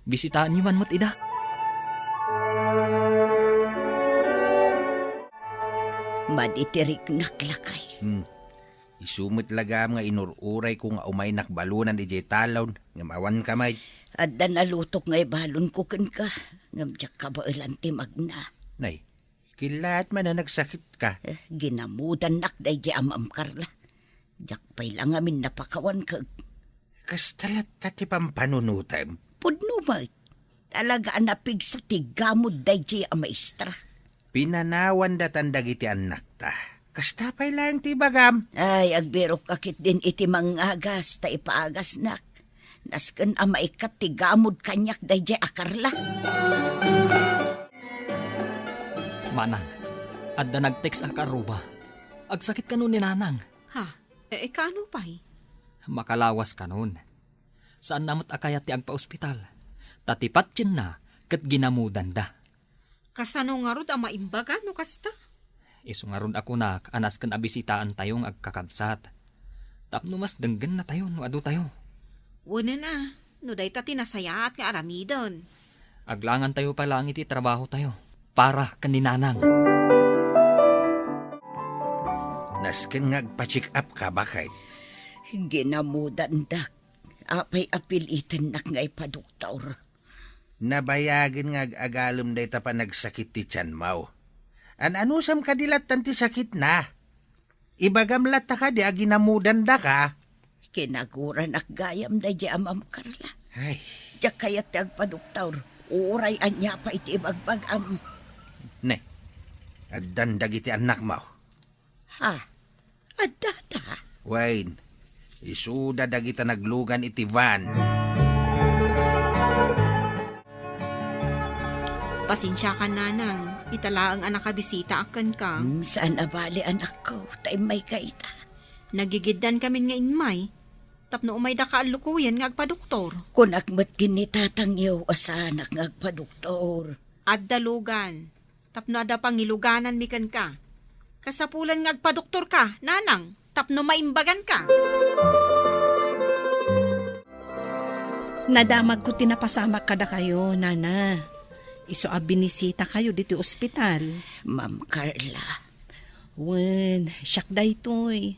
Bisitaenyo man met ida. Madi ti riknak, lakay. Hmm. Isu met lagam nga inur-urayko nga umaynak balonan idiay talon, ngem awanka met. Adda nalutok nga ibalonko kenka, ngem diak kabaelan ti magna. Nay, killaat man a nagsakitka. Eh, ginamudannak daydiay a Ma'am Carla. Diak pay la ngamin napakawan kag. Kasta latta ti pampanunotem? Pudno met. Talaga a napigsa ti gamod daydiay a maestra. Pinanawan datan dagiti annakta. Kasta pay laeng ti ibagam. Ay, agbirokka ketdin iti mangngagas ta ipaagasnak. Nasken a maikkat ti gamod kaniak daydiay a Carla. Manang, adda nag-text a kaarruba. Agsakit kano ni nanang. Ha? E, e, kaano pay? Makalawas kanon. Saanna met a kayat ti agpaospital. Ta ti patienna ket ginamudanda. Kasano ngarud a maimbaga no kasta? Isu ngarud a kunak a nasken a bisitaentayo nga agkakabsat. Tapno mas denggennatayo no adutayo. Wen a, no dayta ti nasayaat nga aramiden. Aglangantayo pay laeng iti trabahotayo para ken ni nanang. Nasken nga agpa-check up ka, baket? Ginamudandak. Apay a pilitennak nga ipadoktor? Nabayagen nga ag-agalem dayta panagsakit ti tianmo. An-anusam kadi lattan ti sakitna? Ibagam latta kadi a ginamudandaka? Kinaguranak gayam daydiay a Ma'am Carla. Ay. Diak kayat ti agpadoktor. Uray ania pay ti ibagbagam. Ne, addan dagiti annakmo. Ha? Addada? Wen, isuda dagita naglugan iti van. Pasensiakan, nanang, ita laeng a nakabisitaak kenka. Hmm, saan a bale, anakko, ta immayka ita. Nagigiddan kamin nga immay, tapno umayda ka allukoyen nga agpadoktor. Kunak met ken ni tatangyo a saanak nga agpadoktor. Adda lugan. Tapno adda pangilugananmi kenka. Kasapulan nga agpadoktorka, nanang, tapno maimbaganka. Nadamagko ti napasamak kadakayo, nana. Isu a binisitakayo ditoy ospital. Ma'am Carla. Wen, siak daytoy.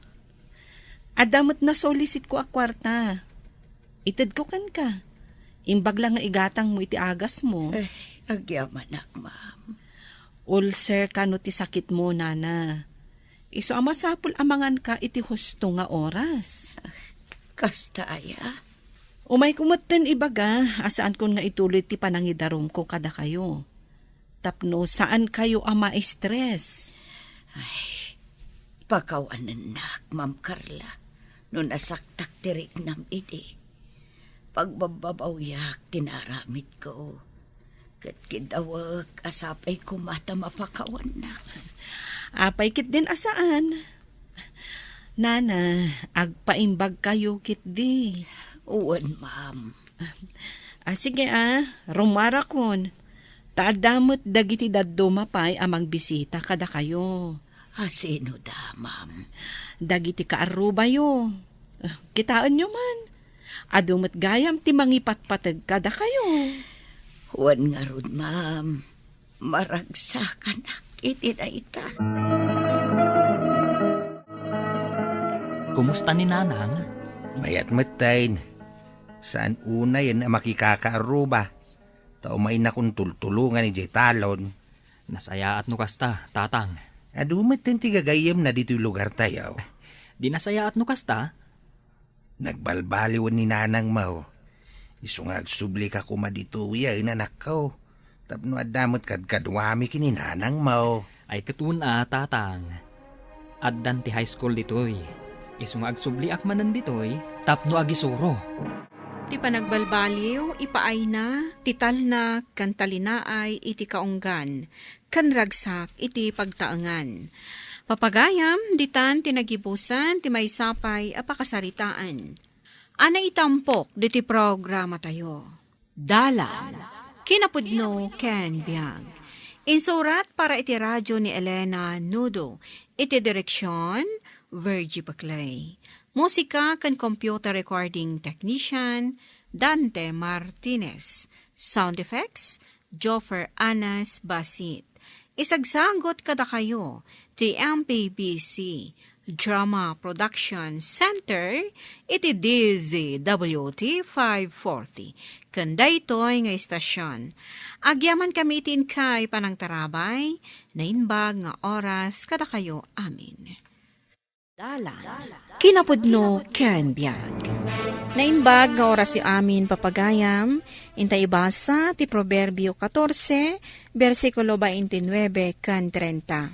Adda met nasolisitko a kuarta. Itedko kenka. Imbag la nga igatangmo iti agasmo. Eh, agyamanak, ma'am. Ulcer kano ti sakitmo, nana. Isu a masapul a manganka iti husto nga oras. Kasta aya? Umayko metten ibaga a saankon nga ituloy ti panangidarumko kadakayo. Tapno saankayo a ma-stress. Ay, pakawanennak, Ma'am Carla, no nasaktak ti riknam idi. Pagbabbabawiak ti naaramidko. Ket kiddawek a sapay koma ta mapakawannak. Apay ketdin a saan? Nana, agpaimbagkayo ketdi. Wen, ma'am. Ah, sige, ah, rumarakon. Ta adda met dagiti dadduma pay a magbisita kadakayo. A, sino da, ma'am? Dagiti kaarrubayo. Ah, kitaenyo man. Adu met gayam ti mangipatpateg kadakayo. Wen ngarud, ma'am. Maragsakanak iti dayta. Kumusta ni Nanang? Mayat metten. Saan unayen a makikakaarruba. Ta umaynakon tultulongan idiay talon. Nasayaat no kasta, Tatang. Adu metten ti gagayyemna ditoy lugartayo. Di nasayaat no kasta? Nagbalbaliwen ni Nanangmo. Isu nga agsubli ka koma ditoyen, anakko. Tapno adda met kadkaduami ken ni Nanangmo. Ay, ket wen a, Tatang. Addan ti high school ditoy. Isu nga agsubliak manen ditoy tapno agisuro. Ti panagbalbaliw, ipaayna ti talna ken talinaay iti kaunggan, ken ragsak iti pagtaengan. Papagayam, ditan ti nagibusan ti maysa pay a pakasaritaan a naitampok diti programatayo. Dalan, kinapudno ken biag. Insurat para iti radio ni Elena Nudo. Iti direksion, Virgie Paclay. Musika ken computer recording technician, Dante Martinez. Sound effects, Joffer Anas Basit. Isagsagut kadakayo ti M P B C Drama Production Center iti D Z W T five forty. Ken daytoy nga istasyon, agyamankami iti inkay panangtarabay, naimbag nga oras kadakayo amin. Dalan, kinapudno ken biag. Naimbag nga orasyo amin, papagayam, inta ibasa ti Proverbio katorse, bersikulo twenty-nine ken treinta.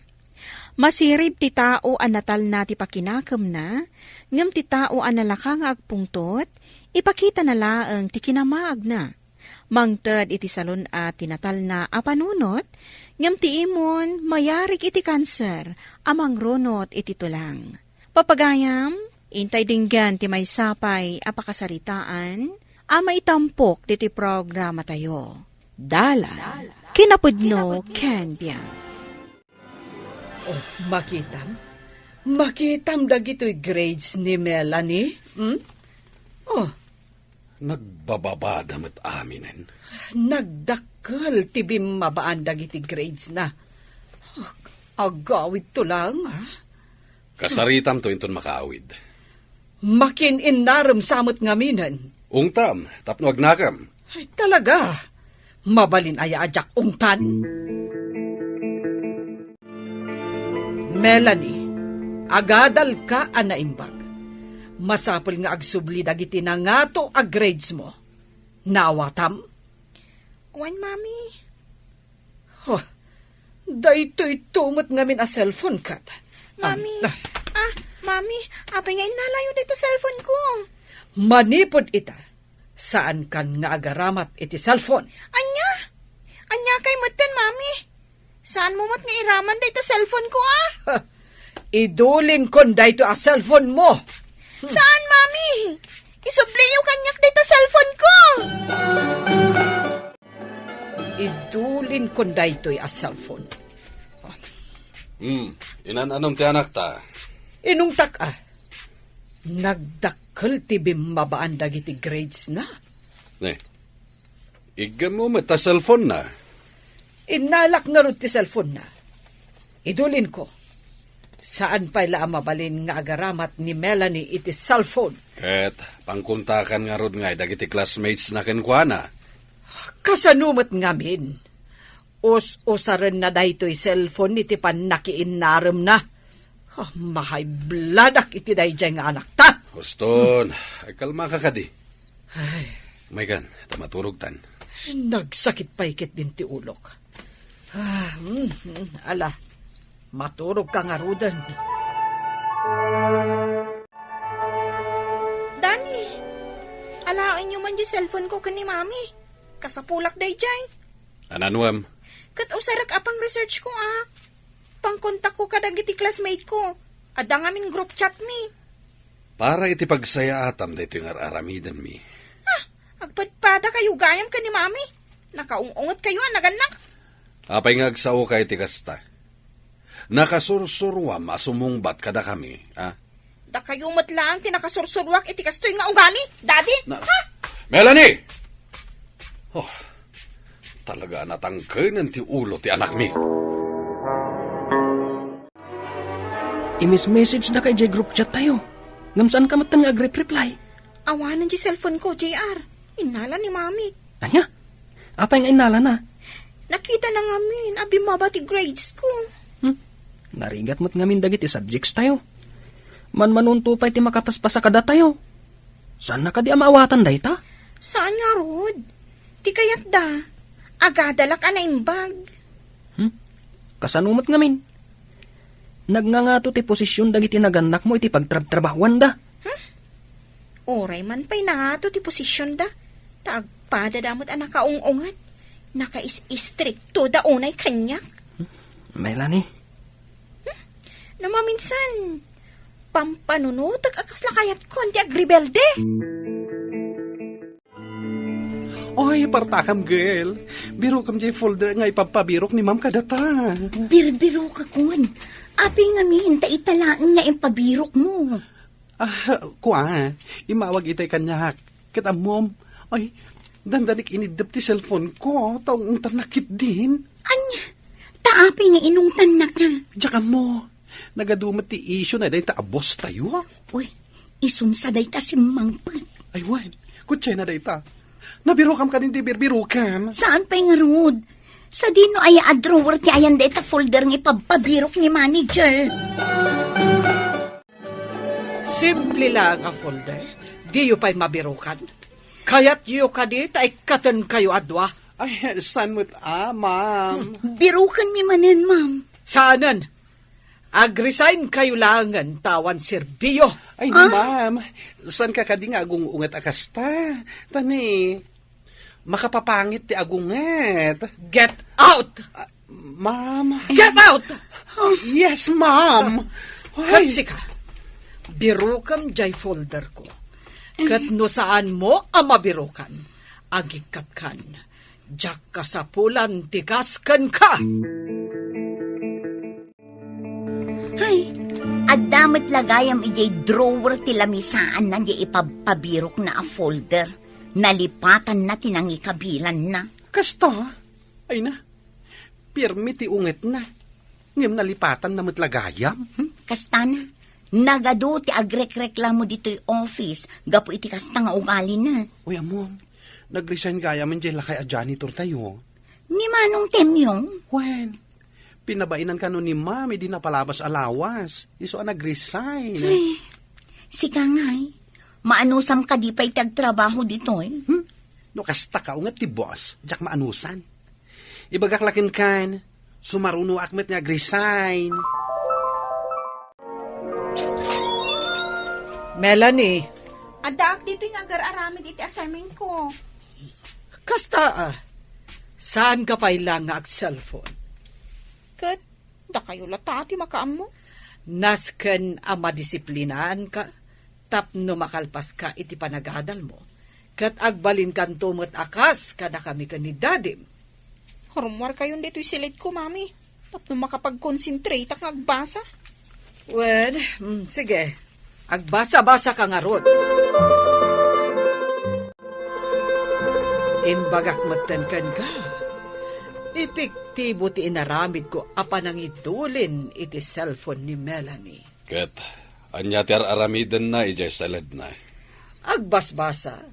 Masirib ti tao a natalna ti pakinakemna, ngem ti tao a nalaka nga agpungtot, ipakitana laeng ti kinamaagna. Mangted iti salun-at ti natalna a panunot, ngem ti imon mayarig iti kanser a mangrunot iti tulang. Papagayam, intay denggen ti maysa pay a pakasaritaan a maitampok diti programatayo. Dalan, kinapudno ken biag. Oh, makitam? Makitam dagitoy grades ni Melanie? Hmm? Oh. Nagbababada met aminen. Nagdakkel ti bimmabaan dagiti grades na. Ag-, agawidto lang, ah. Kasaritamto inton makaawid. Makin-innarem sa met ngaminen. Ungtam, tapno agnakem. Ay, talaga. Mabalin aya a diak ungtan? Melanie, agadalka a naimbag. Masapul nga agsubli dagiti nangato a grades mo. Naawatam? Wen, Mami. Huh. Daytoy to met ngamin a cellphone ket. Mami. Am-, ah. Ah, Mami, apay nga innalayo dayta cellphone ko? Manipud ita, saankan nga agaramat iti cellphone. Ania? Ania kay metten, Mami? Saanmo met nga iraman dayta cellphone ko, ah? Huh. Idulinkon daytoy a cellphone mo. Hmm. Saan, Mami? Isubliyo kaniak dayta cellphone ko. Idulinkon daytoy a cellphone. Hmm, inan-anom ti anakta? Inungtak, ah. Nagdakkel ti bimmabaan dagiti grades na. Ne, iggammo met ta cellphone na. Innalak ngarud ti cellphone na. Idulinko. Saan pay la a mabalin nga agaramat ni Melanie iti cellphone. Ket pangkontakan ngarud ngay dagiti classmates na kenkuana. Kasano met ngamin? Us-usarenna daytoy cellphone iti pannakiinnaremna. Ah, mahaybladak iti daydiay nga anakta. Huston, agkalmaka kadi. Ay. Maykan, ta maturogtan. Nagsakit pay ketdin ti ulok. Ah, mm, mm, ala. Maturogka ngaruden. Dani, alaenyo man di cellphone ko ken ni Mami. Kasapulak daydiay. Ananuem? Ket usarek a pang-research ko, a. Pangkontak ko kadagiti classmate ko. Adda ngamin group chat mi. Para iti pagsayaatam daytoy nga ar-aramidenmi. Ah, agpadpada kayo gayam ken ni Mami. Nakaung-unget kayo a nagannak. Apay nga agsaoka iti kasta? Nakasursuruam a sumungbat kadakami, a? Dakayo met laeng ti nakasursuruak iti kastoy nga ugali, Daddy. Na-, ha? Melanie! Oh, talaga a natangkenen ti ulo ti anakmi. Imis-message da kay jay group chat tayo. Ngem saan ka met nga agrep-reply? Awanen ti cellphone ko, J R. Innala ni Mami. Ania? Apay nga innalana? Nakita na ngamin a bimmaba ti grades ko. Hmm? Narigat met ngamin dagiti subjects tayo. Manmanunto pay ti makapaspasa kada tayo. Saan na kadi a maawatan dayta? Saan ngarud? Ti kayatda, agadalak a naimbag. Hmm? Kasano met ngamin? Nagngangato ti posisyon dagiti nagannakmo iti pagtrabtrabahuanda. Hmm? Uray man pay nangato ti posisyonda, ta agpadada met a nakaung-unget, nakais-istriktoda unay kaniak. Melanie? Hmm? No maminsan, pampanunotek a kasla kayatkon ti agrebelde. Oy, partakam, girl. Birokam jay folder nga ipabpabirok ni Ma'am kadata. Birbirokakon. Apay ngamin ta ita laeng nga impabirokmo? Ah, kua, imawag itay kaniak. Ket ammom, ay, dandanik iniddep ti cellphone ko, ta ungtannak ketdin. Ania? Ta apay nga inungtannaka? Diak ammo. Nagadu met ti issue na dayta a boss tayo. Uy, isunsa dayta simmangpet. Ay, wen, kutsena dayta. Nabirokam kadin ti birbirokam. Saan pay ngarud? Sadino aya a drawer ti ayan dayta folder nga ipabpabirok ni manager? Simple laeng a folder, diyo pay mabirokan. Kayatyo kadi ta ikkatenkayo a dua? Ay, saan met a, ma'am? Hmm, birokanmi manen, ma'am. Saanen. Agresign kayo laengen ta awan serbiyo. Ay, ah, ma'am, saan ka kadi nga agung-unget a kasta? Tani, makapapangit ti agunget. Get out! Ah, ma'am. Get out! Yes, ma'am. Ay. Ket sika, birokam jay folder ko. Ket no saanmo a mabirokan, agikkat kan. Diak kasapulan ti kas kenka. Hay, adda met la gayam idiay drawer ti lamisaanna diay ipabpabirokna a folder. Nalipatanna ti nangikabilanna. Kasta? Ay na, pirmi ti ungetna. Ngem nalipatanna met la gayam? Hmm, kastana. Nagadu ti agrekreklamo ditoy office gapu iti kasta nga ugalina. Uy, ammom, nagresign gayam diay lakay a janitor tayo. Ni Manong Temyong? Wen, pinabainan kano ni Ma'am idi napalabas a lawas. Isu a nagresign. Ay, sika ngay, maanusam kadi pay ti agtrabaho ditoy? Hmm? No kasta ka unget ti boss, diak maanusan. Ibagak la kenkan, sumarunoak met nga agresign. Melanie. Addaak ditoy nga agar-aramid iti assignment ko. Kasta, ah, saan ka pay la nga ag-cellphone? Ket dakayo latta ti makaammo. Nasken a madisiplinaan ka tapno makalpas ka iti panagadalmo, ket agbalinkanto met a kas kadakami ken ni Dadim. Rummuarkayon ditoy silid ko, Mami, tapno makapagkonsentrateak nga agbasa. Wen, mm, sige. Agbasa-basa ka ngarud. Imbagak metten kenka, epektibo ti inaramidko a panangidulin iti cellphone ni Melanie. Ket ania ti ar-aramidenna idiay saledna? Agbasbasa,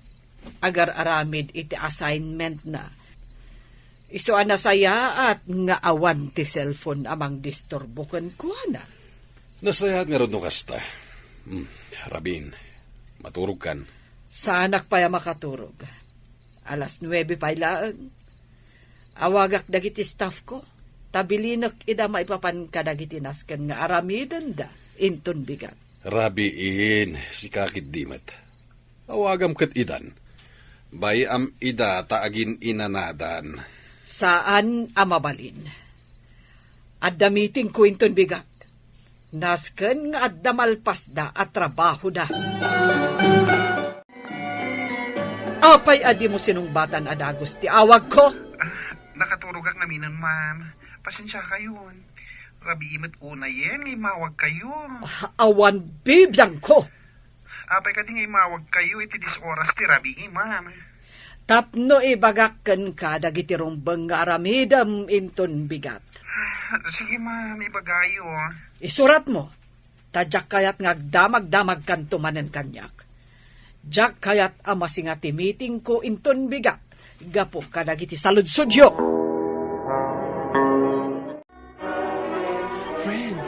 agar-aramid iti assignmentna. Isu a nasayaat nga awan ti cellphone a mangdisturbo kenkuana. Nasayaat ngarud no kasta. Hmm, rabiin, maturogkan. Saanak pay a makaturog. Alas nuebe pay laeng. Awagak dagiti staff ko, ta bilinek ida maipapan kadagiti nasken nga aramidenda inton bigat. Rabiin, sika ketdi met. Awagam ket idan. Bay-am ida ta agin-inanadan. Saan a mabalin. Adda meetingko inton bigat. Nasken nga adda malpasda a trabahoda. Apay a dimo sinungbatan a dagus ti awagko? Ah, nakaturogak ngaminen, ma'am. Pasensiakayon. Rabii met unayen nga immawagkayo. Ah, awan bibiangko. Apay kadi nga immawagkayo iti dies oras ti rabii, ma'am? Tapno ibagak kenka dagiti rumbeng nga aramidem inton bigat. Sige, ma'am, ibagayo. Isuratmo, ta diak kayat nga agdamagdamagkanto manen kaniak. Diak kayat a masinga ti meetingko inton bigat gapu kadagiti saludsodyo. Friend,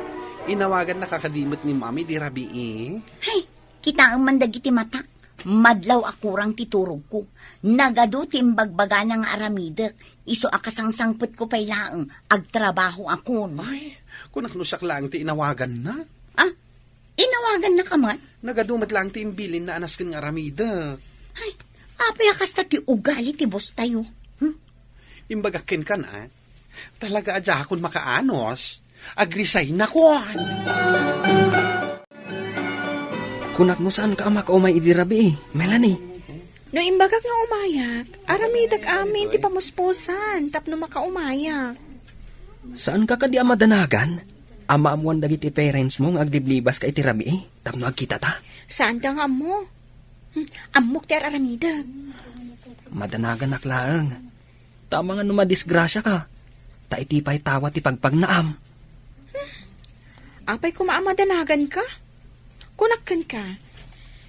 inawagannaka kadi met ni Mami idi rabii? Hay, kitaem man dagiti matak. Madlaw a kurang ti turogko. Nagadu ti imbagbagana nga aramidek. Isu a kasangsangpetko pay laeng, agtrabahoakon. Ay, kunak no siak laeng ti inawaganna. Ah, inawagannaka met? Nagadu met laeng ti imbilinna a nasken nga aramidek. Ay, apay a kasta ti ugali ti boss tayo? Hmm? Imbagak kenka, a? Talaga a diakon makaanos. Agresign na kuan. Kunak no saan ka a makaumay idi rabii, Melanie. No imbagak nga umayak, aramidek amin ti pamuspusan tapno makaumayak. Saan ka kadi a madanagan? Ammoan dagiti parents mo nga agliblibas ka iti rabii tapno agkita ta? Saan ta nga ammo? Hmm, ammok ti ar-aramidek. Madanaganak laeng. Tama nga no madisgrasia ka, ta iti pay tawa ti pagpagnaam. Apay koma a madanagan ka? Kunak kenka,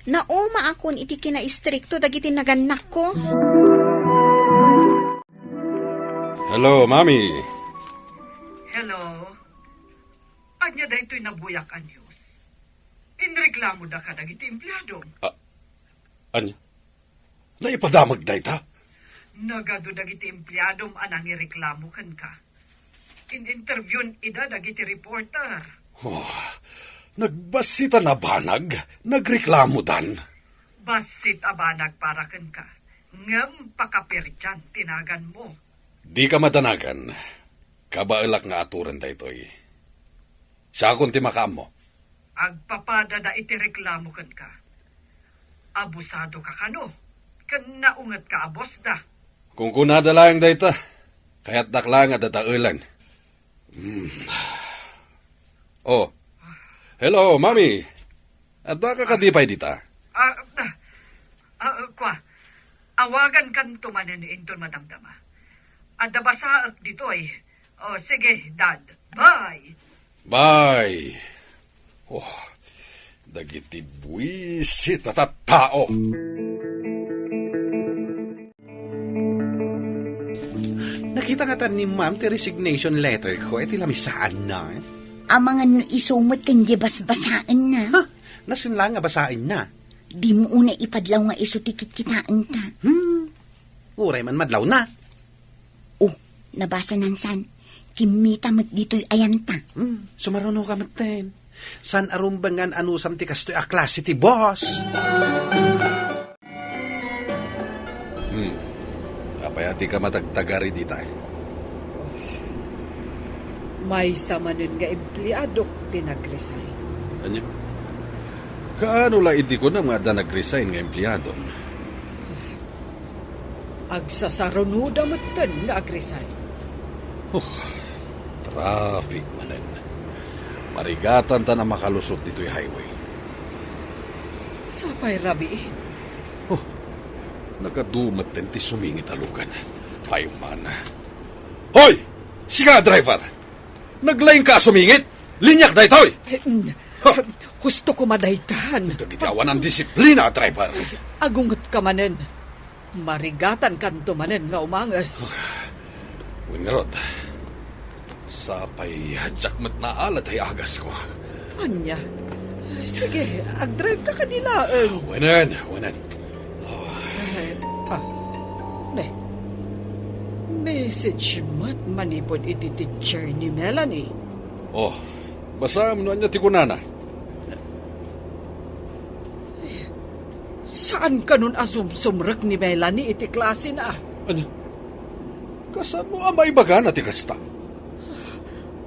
naumaakon iti kinaistrikto dagiti nagannakko. Hello, Mami. Hello. Ania daytoy nabuyak a news? Inreklamoda kadagiti empleadom. Ah, ania? Naipadamag dayta? Nagadu dagiti empleadom a nangireklamo kenka. In-interviewen ida dagiti reporter. Oh, nagbassit a nabanag, nagreklamodan. Bassit a banag para kenka, ngem pakaperdian ti naganmo. Dika madanagan. Kabaelak nga aturen daytoy. Siakon ti makaammo. Agpapadada iti reklamo kenka. Abusado ka kano, ken naunget ka a boss da. Kunkunada laeng dayta. Kayatdak laeng a dadaelen. Hmm. Oh. Hello, Mami. Adda ka kadi pay dita? Ah, ah, ah, kua. Awagan kanto manen inton madamdama. Adda basaek ditoy. Oh, sige, Dad. Bye. Bye. Oh, dagiti buisit a tattao. Nakita ngata ni Ma'am ti resignation letter ko, iti lamisaanna. Amangan no isu met ken di basbasaenna. Ha? Nasin la nga basaenna. Dimo unay ipadlaw nga isu ti kitkitaenta. Hmm. Uray man madlawna. Oh, nabasa nansan. Kimmita met ditoy ayanta. Hmm, sumaruno ka metten. Saan a rumbengan anusam ti kastoy a klase ti boss? Hmm. Apay a dika matagtagari dita? Maysa manen nga empleadok ti nag-resign. Ania? Kaano la idi kunam nga adda nag-resign nga empleadom? Agsasarunoda metten nga ag-resign. Oh, traffic manen. Marigatanta a makalusot ditoy highway. Sapay rabiin. Oh, nagadu metten ti sumingit a lugan. Paymana. Hoy! Sika, driver! Naglaingka a sumingit? Liniak daytoy! Eh, mm, Ha! Husto koma daytan. Dagiti awanan disiplina, driver. Agungetka manen. Marigatankanto manen nga umanges. Wen ngarud, sapay diak met naala tay agasko. Ania? Sige, agdrive ka kadi laeng. Wenen, wenen. Oh. Eh, ah, ne. Message met manipud iti teacher ni Melanie. Oh, basaem no ania ti kunana. Saan kanon a sumsumrek ni Melanie iti klasena. Ania? Kasano a maibagana ti kasta?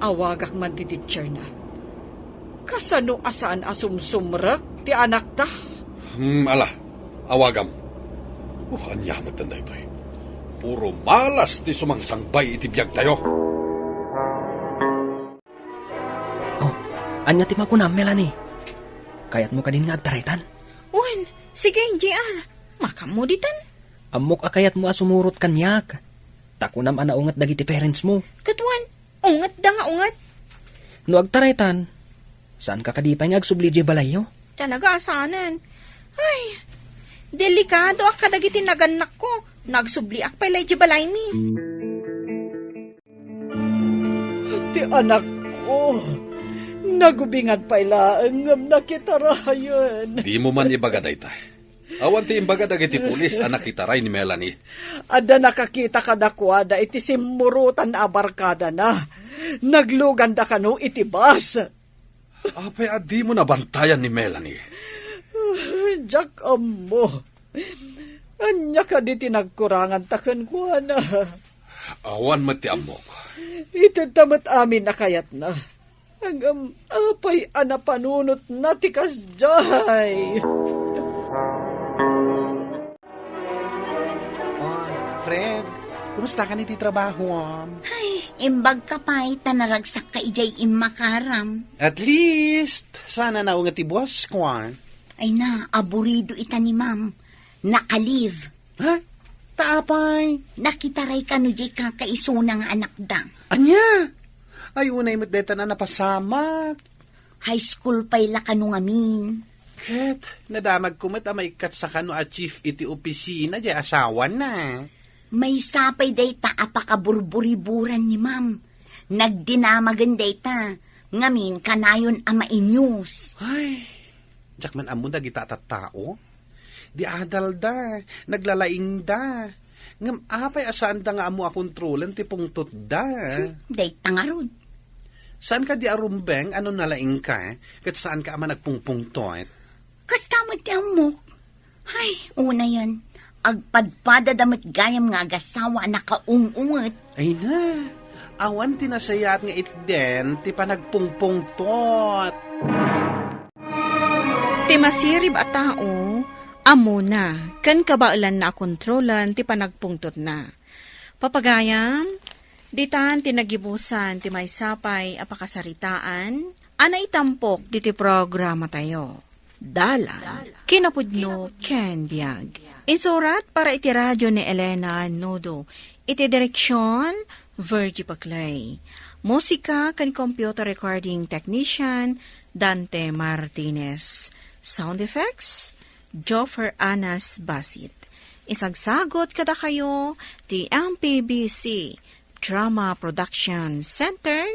Awagak man ti teacher na. Kasano a saan a sumsumrek ti anakta? Hmm, ala, awagam. Oh, ania met daytoy? Puro malas ti sumangsangbay iti biagtayo. Oh, ania ti makunam, Melanie? Kayatmo kadin nga agtaraytan? Wen, sige, J R. Makammo ditan. Ammok a kayatmo a sumurot kaniak. Ta kunam a naunget dagiti parents mo. Ket wen, ungetda nga unget. No agtaraytan, saan ka kadi pay nga agsubli idiay balayyo? Talaga a saanen. Ay, delikadoak kadagiti nagannakko. Nagsubliak pay la idiay balaymi. Ti anakko, nagubingan pay laeng ngem nakitarayen. Dimo man ibaga dayta. Awan ti imbaga dagiti pulis a nakitaray ni Melanie. Adda nakakita kadakuada iti simmurotan a barkadana. Nagluganda kano iti bus. Apay a dimo nabantayan ni Melanie? Diak ammo. Ania kadi ti nagkuranganta kenkuana? Awan met ti ammok. Itedta met amin a kayatna. Ngem apay a napanunotna ti kasdiay? Oh, Fred, kumusta ka ni ti trabaho? Ay, imbag ka pay, ta naragsak ka idiay immakaram. At least, sana naunget ti boss ko, ah. Ay na, aburido ita ni ma'am. Naka-leave. Ha? Ta apay? Nakitaray kano diay kakaisuna nga anakda. Ania? Ay, unay met dayta a napasamak. High school pay la kano ngamin. Ket, nadamagko met a maikkat sa kano a chief iti opisina diay asawana. Maysa pay dayta a pakaburburiburan ni ma'am. Nagdinamagen dayta. Ngamin, kanayon a mainyos. Ay, diak man ammo dagita a tattao. Di adalda, naglalaingda. Ngem apay a saanda nga ammo a kontrolen ti pungtotda? Hmm, dayta ngarud. Saan ka di arumbeng a no nalaingka, ket saan ka a managpungpungtot? Kasta met ti ammok. Ay, unayen, agpadpadada met gayam nga agasawa a nakaung-unget. Ay na, awan ti nasayaat nga itden ti panagpungpungtot. Ti masirib a tao, ammona, ken kabaelanna a kontrolen ti panagpungtotna. Papagayam, ditan ti nagibusan ti maysa pay a pakasaritaan a naitampok diti programatayo. Dalan, kinapudno, ken biag. Insurat para iti radio ni Elena Nudo, iti direksyon, Virgie Paclay. Musika ken computer recording technician, Dante Martinez. Sound effects, Joffer Anas Basit. Isagsagot kadakayo ti M P B C Drama Production Center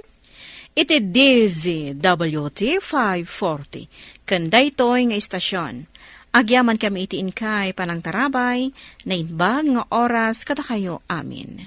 iti D Z W T five forty. Ken daytoy nga istasyon, agyaman kami iti inkay panangtarabay, naimbag nga oras kadakayo amin.